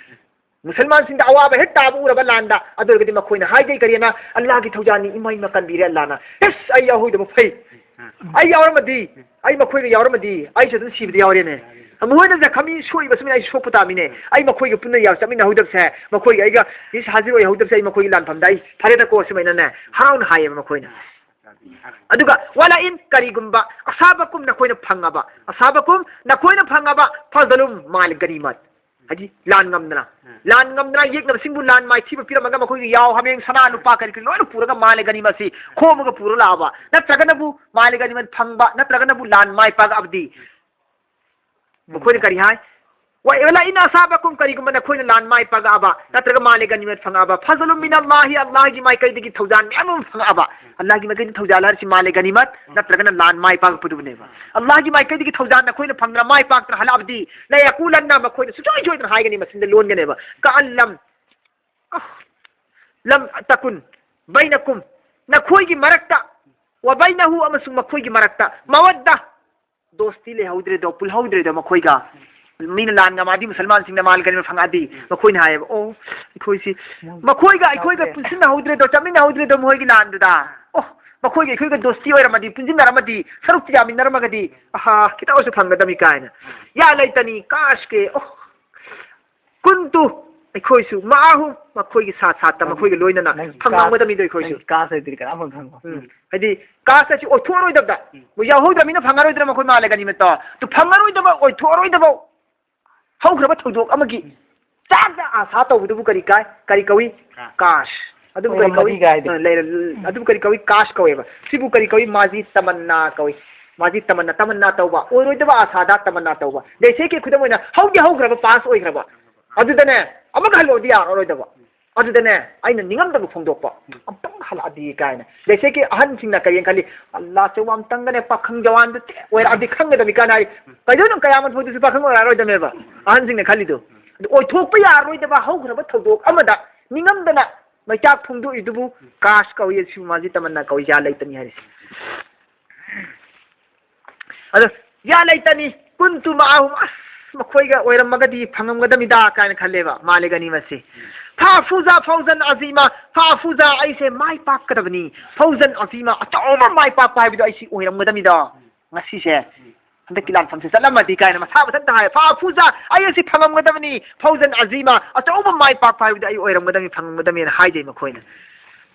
ꯃꯨꯁꯜꯃꯥꯟꯁꯤꯡꯗ ꯑꯋꯥꯕ ꯍꯦꯛ ꯇꯥꯕ ꯎꯔꯕ ꯂꯥꯟꯗ, ꯑꯗꯨ ꯑꯣꯏꯔꯒꯗꯤ ꯃꯈꯣꯏꯅ ꯍꯥꯏꯖꯩ ꯀꯔꯤꯅ? "ꯑꯜꯂꯥꯍꯒꯤ ꯊꯧꯖꯥꯟꯅꯤ, ꯏꯃꯩꯃ ꯀꯟꯕꯤꯔꯦ ꯑꯜꯂꯥꯍꯅ꯫ ꯍꯤꯁ, ꯑꯩ ꯌꯥꯎꯍꯧꯗꯕ ꯐꯩ"꯫ ꯑꯩ ꯌꯥꯎꯔꯝꯃꯗꯤ, ꯑꯩ ꯃꯈꯣꯏꯒ ꯌꯥꯎꯔꯝꯃꯗꯤ ꯑꯩꯁꯨ ꯑꯗꯨꯝ ꯁꯤꯕꯗ ꯌꯥꯎꯔꯦꯅꯦ꯫ ꯃꯈꯣꯏꯅ ꯖꯈꯃꯤ ꯁꯣꯛꯏꯕꯁꯨ ꯑꯩꯁꯨ ꯁꯣꯛꯄ ꯇꯥꯃꯤꯅꯦ꯫ ꯑꯩ ꯃꯈꯣꯏꯒ ꯄꯨꯟꯅ ꯌꯥꯎ ꯆꯠꯃꯤꯟꯅꯍꯧꯗꯕꯁꯦ, ꯃꯈꯣꯏꯒ ꯑꯩꯒ ꯏꯁ ꯍꯥꯖꯤꯔ ꯑꯣꯏꯍꯧꯗꯕꯁꯦ ꯑꯩ ꯃꯈꯣꯏꯒꯤ ꯂꯥꯟꯐꯝꯗ ꯑꯩ ꯐꯔꯦꯗꯀꯣ ꯁꯨꯃꯥꯏꯅꯅꯦ ꯍꯔꯥꯎꯅ ꯍꯥꯏꯌꯦꯕ ꯃꯈꯣꯏꯅ꯫ ꯑꯗꯨꯒ ꯋꯥꯂꯥ ꯏꯟ ꯀꯔꯤꯒꯨꯝꯕ ꯑꯁꯥꯕꯀꯨꯝ ꯅꯈꯣꯏꯅ ꯐꯪꯉꯕ, ꯑꯁꯥꯕꯀꯨꯝ ꯅꯈꯣꯏꯅ ꯐꯪꯉꯕ ꯐꯖꯂꯨꯝ ꯃꯥꯜ ꯒꯅꯤꯃꯠ꯫ ꯍꯥꯏꯗꯤ ꯂꯥꯟ ꯉꯝꯗꯅ, ꯎꯝ꯫ ꯂꯥꯟ ꯉꯝꯗꯅ ꯌꯦꯛꯅꯕꯁꯤꯡꯕꯨ ꯂꯥꯟ ꯃꯥꯏꯊꯤꯕ ꯄꯤꯔꯝꯃꯒ ꯃꯈꯣꯏꯒꯤ ꯌꯥꯎ ꯍꯥꯃꯦꯡ ꯁꯅꯥ ꯂꯨꯄꯥ ꯀꯔꯤ ꯀꯔꯤ ꯂꯣꯏꯅ ꯄꯨꯔꯒ ꯃꯥꯜꯂꯦ ꯒꯅꯤꯃꯠꯁꯤ ꯈꯣꯝꯃꯒ ꯄꯨꯔ ꯂꯥꯛꯑꯕ, ꯅꯠꯇ꯭ꯔꯒꯅꯕꯨ ꯃꯥꯜꯂꯦ ꯒꯅꯤꯃꯠ ꯐꯪꯕ, ꯅꯠꯇ꯭ꯔꯒꯅꯕꯨ ꯂꯥꯟ ꯃꯥꯏ ꯄꯥꯛꯂꯛꯑꯕꯗꯤ ꯃꯈꯣꯏꯅ ꯀꯔꯤ ꯍꯥꯏ? ꯋꯥ ꯏꯟ ꯑꯁꯥꯕꯀꯨꯝ ꯀꯔꯤꯒꯨꯝꯕ ꯅꯈꯣꯏꯅ ꯂꯥꯟ ꯃꯥꯏ ꯄꯥꯛꯂꯛꯑꯕ, ꯅꯠꯇ꯭ꯔꯒ ꯃꯥꯜꯂꯦ ꯒꯅꯤꯃꯠ ꯐꯪꯉꯛꯑꯕ, ꯐꯖꯂꯨꯝ ꯃꯤꯅ ꯃꯥꯍꯤ ꯑꯜꯂꯥꯍꯒꯤ ꯃꯥꯏꯀꯩꯗꯒꯤ ꯊꯧꯖꯥꯟ ꯃꯌꯥꯝ ꯑꯃ ꯐꯪꯉꯛꯑꯕ, ꯑꯜꯂꯥꯍꯒꯤ ꯃꯥꯏꯀꯩꯗꯒꯤ ꯊꯧꯖꯥꯟ ꯍꯥꯏꯔꯤꯁꯤ ꯃꯥꯜꯂꯦ ꯒꯅꯤꯃꯠ ꯅꯠꯇ꯭ꯔꯒꯅ ꯂꯥꯟ ꯃꯥꯏ ꯄꯥꯛꯂꯛꯄꯗꯨꯕꯨꯅꯦꯕ꯫ ꯑꯜꯂꯥꯍꯒꯤ ꯃꯥꯏꯀꯩꯗꯒꯤ ꯊꯧꯖꯥꯟ ꯅꯈꯣꯏꯅ ꯐꯪꯗꯅ ꯃꯥꯏ ꯄꯥꯛꯇꯅ ꯍꯜꯂꯛꯑꯕꯗꯤ ꯂꯌꯥꯀꯨꯂꯟꯅ ꯃꯈꯣꯏꯅ ꯁꯨꯡꯁꯣꯏ ꯁꯣꯏꯗꯅ ꯍꯥꯏꯒꯅꯤ ꯃꯁꯤꯗ ꯂꯣꯟꯒꯅꯦꯕ꯫ ꯀꯥꯟ ꯂꯝ ꯑꯍ, ꯂꯝ ꯇꯀꯨꯟ ꯕꯩꯅꯀꯨꯝ ꯅꯈꯣꯏꯒꯤ ꯃꯔꯛꯇ ꯋꯥꯕꯩꯅꯍꯨ ꯑꯃꯁꯨꯡ ꯃꯈꯣꯏꯒꯤ ꯃꯔꯛꯇ ꯃꯋꯗ ꯗꯣꯁꯇꯤ ꯂꯩꯍꯧꯗ꯭ꯔꯦꯗꯣ, ꯄꯨꯜꯍꯧꯗ꯭ꯔꯦꯗꯣ ꯃꯈꯣꯏꯒ꯫ ꯃꯤꯅ ꯂꯥꯟ ꯉꯝꯃꯛꯑꯗꯤ ꯃꯨꯁꯜꯃꯥꯟꯁꯤꯡꯅ ꯃꯥꯜ ꯒꯅꯤꯃ ꯐꯪꯉꯛꯑꯗꯤ ꯃꯈꯣꯏꯅ ꯍꯥꯏꯌꯦꯕ, "ꯑꯣ, ꯑꯩꯈꯣꯏꯁꯤ ꯃꯈꯣꯏꯒ ꯑꯩꯈꯣꯏꯒ ꯄꯨꯟꯁꯤꯟꯅꯍꯧꯗ꯭ꯔꯦꯗꯣ, ꯆꯠꯃꯤꯟꯅꯍꯧꯗ꯭ꯔꯦꯗꯣ ꯃꯈꯣꯏꯒꯤ ꯂꯥꯟꯗꯨꯗ꯫ ꯑꯣ, ꯃꯈꯣꯏꯒ ꯑꯩꯈꯣꯏꯒ ꯗꯣꯁꯇꯤ ꯑꯣꯏꯔꯝꯃꯗꯤ, ꯄꯨꯟꯁꯤꯟꯅꯔꯝꯃꯗꯤ, ꯁꯔꯨꯛꯇꯤ ꯌꯥꯃꯤꯟꯅꯔꯝꯃꯒꯗꯤ, ꯑꯍꯥ, ꯈꯤꯇꯪ ꯑꯣꯏꯔꯁꯨ ꯐꯪꯒꯗꯕꯅꯤ" ꯀꯥꯏꯅ꯫ ꯌꯥ ꯂꯩꯇꯅꯤ ꯀꯥꯁꯀꯦ, ꯑꯣ, ꯀꯨꯟꯇꯨ ꯑꯩꯈꯣꯏꯁꯨ ꯃꯥꯍꯨꯝ ꯃꯈꯣꯏꯒꯤ ꯁꯥ ꯁꯥꯠꯇ ꯅꯪ-, ꯃꯈꯣꯏꯒ ꯂꯣꯏꯅꯅ ꯅꯪꯒꯤ ꯐꯪꯉꯝꯒꯗꯕꯅꯤꯗꯣ ꯀꯥꯁ-, ꯑꯩꯈꯣꯏꯁꯨ꯫ ꯅꯪꯒꯤ ꯀꯥꯁ ꯍꯥꯏꯗꯨꯗꯤ ꯀꯅꯥꯝ ꯈꯪꯉꯣꯏ꯫ ꯎꯝ꯫ ꯍꯥꯏꯗꯤ ꯀꯥꯁ ꯑꯁꯤ ꯑꯣꯏꯊꯣꯛꯑꯔꯣꯏꯗꯕꯗ ꯎꯝ꯫ ꯃꯣꯏ ꯌꯥꯎꯍꯧꯗ꯭ꯔꯕꯅꯤꯅ ꯐꯪꯉꯔꯣꯏꯗ꯭ꯔꯥ ꯃꯈꯣꯏ ꯃꯥꯜꯂꯦ ꯒꯅꯤꯃꯠꯇꯣ꯫ ꯑꯗꯨ ꯐꯪꯉꯔꯣꯏꯗꯕ, ꯑꯣꯏꯊꯣꯛꯑꯔꯣꯏꯗꯕ ꯍꯧꯈ꯭ꯔꯕ ꯊꯧꯗꯣꯛ ꯑꯃꯒꯤ ꯎꯝ꯫ ꯆꯥꯛꯇ ꯑꯥꯁꯥ ꯇꯧꯕꯗꯨꯕꯨ ꯀꯔꯤ ꯀꯥꯏ, ꯀꯔꯤ ꯀꯧꯏ? ꯀꯥꯁ꯫ ꯀꯥꯁ꯫ ꯑꯗꯨꯕꯨ ꯀꯔꯤ ꯀꯧꯏ? ꯑꯣꯏꯔꯝꯃꯗꯤ ꯀꯥꯏꯗꯤ꯫ ꯑ, ꯂꯩꯔ-, ꯑꯗꯨꯕꯨ ꯀꯔꯤ ꯀꯧꯏ? ꯀꯥꯁ ꯀꯧꯋꯦꯕ꯫ ꯁꯤꯕꯨ ꯀꯔꯤ ꯀꯧꯏ? ꯃꯥꯖꯤ ꯇꯃꯟꯅꯥ ꯀꯧꯏ꯫ ꯃꯥꯖꯤ ꯇꯃꯟꯅꯥ, ꯇꯃꯟꯅꯥ ꯇꯧꯕ꯫ ꯑꯣꯏꯔꯣꯏꯗꯕ ꯑꯥꯁꯥꯗ ꯇꯃꯟꯅꯥ ꯇꯧꯕ꯫ ꯖꯩꯁꯦ ꯀꯤ ꯈꯨꯗꯝ ꯑꯣꯏꯅ ꯍꯧꯗꯤ ꯍꯧꯈ꯭ꯔꯕ, ꯄꯥꯁ ꯑꯣꯏꯈ꯭ꯔꯕ꯫ ꯑꯗꯨꯗꯅꯦ ꯑꯃꯒ ꯍꯜꯂꯛꯑꯣꯗꯤ ꯌꯥꯔꯔꯣꯏꯗꯕ꯫ ꯑꯗꯨꯗꯅꯦ ꯑꯩꯅ ꯅꯤꯡꯉꯝꯗꯕ ꯐꯣꯡꯗꯣꯛꯄ꯫ ꯎꯝ꯫ ꯑꯝꯇꯪ ꯍꯜꯂꯛꯑꯗꯤ ꯀꯥꯏꯅ꯫ ꯖꯩꯁꯦ ꯀꯤ ꯑꯍꯟꯁꯤꯡꯅ ꯀꯔꯤ ꯈꯜꯂꯤ? "ꯑꯜꯂꯥ ꯆꯧ ꯑꯝꯇꯪꯒꯅꯦ ꯄꯥꯈꯪ ꯖꯋꯥꯟꯗꯨ ꯇꯦꯛ ꯑꯣꯏꯔꯛꯑꯗꯤ ꯈꯪꯒꯗꯕꯅꯤ" ꯀꯥꯏꯅ ꯍꯥꯏ꯫ ꯀꯩꯗꯧꯅꯣ ꯀꯌꯥꯃꯠ ꯐꯥꯎꯗꯁꯨ ꯄꯥꯈꯪ ꯑꯣꯏꯔꯛꯑꯔꯣꯏꯗꯕꯅꯦꯕ꯫ ꯑꯍꯟꯁꯤꯡꯅ ꯈꯜꯂꯤꯗꯣ꯫ ꯑꯗꯨ ꯑꯣꯏꯊꯣꯛꯄ ꯌꯥꯔꯔꯣꯏꯗꯕ ꯍꯧꯈ꯭ꯔꯕ ꯊꯧꯗꯣꯛ ꯑꯃꯗ ꯅꯤꯡꯉꯝꯗꯅ ꯃꯩꯆꯥꯛ ꯐꯣꯡꯗꯣꯛꯏꯗꯨꯕꯨ ꯀꯥꯁ ꯀꯧꯏ, ꯁꯤꯕꯨ ꯃꯥꯖꯤ ꯇꯃꯟꯅꯥ ꯀꯧꯏ, ꯌꯥ ꯂꯩꯇꯅꯤ ꯍꯥꯏꯔꯤꯁꯦ꯫ ꯑꯗꯣ ꯌꯥ ꯂꯩꯇꯅꯤ, ꯀꯨꯟꯇꯨ ꯃꯥꯍꯨꯝ, ꯑꯁ, ꯃꯈꯣꯏꯒ ꯑꯣꯏꯔꯝꯃꯒꯗꯤ ꯐꯪꯉꯝꯒꯗꯕꯅꯤꯗ ꯀꯥꯏꯅ ꯈꯜꯂꯦꯕ, ꯃꯥꯜꯂꯦ ꯒꯅꯤꯃꯠꯁꯦ꯫ ꯐꯥꯐꯨꯖꯥ ꯐꯧꯖꯟ ꯑꯖꯤꯃꯥ, ꯐꯥꯐꯨꯖꯥ ꯑꯩꯁꯦ ꯃꯥꯏ ꯄꯥꯛꯀꯗꯕꯅꯤ, ꯐꯧꯖꯟ ꯑꯖꯤꯃꯥ ꯑꯆꯧꯕ ꯃꯥꯏ ꯄꯥꯛꯄ ꯍꯥꯏꯕꯗꯣ ꯑꯩꯁꯤ ꯑꯣꯏꯔꯝꯒꯗꯕꯅꯤꯗꯣ꯫ ꯉꯁꯤꯁꯦ ꯍꯟꯗꯛꯀꯤ ꯂꯥꯟꯐꯝꯁꯦ ꯆꯠꯂꯝꯃꯗꯤ ꯀꯥꯏꯅ ꯃꯁꯥ ꯃꯊꯟꯇ ꯍꯥꯏ, ꯐꯥꯐꯨꯖꯥ ꯑꯩ ꯑꯁꯤ ꯐꯪꯉꯝꯒꯗꯕꯅꯤ, ꯐꯧꯖꯟ ꯑꯖꯤꯃꯥ ꯑꯆꯧꯕ ꯃꯥꯏ ꯄꯥꯛꯄ ꯍꯥꯏꯕꯗꯨ ꯑꯩ ꯑꯣꯏꯔꯝꯒꯗꯕꯅꯤ, ꯐꯪꯉꯝꯒꯗꯕꯅꯤꯅ ꯍꯥꯏꯖꯩ ꯃꯈꯣꯏꯅ꯫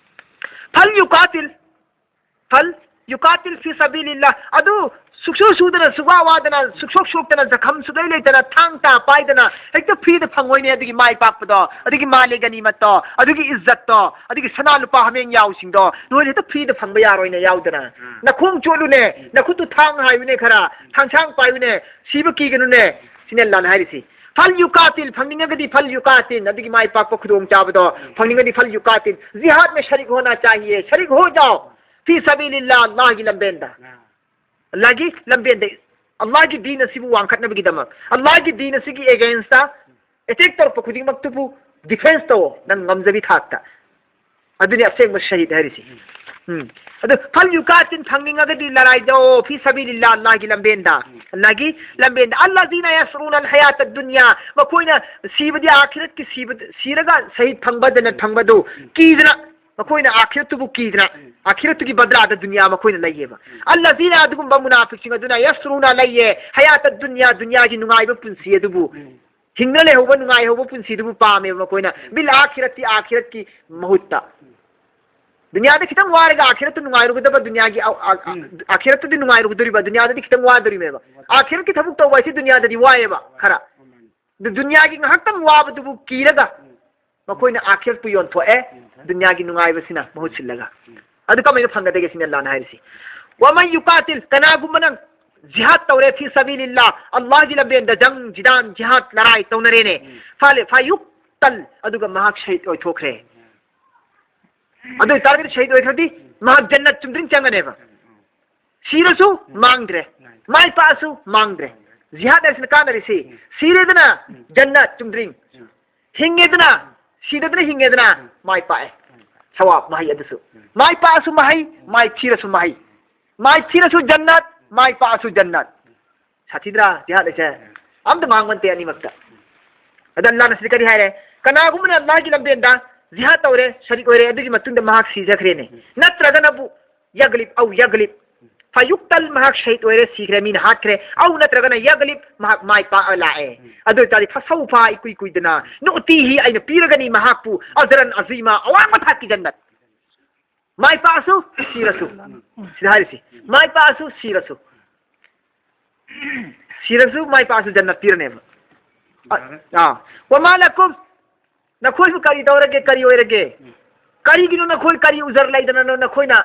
ꯐꯜ ꯌꯨꯀꯥꯇꯤꯜ ꯐꯜ ꯌꯨꯀꯥꯇꯤꯜ ꯐꯤ ꯁꯕꯤꯂꯤꯜꯂꯥ꯫ ꯑꯗꯨ ꯁꯨꯛꯁꯨ ꯁꯨꯗꯅ, ꯁꯨꯛꯋꯥ ꯋꯥꯗꯅ, ꯁꯨꯛꯁꯣꯛ ꯁꯣꯛꯇꯅ, ꯖꯈꯝ ꯁꯨꯛꯂꯩ ꯂꯩꯇꯅ, ꯊꯥꯡ ꯇꯥ ꯄꯥꯏꯗꯅ ꯍꯦꯛꯇ ꯐ꯭ꯔꯤꯗ ꯐꯪꯉꯣꯏꯅꯦ ꯑꯗꯨꯒꯤ ꯃꯥꯏ ꯄꯥꯛꯄꯗꯣ, ꯑꯗꯨꯒꯤ ꯃꯥꯂꯦ ꯒꯅꯤꯃꯠꯇꯣ, ꯑꯗꯨꯒꯤ ꯏꯖꯠꯇꯣ, ꯑꯗꯨꯒꯤ ꯁꯅꯥ ꯂꯨꯄꯥ ꯍꯥꯃꯦꯡ ꯌꯥꯎꯁꯤꯡꯗꯣ ꯅꯣꯏꯅ ꯍꯦꯛꯇ ꯐ꯭ꯔꯤꯗ ꯐꯪꯕ ꯌꯥꯔꯣꯏꯅꯦ ꯌꯥꯎꯗꯅ꯫ ꯎꯝ꯫ ꯅꯈꯣꯡ ꯆꯣꯠꯂꯨꯅꯦ, ꯎꯝ꯫ ꯅꯈꯨꯠꯇꯨ ꯊꯥꯡ ꯍꯥꯏꯌꯨꯅꯦ ꯈꯔ, ꯎꯝ꯫ ꯊꯥꯡꯁꯥꯡ ꯄꯥꯏꯌꯨꯅꯦ, ꯁꯤꯕ ꯀꯤꯒꯅꯨꯅꯦ꯫ ꯁꯤꯅꯦ ꯑꯜꯂꯥꯅ ꯍꯥꯏꯔꯤꯁꯤ꯫ ꯐꯜ ꯌꯨꯀꯥꯇꯤꯜ, ꯐꯪꯅꯤꯡꯉꯒꯗꯤ ꯐꯜ ꯌꯨꯀꯥꯇꯤꯜ, ꯑꯗꯨꯒꯤ ꯃꯥꯏ ꯄꯥꯛꯄ ꯈꯨꯗꯣꯡꯆꯥꯕꯗꯣ ꯎꯝ꯫ ꯐꯪꯅꯤꯡꯉꯗꯤ ꯐꯜ ꯌꯨꯀꯥꯇꯤꯜ, ꯖꯤꯍꯥꯗ ꯃꯦ ꯁꯔꯤꯛ ꯍꯣꯅꯥ ꯆꯥꯍꯤꯌꯦ, ꯁꯔꯤꯛ ꯍꯣ ꯖꯥꯎ꯫ ꯐꯤ ꯁꯕꯤꯂꯤꯜꯂꯥ, ꯑꯜꯂꯥꯍꯒꯤ ꯂꯝꯕꯦꯟꯗ꯫ ꯑꯥ꯫ ꯑꯜꯂꯥꯍꯒꯤ ꯂꯝꯕꯦꯟꯗ, ꯑꯜꯂꯥꯍꯒꯤ ꯗꯤꯟ ꯑꯁꯤꯕꯨ ꯋꯥꯡꯈꯠꯅꯕꯒꯤꯗꯃꯛ, ꯑꯜꯂꯥꯍꯒꯤ ꯗꯤꯟ ꯑꯁꯤꯒꯤ against-ꯇ attack ꯇꯧꯔꯛꯄ ꯈꯨꯗꯤꯡꯃꯛꯇꯨꯕꯨ defence ꯇꯧꯋꯣ, ꯅꯪ ꯉꯝꯖꯕꯤ ꯊꯥꯛꯇ꯫ ꯑꯗꯨꯅꯤ ꯑꯁꯦꯡꯕ ꯁꯍꯤꯗ ꯍꯥꯏꯔꯤꯁꯤ꯫ ꯎꯝ꯫ ꯑꯗꯨ ꯐꯜ ꯌꯨꯀꯥꯇꯤꯜ, ꯐꯪꯅꯤꯡꯉꯒꯗꯤ ꯂꯔꯥꯏꯗꯧ, ꯐꯤ ꯁꯕꯤꯂꯤꯜꯂꯥ, ꯑꯜꯂꯥꯍꯒꯤ ꯂꯝꯕꯦꯟꯗ, ꯎꯝ꯫ ꯑꯜꯂꯥꯍꯒꯤ ꯂꯝꯕꯦꯟꯗ꯫ ꯑꯜꯂꯥꯖꯤꯅ ꯌꯁꯔꯨꯅ ꯑꯜ ꯍꯌꯥꯇ ꯗꯨꯅꯤꯌꯥ, ꯃꯈꯣꯏꯅ ꯁꯤꯕꯗꯤ ꯑꯥꯈꯤꯔꯠꯀꯤ ꯁꯤꯕ, ꯁꯤꯔꯒ ꯁꯍꯤꯗ ꯐꯪꯕ, ꯖꯟꯅꯠ ꯐꯪꯕꯗꯨ ꯎꯝ꯫ ꯀꯤꯗꯅ, ꯃꯈꯣꯏꯅ ꯑꯥꯈꯤꯔꯠꯇꯨꯕꯨ ꯀꯤꯗꯅ, ꯎꯝ꯫ ꯑꯥꯈꯤꯔꯠꯇꯨꯒꯤ ꯕꯗꯂꯥꯗ ꯗꯨꯅꯤꯌꯥ ꯃꯈꯣꯏꯅ ꯂꯩꯌꯦꯕ꯫ ꯎꯝ꯫ ꯑꯜꯂꯖꯤꯅ, ꯑꯗꯨꯒꯨꯝꯕ ꯃꯨꯅꯥꯐꯤꯛꯁꯤꯡ ꯑꯗꯨꯅ, ꯌꯁꯔꯨꯅ, ꯂꯩꯌꯦ, ꯍꯌꯥꯇ ꯗꯨꯅꯤꯌꯥ, ꯗꯨꯅꯤꯌꯥꯒꯤ ꯅꯨꯡꯉꯥꯏꯕ ꯄꯨꯟꯁꯤ ꯑꯗꯨꯕꯨ, ꯎꯝ꯫ ꯍꯤꯡꯗꯨꯅ ꯂꯩꯍꯧꯕ, ꯅꯨꯡꯉꯥꯏꯍꯧꯕ ꯄꯨꯟꯁꯤꯗꯨꯕꯨ ꯄꯥꯝꯃꯦꯕ ꯃꯈꯣꯏꯅ꯫ ꯎꯝ꯫ ꯕꯤꯜ ꯑꯥꯈꯤꯔꯠꯇꯤ, ꯑꯥꯈꯤꯔꯠꯀꯤ ꯃꯍꯨꯠꯇ꯫ ꯎꯝ꯫ ꯗꯨꯅꯤꯌꯥꯗ ꯈꯤꯇꯪ ꯋꯥꯔꯒ ꯑꯥꯈꯤꯔꯠꯇ ꯅꯨꯡꯉꯥꯏꯔꯨꯒꯗꯕ, ꯗꯨꯅꯤꯌꯥꯒꯤ ꯑ-, ꯑ-, ꯑ-, ꯎꯝ꯫ ꯑꯥꯈꯤꯔꯠꯇꯗꯤ ꯅꯨꯡꯉꯥꯏꯔꯨꯒꯗꯣꯔꯤꯕ, ꯗꯨꯅꯤꯌꯥꯗꯗꯤ ꯈꯤꯇꯪ ꯋꯥꯗꯣꯔꯤꯃꯦꯕ꯫ ꯋꯥꯗꯣꯔꯤ꯫ ꯑꯥꯈꯤꯔꯠꯀꯤ ꯊꯕꯛ ꯇꯧꯕ ꯍꯥꯏꯁꯤ ꯗꯨꯅꯤꯌꯥꯗꯗꯤ ꯋꯥꯏꯌꯦꯕ ꯈꯔ꯫ ꯎꯝ꯫ ꯑꯗꯨ ꯗꯨꯅꯤꯌꯥꯒꯤ ꯉꯥꯏꯍꯥꯛꯇꯪ ꯋꯥꯕꯗꯨꯕꯨ ꯀꯤꯔꯒ ꯎꯝ꯫ ꯃꯈꯣꯏꯅ ꯑꯥꯈꯤꯔꯠꯄꯨ ꯌꯣꯟꯊꯣꯛꯑꯦ, ꯌꯣꯟꯊꯣꯛꯑꯦ꯫ ꯗꯨꯅꯤꯌꯥꯒꯤ ꯅꯨꯡꯉꯥꯏꯕꯁꯤꯅ ꯃꯍꯨꯠ ꯁꯤꯜꯂꯒ꯫ ꯎꯝ꯫ ꯑꯗꯨ ꯀꯃꯥꯏꯅ ꯐꯪꯒꯗꯒꯦ ꯁꯤꯅꯤ ꯑꯜꯂꯥꯍꯅ ꯍꯥꯏꯔꯤꯁꯤ꯫ ꯋꯥꯃꯟ ꯌꯨꯀꯥꯇꯤꯜ, ꯀꯅꯥꯒꯨꯝꯕꯅ ꯖꯤꯍꯥꯗ ꯇꯧꯔꯦ, ꯐꯤ ꯁꯕꯤꯂꯤꯜꯂꯥ, ꯑꯜꯂꯥꯍꯒꯤ ꯂꯝꯕꯦꯟꯗ ꯖꯪ, ꯖꯤꯗꯥꯟ, ꯖꯤꯍꯥꯗ, ꯂꯔꯥꯏ ꯇꯧꯅꯔꯦꯅꯦ꯫ ꯎꯝ꯫ ꯐꯥꯂꯦ, ꯐꯌꯨꯛꯇꯜ, ꯑꯗꯨꯒ ꯃꯍꯥꯛ ꯁꯍꯤꯗ ꯑꯣꯏꯊꯣꯛꯈ꯭ꯔꯦ꯫ ꯎꯝ꯫ ꯑꯗꯨ ꯑꯣꯏꯇꯥꯔꯒꯗꯤ ꯁꯍꯤꯗ ꯑꯣꯏꯈ꯭ꯔꯗꯤ ꯃꯍꯥꯛ ꯖꯟꯅꯠ ꯆꯨꯝꯗ꯭ꯔꯤꯡ ꯆꯪꯒꯅꯦꯕ꯫ ꯎꯝ꯫ ꯁꯤꯔꯁꯨ ꯎꯝ꯫ ꯃꯥꯡꯗ꯭ꯔꯦ, ꯃꯥꯡꯗ꯭ꯔꯦ꯫ ꯃꯥꯏ ꯄꯥꯛꯑꯁꯨ ꯃꯥꯡꯗ꯭ꯔꯦ꯫ ꯃꯥꯡꯗ꯭ꯔꯦ꯫ ꯖꯤꯍꯥꯗ ꯍꯥꯏꯁꯤꯅ ꯀꯥꯟꯅꯔꯤꯁꯤ꯫ ꯎꯝ꯫ ꯁꯤꯔꯦꯗꯅ ꯎꯝ꯫ ꯖꯟꯅꯠ ꯆꯨꯝꯗ꯭ꯔꯤꯡ꯫ ꯎꯝ꯫ ꯍꯤꯡꯉꯦꯗꯅ, ꯁꯤꯗꯗꯅ ꯍꯤꯡꯉꯦꯗꯅ, ꯎꯝ꯫ ꯃꯥꯏ ꯄꯥꯛꯑꯦ꯫ ꯎꯝ꯫ ꯁꯋꯥꯕ ꯃꯍꯩ ꯑꯗꯨꯁꯨ꯫ ꯎꯝ꯫ ꯃꯥꯏ ꯄꯥꯛꯑꯁꯨ ꯃꯍꯩ, ꯎꯝ꯫ ꯃꯥꯏ ꯊꯤꯔꯁꯨ ꯃꯍꯩ꯫ ꯃꯥꯏ ꯊꯤꯔꯁꯨ ꯖꯟꯅꯠ, ꯃꯥꯏ ꯄꯥꯛꯑꯁꯨ ꯖꯟꯅꯠ꯫ ꯁꯥꯊꯤꯗ꯭ꯔꯥ ꯖꯤꯍꯥꯗ ꯍꯥꯏꯁꯦ? ꯎꯝ꯫ ꯑꯝꯇ ꯃꯥꯡꯕ ꯅꯠꯇꯦ ꯑꯅꯤꯃꯛꯇ꯫ ꯑꯗ ꯑꯜꯂꯥꯍꯅ ꯁꯤꯗ ꯀꯔꯤ ꯍꯥꯏꯔꯦ? ꯀꯅꯥꯒꯨꯝꯕꯅ ꯑꯜꯂꯥꯍꯒꯤ ꯂꯝꯕꯦꯟꯗ ꯖꯤꯍꯥꯗ ꯇꯧꯔꯦ, ꯁꯔꯤꯛ ꯑꯣꯏꯔꯦ, ꯑꯗꯨꯒꯤ ꯃꯇꯨꯡꯗ ꯃꯍꯥꯛ ꯁꯤꯖꯈ꯭ꯔꯦꯅꯦ꯫ ꯅꯠꯇ꯭ꯔꯒꯅꯕꯨ ꯌꯒꯂꯤꯕ ꯑꯧ ꯌꯒꯂꯤꯕ ꯐꯌꯨꯛꯇꯜ, ꯃꯍꯥꯛ ꯁꯍꯤꯗ ꯑꯣꯏꯔꯦ, ꯁꯤꯈ꯭ꯔꯦ, ꯃꯤꯅ ꯍꯥꯠꯈ꯭ꯔꯦ꯫ ꯑꯧ ꯅꯠꯇ꯭ꯔꯒꯅ ꯌꯒꯂꯤꯕ, ꯃꯍꯥꯛ ꯃꯥꯏ ꯄꯥꯛꯑ ꯂꯥꯛꯑꯦ꯫ ꯑꯗꯨ ꯑꯣꯏꯇꯥꯔꯗꯤ ꯐꯁꯧꯐ, ꯏꯀꯨꯏ ꯀꯨꯏꯗꯅ, ꯅꯨꯇꯤꯍꯤ, ꯑꯩꯅ ꯄꯤꯔꯒꯅꯤ ꯃꯍꯥꯛꯄꯨ ꯑꯖꯔꯟ ꯑꯖꯤꯃ, ꯑꯋꯥꯡꯕ ꯊꯥꯛꯀꯤ ꯖꯟꯅꯠ꯫ ꯃꯥꯏ ꯄꯥꯛꯑꯁꯨ ꯁꯤꯔꯁꯨ꯫ ꯁꯤꯗ ꯍꯥꯏꯔꯤꯁꯤ, ꯃꯥꯏ ꯄꯥꯛꯑꯁꯨ ꯁꯤꯔꯁꯨ꯫ ꯁꯤꯔꯁꯨ ꯃꯥꯏ ꯄꯥꯛꯑꯁꯨ ꯖꯟꯅꯠ ꯄꯤꯔꯅꯦꯕ꯫ ꯑ, ꯑꯥ꯫ ꯋꯃꯥ ꯂꯀꯨꯝ, ꯅꯈꯣꯏꯕꯨ ꯀꯔꯤ ꯇꯧꯔꯒꯦ, ꯀꯔꯤ ꯑꯣꯏꯔꯒꯦ? ꯀꯔꯤꯒꯤꯅꯣ ꯅꯈꯣꯏ, ꯀꯔꯤ ꯎꯖꯔ ꯂꯩꯗꯅꯅꯣ ꯅꯈꯣꯏꯅ?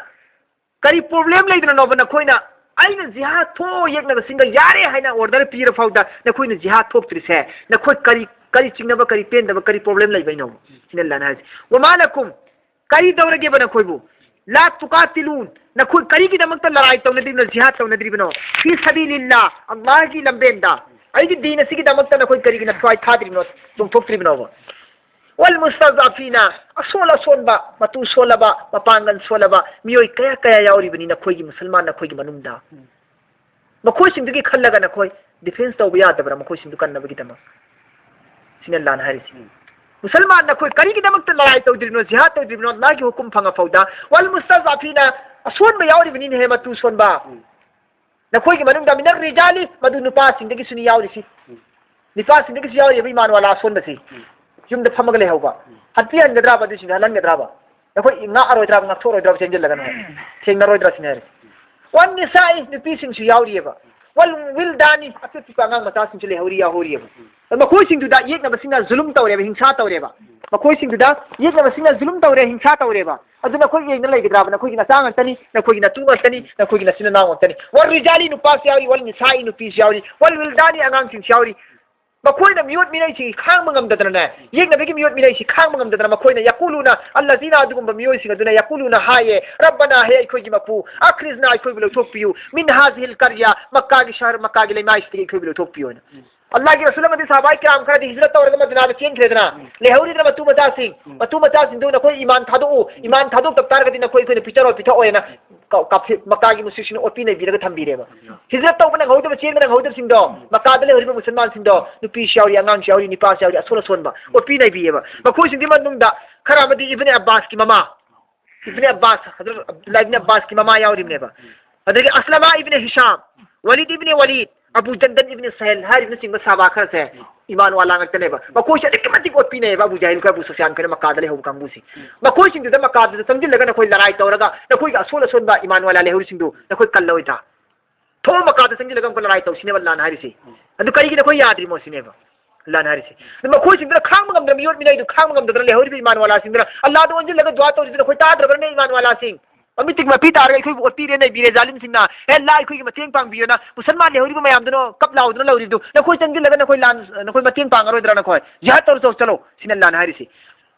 ꯀꯔꯤ ꯄ꯭ꯔꯣꯕ꯭ꯂꯦꯝ ꯂꯩꯗꯅꯅꯣꯕ ꯅꯈꯣꯏꯅ? ꯑꯩꯅ ꯖꯤꯍꯥꯗ ꯊꯣꯛꯑꯣ ꯌꯦꯛꯅꯕꯁꯤꯡꯒ ꯌꯥꯔꯦ ꯍꯥꯏꯅ ꯑꯣꯔꯗꯔ ꯄꯤꯔ ꯐꯥꯎꯗ ꯅꯈꯣꯏꯅ ꯖꯤꯍꯥꯗ ꯊꯣꯛꯇ꯭ꯔꯤꯁꯦ, ꯅꯈꯣꯏ ꯀꯔꯤ, ꯀꯔꯤ ꯆꯤꯡꯅꯕ, ꯀꯔꯤ ꯄꯦꯟꯗꯕ, ꯀꯔꯤ ꯄ꯭ꯔꯣꯕ꯭ꯂꯦꯝ ꯂꯩꯕꯩꯅꯣ? ꯁꯤꯅ ꯑꯜꯂꯥꯍꯅ ꯍꯥꯏꯁꯦ꯫ ꯋꯃꯥ ꯂꯀꯨꯝ, ꯀꯔꯤ ꯇꯧꯔꯒꯦꯕ ꯅꯈꯣꯏꯕꯨ? ꯂꯥ ꯇꯨꯀꯥꯇꯤꯂꯨꯟ, ꯅꯈꯣꯏ ꯀꯔꯤꯒꯤꯗꯃꯛꯇ ꯂꯔꯥꯏ ꯇꯧꯅꯗ꯭ꯔꯤꯕꯅꯣ, ꯖꯤꯍꯥꯗ ꯇꯧꯅꯗ꯭ꯔꯤꯕꯅꯣ? ꯐꯤ ꯁꯕꯤꯂꯤꯜꯂꯥ, ꯑꯜꯂꯥꯍꯒꯤ ꯂꯝꯕꯦꯟꯗ, ꯑꯩꯒꯤ ꯗꯤꯟ ꯑꯁꯤꯒꯤꯗꯃꯛꯇ ꯅꯈꯣꯏ ꯀꯔꯤꯒꯤ ꯅꯊ꯭ꯋꯥꯏ ꯊꯥꯗ꯭ꯔꯤꯕꯅꯣ, ꯆꯣꯡꯊꯣꯛꯇ꯭ꯔꯤꯕꯅꯣꯕ? ꯋꯜ ꯃꯨꯁꯇꯗꯑꯐꯤꯅ, ꯑꯁꯣꯜ ꯑꯁꯣꯟꯕ, ꯃꯇꯨ ꯁꯣꯜꯂꯕ, ꯃꯄꯥꯡꯒꯜ ꯁꯣꯜꯂꯕ ꯃꯤꯑꯣꯏ ꯀꯌꯥ ꯀꯌꯥ ꯌꯥꯎꯔꯤꯕꯅꯤ ꯅꯈꯣꯏꯒꯤ ꯃꯨꯁꯜꯃꯥꯟ ꯅꯈꯣꯏꯒꯤ ꯃꯅꯨꯡꯗ꯫ ꯃꯈꯣꯏꯁꯤꯡꯗꯨꯒꯤ ꯈꯜꯂꯒ ꯅꯈꯣꯏ ꯗꯤꯐꯦꯟꯁ ꯇꯧꯕ ꯌꯥꯗꯕ꯭ꯔꯥ, ꯃꯈꯣꯏꯁꯤꯡꯗꯨ ꯀꯟꯅꯕꯒꯤꯗꯃꯛ? ꯁꯤꯅ ꯑꯜꯂꯥꯍꯅ ꯍꯥꯏꯔꯤꯁꯤ꯫ ꯃꯨꯁꯜꯃꯥꯟ ꯅꯈꯣꯏ ꯀꯔꯤꯒꯤꯗꯃꯛꯇ ꯂꯔꯥꯏ ꯇꯧꯗ꯭ꯔꯤꯕꯅꯣ, ꯖꯤꯍꯥꯗ ꯇꯧꯗ꯭ꯔꯤꯕꯅꯣ? ꯑꯜꯂꯥꯍꯒꯤ ꯍꯨꯀꯨꯝ ꯐꯪꯉ ꯐꯥꯎꯗ꯫ ꯋꯜ ꯃꯨꯁꯇꯗꯑꯐꯤꯅ, ꯑꯁꯣꯟꯕ ꯌꯥꯎꯔꯤꯕꯅꯤꯅꯦꯍꯦ, ꯃꯇꯨ ꯁꯣꯟꯕ꯫ ꯅꯈꯣꯏꯒꯤ ꯃꯅꯨꯡꯗ ꯃꯤꯅꯔ ꯔꯤꯖꯥꯂꯤ, ꯃꯗꯨ ꯅꯨꯄꯥꯁꯤꯡꯗꯒꯤꯁꯨꯅꯤ ꯌꯥꯎꯔꯤꯁꯤ꯫ ꯎꯝ꯫ ꯅꯨꯄꯥꯁꯤꯡꯗꯒꯤꯁꯨ ꯌꯥꯎꯔꯤꯕ ꯏꯃꯥꯟ ꯋꯥꯂꯥ ꯑꯁꯣꯟꯕꯁꯤ꯫ ꯎꯝ꯫ ꯌꯨꯝꯗ ꯐꯝꯃꯒ ꯂꯩꯍꯧꯕ꯫ ꯎꯝ꯫ ꯍꯟꯄꯤ ꯍꯟꯒꯗ꯭ꯔꯥꯕ ꯑꯗꯨꯁꯤꯡꯗꯣ, ꯍꯜꯍꯟꯒꯗ꯭ꯔꯥꯕ? ꯅꯈꯣꯏ ꯉꯥꯛꯑꯔꯣꯏꯗ꯭ꯔꯥꯕ, ꯉꯥꯛꯊꯣꯛꯑꯔꯣꯏꯗ꯭ꯔꯥꯕ ꯆꯦꯟꯁꯤꯜꯂꯒ ꯅꯈꯣꯏ? ꯎꯝ꯫ ꯊꯦꯡꯅꯔꯣꯏꯗ꯭ꯔꯥ ꯁꯤꯅꯦ ꯍꯥꯏꯔꯤꯁꯦ꯫ ꯎꯝ꯫ ꯋꯟ ꯅꯤꯁꯥꯏ, ꯅꯨꯄꯤꯁꯤꯡꯁꯨ ꯌꯥꯎꯔꯤꯑꯕ꯫ ꯋꯜ ꯋꯤꯜꯗꯥꯅꯤ, ꯑꯄꯤꯛ ꯑꯄꯤꯛꯄ ꯑꯉꯥꯡ ꯃꯆꯥꯁꯤꯡꯁꯨ ꯂꯩꯍꯧꯔꯤ, ꯌꯥꯎꯍꯧꯔꯤꯑꯕ꯫ ꯎꯝ꯫ ꯃꯈꯣꯏꯁꯤꯡꯗꯨꯗ ꯌꯦꯛꯅꯕꯁꯤꯡꯅ ꯖꯨꯂꯨꯝ ꯇꯧꯔꯦꯕ, ꯍꯤꯡꯁꯥ ꯇꯧꯔꯦꯕ꯫ ꯎꯝ꯫ ꯃꯈꯣꯏꯁꯤꯡꯗꯨꯗ ꯌꯦꯛꯅꯕꯁꯤꯡꯅ ꯖꯨꯂꯨꯝ ꯇꯧꯔꯦ, ꯍꯤꯡꯁꯥ ꯇꯧꯔꯦꯕ꯫ ꯑꯗꯨ ꯅꯈꯣꯏ ꯌꯦꯡꯅ ꯂꯩꯒꯗ꯭ꯔꯥꯕ? ꯅꯈꯣꯏꯒꯤ ꯅꯆꯥ ꯉꯥꯛꯇꯅꯤ, ꯅꯈꯣꯏꯒꯤ ꯅꯆꯤꯟ ꯅꯅꯥꯎ ꯉꯥꯛꯇꯅꯤ, ꯅꯈꯣꯏꯒꯤ ꯅꯆꯤꯟ ꯅꯅꯥꯎ ꯉꯥꯛꯇꯅꯤ꯫ ꯋꯜ ꯔꯤꯖꯥꯂꯤ, ꯅꯨꯄꯥꯁꯨ ꯌꯥꯎꯔꯤ, ꯋꯜ ꯅꯤꯁꯥꯏ, ꯅꯨꯄꯤꯁꯨ ꯌꯥꯎꯔꯤ, ꯋꯜ ꯋꯤꯜꯗꯥꯅꯤ, ꯑꯉꯥꯡꯁꯤꯡꯁꯨ ꯌꯥꯎꯔꯤ꯫ ꯃꯈꯣꯏꯅ ꯃꯤꯑꯣꯠ ꯃꯤꯅꯩꯁꯤ ꯈꯥꯡꯕ ꯉꯝꯗꯗꯅꯅꯦ, ꯌꯦꯛꯅꯕꯒꯤ ꯃꯤꯑꯣꯠ ꯃꯤꯅꯩꯁꯤ ꯈꯥꯡꯕ ꯉꯝꯗꯗꯅ ꯃꯈꯣꯏꯅ ꯌꯀꯨꯂꯨꯅ, ꯑꯜꯂꯖꯤꯅ, ꯑꯗꯨꯒꯨꯝꯕ ꯃꯤꯑꯣꯏꯁꯤꯡ ꯑꯗꯨꯅ ꯌꯀꯨꯂꯨꯅ ꯍꯥꯏꯌꯦ, "ꯔꯕꯅꯥ, ꯍꯦ ꯑꯩꯈꯣꯏꯒꯤ ꯃꯄꯨ, ꯑꯈ꯭ꯔꯤꯖꯅꯥ, ꯑꯩꯈꯣꯏꯕꯨ ꯂꯧꯊꯣꯛꯄꯤꯌꯨ, ꯃꯤꯟ ꯍꯥꯖꯤꯍꯤꯜ ꯀꯔꯌꯥ, ꯃꯛꯀꯥꯒꯤ ꯁꯍꯔ, ꯃꯛꯀꯥꯒꯤ ꯂꯩꯃꯥꯏꯁꯤꯗꯒꯤ ꯑꯩꯈꯣꯏꯕꯨ ꯂꯧꯊꯣꯛꯄꯤꯌꯨ" ꯍꯥꯏꯅ꯫ ꯑꯜꯂꯥꯍꯒꯤ ꯔꯁꯨꯜ ꯑꯃꯗꯤ ꯁꯍꯥꯕꯥꯏ ꯀꯤꯔꯥꯝ ꯈꯔꯗꯤ ꯍꯤꯖꯔꯠ ꯇꯧꯔꯒ ꯃꯗꯤꯅꯥꯗ ꯆꯦꯟꯈ꯭ꯔꯦꯗꯅ꯫ ꯎꯝ꯫ ꯂꯩꯍꯧꯔꯤꯗꯅ ꯃꯇꯨ ꯃꯆꯥꯁꯤꯡ꯫ ꯎꯝ꯫ ꯃꯇꯨ ꯃꯆꯥꯁꯤꯡꯗꯨ ꯅꯈꯣꯏ ꯏꯃꯥꯟ ꯊꯥꯗꯣꯛꯎ, ꯏꯃꯥꯟ ꯊꯥꯗꯣꯛꯇꯕ ꯇꯥꯔꯒꯗꯤ ꯅꯈꯣꯏ ꯑꯩꯈꯣꯏꯅ ꯄꯤꯊꯔꯛꯑꯣꯏ, ꯄꯤꯊꯔꯛꯑꯣꯏꯅ ꯀ-, ꯀꯥꯐꯤꯔ, ꯃꯛꯀꯥꯒꯤ ꯃꯨꯁ꯭ꯔꯤꯛꯁꯤꯡꯅ ꯑꯣꯠꯄꯤ ꯅꯩꯕꯤꯔꯒ ꯊꯝꯕꯤꯔꯦꯕ꯫ ꯎꯝ꯫ ꯍꯤꯖꯔꯠ ꯇꯧꯕ ꯅꯪꯍꯧꯗꯕ, ꯆꯦꯟꯕ ꯅꯪꯍꯧꯗꯕꯁꯤꯡꯗꯣ, ꯎꯝ꯫ ꯃꯛꯀꯥꯗ ꯂꯩꯍꯧꯔꯤꯕ ꯃꯨꯁꯜꯃꯥꯟꯁꯤꯡꯗꯣ, ꯅꯨꯄꯤꯁꯨ ꯌꯥꯎꯔꯤ, ꯑꯉꯥꯡꯁꯨ ꯌꯥꯎꯔꯤ, ꯅꯤꯄꯥꯁꯨ ꯌꯥꯎꯔꯤ, ꯑꯁꯣꯜ ꯑꯁꯣꯟꯕ, ꯎꯝ꯫ ꯑꯣꯠꯄꯤ ꯅꯩꯕꯤꯌꯦꯕ꯫ ꯃꯈꯣꯏꯁꯤꯡꯒꯤ ꯃꯅꯨꯡꯗ ꯈꯔ ꯑꯃꯗꯤ ꯏꯕꯅꯦ ꯑꯕꯥꯁꯀꯤ ꯃꯃꯥ, ꯏꯕꯅꯦ ꯑꯕꯥꯁ, ꯍꯖꯔꯠ ꯑꯕꯗꯨꯜꯂꯥ ꯏꯕꯅꯦ ꯑꯕꯥꯁꯀꯤ ꯃꯃꯥ ꯌꯥꯎꯔꯤꯕꯅꯦꯕ꯫ ꯑꯗꯒꯤ ꯑꯁꯂꯃꯥ ꯏꯕꯅꯦ ꯍꯤꯁꯥꯝ, ꯋꯥꯂꯤꯗ ꯏꯕꯅꯦ ꯋꯥꯂꯤꯗ, ꯑꯕꯨ ꯖꯟꯗꯟ ꯏꯕꯅꯦ ꯁꯍꯦꯜ ꯍꯥꯏꯔꯤꯕꯅꯆꯤꯡꯕ ꯁꯍꯥꯕꯥ ꯈꯔꯁꯦ ꯏꯃꯥꯟ ꯋꯥꯂꯥ ꯉꯥꯛꯇꯅꯦꯕ꯫ ꯃꯈꯣꯏꯁꯦ ꯑꯗꯨꯛꯀꯤ ꯃꯇꯤꯛ ꯑꯣꯠꯄꯤꯅꯩꯕ ꯑꯕꯨ ꯖꯥꯍꯤꯜ ꯈꯣꯏ, ꯑꯕꯨ ꯁꯨꯐꯤꯌꯥꯟ ꯈꯣꯏꯅ ꯃꯛꯀꯥꯗ ꯂꯩꯍꯧꯕ ꯀꯥꯡꯕꯨꯁꯦ꯫ ꯃꯈꯣꯏꯁꯤꯡꯗꯨꯗ ꯃꯛꯀꯥꯗꯨꯗ ꯆꯪꯁꯤꯜꯂꯒ ꯅꯈꯣꯏ ꯂꯔꯥꯏ ꯇꯧꯔꯒ ꯅꯈꯣꯏꯒꯤ ꯑꯁꯣꯜ ꯑꯁꯣꯟꯕ ꯏꯃꯥꯟ ꯋꯥꯂꯥ ꯂꯩꯍꯧꯔꯤꯁꯤꯡꯗꯨ ꯅꯈꯣꯏ ꯀꯜꯂꯣꯏꯗ꯭ꯔꯥ? ꯊꯣꯛꯑꯣ, ꯃꯛꯀꯥꯗ ꯆꯪꯁꯤꯜꯂꯒ ꯑꯃꯨꯛꯀ ꯂꯔꯥꯏ ꯇꯧꯁꯤꯅꯦꯕ ꯑꯜꯂꯥꯍꯅ ꯍꯥꯏꯔꯤꯁꯦ꯫ ꯑꯗꯨ ꯀꯔꯤꯒꯤ ꯅꯈꯣꯏ ꯌꯥꯗ꯭ꯔꯤꯃꯣ ꯁꯤꯅꯦꯕ ꯑꯜꯂꯥꯍꯅ ꯍꯥꯏꯔꯤꯁꯦ꯫ ꯑꯗꯨ ꯃꯈꯣꯏꯁꯤꯡꯗꯨꯅ ꯈꯥꯡꯕ ꯉꯝꯗꯅ, ꯃꯤꯑꯣꯠ ꯃꯤꯅꯩꯗꯨ ꯈꯥꯡꯕ ꯉꯝꯗꯗꯅ ꯂꯩꯍꯧꯔꯤꯕ ꯏꯃꯥꯟ ꯋꯥꯂꯥꯁꯤꯡꯗꯨꯅ ꯑꯜꯂꯥꯍꯗ ꯑꯣꯟꯁꯤꯜꯂꯒ ꯗꯨꯋꯥ ꯇꯧꯔꯤꯗꯨ ꯅꯈꯣꯏ ꯇꯥꯗ꯭ꯔꯕ꯭ꯔꯅꯦ ꯏꯃꯥꯟ ꯋꯥꯂꯥꯁꯤꯡ? ꯃꯃꯤꯠꯇꯒꯤ ꯃꯄꯤ ꯇꯥꯔꯒ ꯑꯩꯈꯣꯏꯕꯨ ꯑꯣꯠꯄꯤꯔꯦ ꯅꯩꯕꯤꯔꯦ ꯖꯥꯂꯤꯝꯁꯤꯡꯅ꯫ ꯍꯦ ꯑꯜꯂꯥꯍ, ꯑꯩꯈꯣꯏꯒꯤ ꯃꯇꯦꯡ ꯄꯥꯡꯕꯤꯌꯣꯅ ꯃꯨꯁꯜꯃꯥꯟ ꯂꯩꯍꯧꯔꯤꯕ ꯃꯌꯥꯝꯗꯨꯅ ꯀꯞ ꯂꯥꯎꯗꯨꯅ ꯂꯧꯔꯤꯕꯗꯨ ꯅꯈꯣꯏ ꯆꯪꯁꯤꯜꯂꯒ ꯅꯈꯣꯏ ꯂꯥꯟ, ꯅꯈꯣꯏ ꯃꯇꯦꯡ ꯄꯥꯡꯉꯔꯣꯏꯗ꯭ꯔꯥ? ꯅꯈꯣꯏ ꯖꯤꯍꯥꯗ ꯇꯧꯔꯨ ꯆꯠꯂꯣ, ꯆꯠꯂꯣ ꯁꯤꯅ ꯑꯜꯂꯥꯍꯅ ꯍꯥꯏꯔꯤꯁꯦ꯫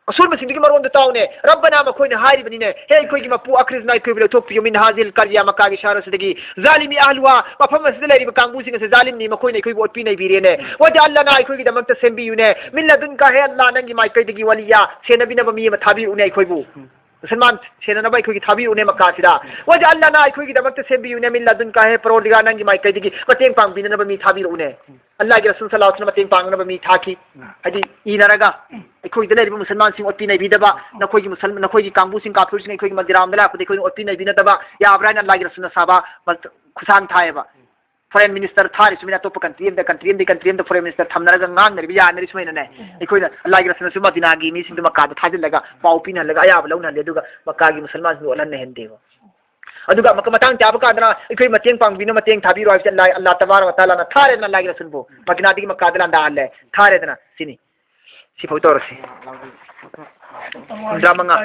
ꯑꯁꯣꯟꯕꯁꯤꯡꯗꯨꯒꯤ ꯃꯔꯣꯟꯗꯣ ꯇꯥꯎꯅꯦ꯫ ꯔꯕꯅꯥ, ꯃꯈꯣꯏꯅ ꯍꯥꯏꯔꯤꯕꯅꯤꯅꯦ, ꯍꯦ ꯑꯩꯈꯣꯏꯒꯤ ꯃꯄꯨ, ꯑꯈ꯭ꯔꯤꯖꯅꯥ, ꯑꯩꯈꯣꯏꯕꯨ ꯂꯧꯊꯣꯛꯄꯤꯌꯨ, ꯃꯤꯟ ꯍꯥꯖꯤꯜ ꯀꯔꯤꯌꯥ, ꯃꯛꯀꯥꯒꯤ ꯁꯍꯔ ꯑꯁꯤꯗꯒꯤ, ꯖꯥꯂꯤꯃꯤ ꯑꯍꯂꯨꯍꯥ, ꯃꯐꯝ ꯑꯁꯤꯗ ꯂꯩꯔꯤꯕ ꯀꯥꯡꯕꯨꯁꯤꯡ ꯑꯁꯤ ꯖꯥꯂꯤꯝꯅꯤ, ꯃꯈꯣꯏꯅ ꯑꯩꯈꯣꯏꯕꯨ ꯑꯣꯠꯄꯤ ꯅꯩꯕꯤꯔꯦꯅꯦ꯫ ꯋꯥꯖꯥꯜ ꯂꯅꯥ, ꯑꯩꯈꯣꯏꯒꯤꯗꯃꯛꯇ ꯁꯦꯝꯕꯤꯌꯨꯅꯦ, ꯃꯤꯟ ꯂꯗꯨꯟꯀꯥ, ꯍꯦ ꯑꯜꯂꯥꯍ, ꯅꯪꯒꯤ ꯃꯥꯏꯀꯩꯗꯒꯤ ꯋꯥꯂꯤꯌꯥ, ꯁꯦꯟꯅꯕꯤꯅꯕ ꯃꯤ ꯑꯃ ꯊꯥꯕꯤꯔꯛꯎꯅꯦ ꯑꯩꯈꯣꯏꯕꯨ꯫ ꯎꯝ꯫ ꯃꯨꯁꯜꯃꯥꯟ ꯁꯦꯟꯅꯅꯕ ꯑꯩꯈꯣꯏꯒꯤ ꯊꯥꯕꯤꯔꯛꯎꯅꯦ ꯃꯛꯀꯥꯁꯤꯗ꯫ ꯎꯝ꯫ ꯋꯥꯖꯥꯜ ꯂꯅꯥ, ꯑꯩꯈꯣꯏꯒꯤꯗꯃꯛꯇ ꯁꯦꯝꯕꯤꯌꯨꯅꯦ, ꯃꯤꯟ ꯂꯗꯨꯟꯀꯥ, ꯍꯦ ꯄꯔꯣꯔꯗꯤꯒꯥꯔ, ꯅꯪꯒꯤ ꯃꯥꯏꯀꯩꯗꯒꯤ ꯃꯇꯦꯡ ꯄꯥꯡꯕꯤꯅꯅꯕ ꯃꯤ ꯊꯥꯕꯤꯔꯛꯎꯅꯦ꯫ ꯎꯝ꯫ ꯑꯜꯂꯥꯍꯒꯤ ꯔꯁꯨꯜ ꯁꯜꯂꯜꯂꯥꯍꯨ ꯑꯂꯩꯍꯤ ꯋꯥꯁꯜꯂꯝ ꯃꯇꯦꯡ ꯄꯥꯡꯅꯕ ꯃꯤ ꯊꯥꯈꯤ꯫ ꯎꯝ꯫ ꯍꯥꯏꯗꯤ ꯏꯅꯔꯒ ꯎꯝ꯫ ꯑꯩꯈꯣꯏꯗ ꯂꯩꯔꯤꯕ ꯃꯨꯁꯜꯃꯥꯟꯁꯤꯡ ꯑꯣꯠꯄꯤ ꯅꯩꯕꯤꯗꯕ, ꯎꯝ꯫ ꯅꯈꯣꯏꯒꯤ ꯃꯨꯁꯜ-, ꯅꯈꯣꯏꯒꯤ ꯀꯥꯡꯕꯨꯁꯤꯡ ꯀꯥꯐꯤꯔꯁꯤꯡ ꯑꯩꯈꯣꯏꯒꯤ ꯃꯗꯤꯅꯥꯔꯣꯝꯗ ꯂꯥꯛꯄꯗ ꯑꯩꯈꯣꯏꯅ ꯑꯣꯠꯄꯤ ꯅꯩꯕꯤꯅꯗꯕ ꯌꯥꯕ꯭ꯔꯥ ꯍꯥꯏꯅ ꯑꯜꯂꯥꯍꯒꯤ ꯔꯁꯨꯜꯅ ꯁꯍꯥꯕꯥ ꯃ-, ꯈꯨꯠꯁꯥꯡ ꯊꯥꯏꯌꯦꯕ꯫ ꯐꯣꯔꯦꯟ ꯃꯤꯅꯤꯁꯇꯔ ꯊꯥꯔꯤ ꯁꯨꯃꯥꯏꯅ ꯑꯇꯣꯞꯄ ꯀꯟꯇ꯭ꯔꯤ ꯑꯃꯗ, ꯀꯟꯇ꯭ꯔꯤ ꯑꯃꯗꯒꯤ ꯀꯟꯇ꯭ꯔꯤ ꯑꯃꯗ ꯐꯣꯔꯦꯟ ꯃꯤꯅꯤꯁꯇꯔ ꯊꯝꯅꯔꯒ ꯉꯥꯡꯅꯔꯤꯕ, ꯌꯥꯅꯔꯤ ꯁꯨꯃꯥꯏꯅꯅꯦ꯫ ꯎꯝ꯫ ꯑꯩꯈꯣꯏꯅ ꯑꯜꯂꯥꯍꯒꯤ ꯔꯁꯨꯜꯅꯁꯨ ꯃꯗꯤꯅꯥꯒꯤ ꯃꯤꯁꯤꯡꯗꯨ ꯃꯛꯀꯥꯗ ꯊꯥꯖꯤꯜꯂꯒ ꯄꯥꯎ ꯄꯤꯅꯍꯜꯂꯒ ꯑꯌꯥꯕ ꯂꯧꯅꯍꯜꯂꯦ, ꯑꯗꯨꯒ ꯃꯛꯀꯥꯒꯤ ꯃꯨꯁꯜꯃꯥꯟꯁꯤꯡꯗꯨ ꯑꯣꯠꯍꯟꯅꯍꯟꯗꯦꯕ꯫ ꯑꯗꯨꯒ ꯑꯃꯨꯛꯀ ꯃꯇꯥꯡ ꯆꯥꯕ ꯀꯥꯟꯗꯅ ꯑꯩꯈꯣꯏ ꯃꯇꯦꯡ ꯄꯥꯡꯕꯤꯅꯣ, ꯃꯇꯦꯡ ꯊꯥꯕꯤꯔꯣ ꯍꯥꯏꯕꯁꯦ ꯑꯜꯂꯥꯍ, ꯑꯜꯂꯥꯍ ꯇꯕꯥꯔꯛ ꯋ ꯇꯥꯂꯥꯅ ꯊꯥꯔꯦꯗꯅ ꯑꯜꯂꯥꯍꯒꯤ ꯔꯁꯨꯜꯕꯨ꯫ ꯃꯗꯤꯅꯥꯗꯒꯤ ꯃꯛꯀꯥꯗ ꯂꯥꯟꯗꯥꯍꯜꯂꯦ, ꯊꯥꯔꯦꯗꯅ꯫ ꯁꯤꯅꯤ꯫ ꯁꯤꯐꯥꯎ ꯇꯧꯔꯁꯤ꯫ ꯍꯨꯝꯗ꯭ꯔꯥ ꯃꯉꯥ꯫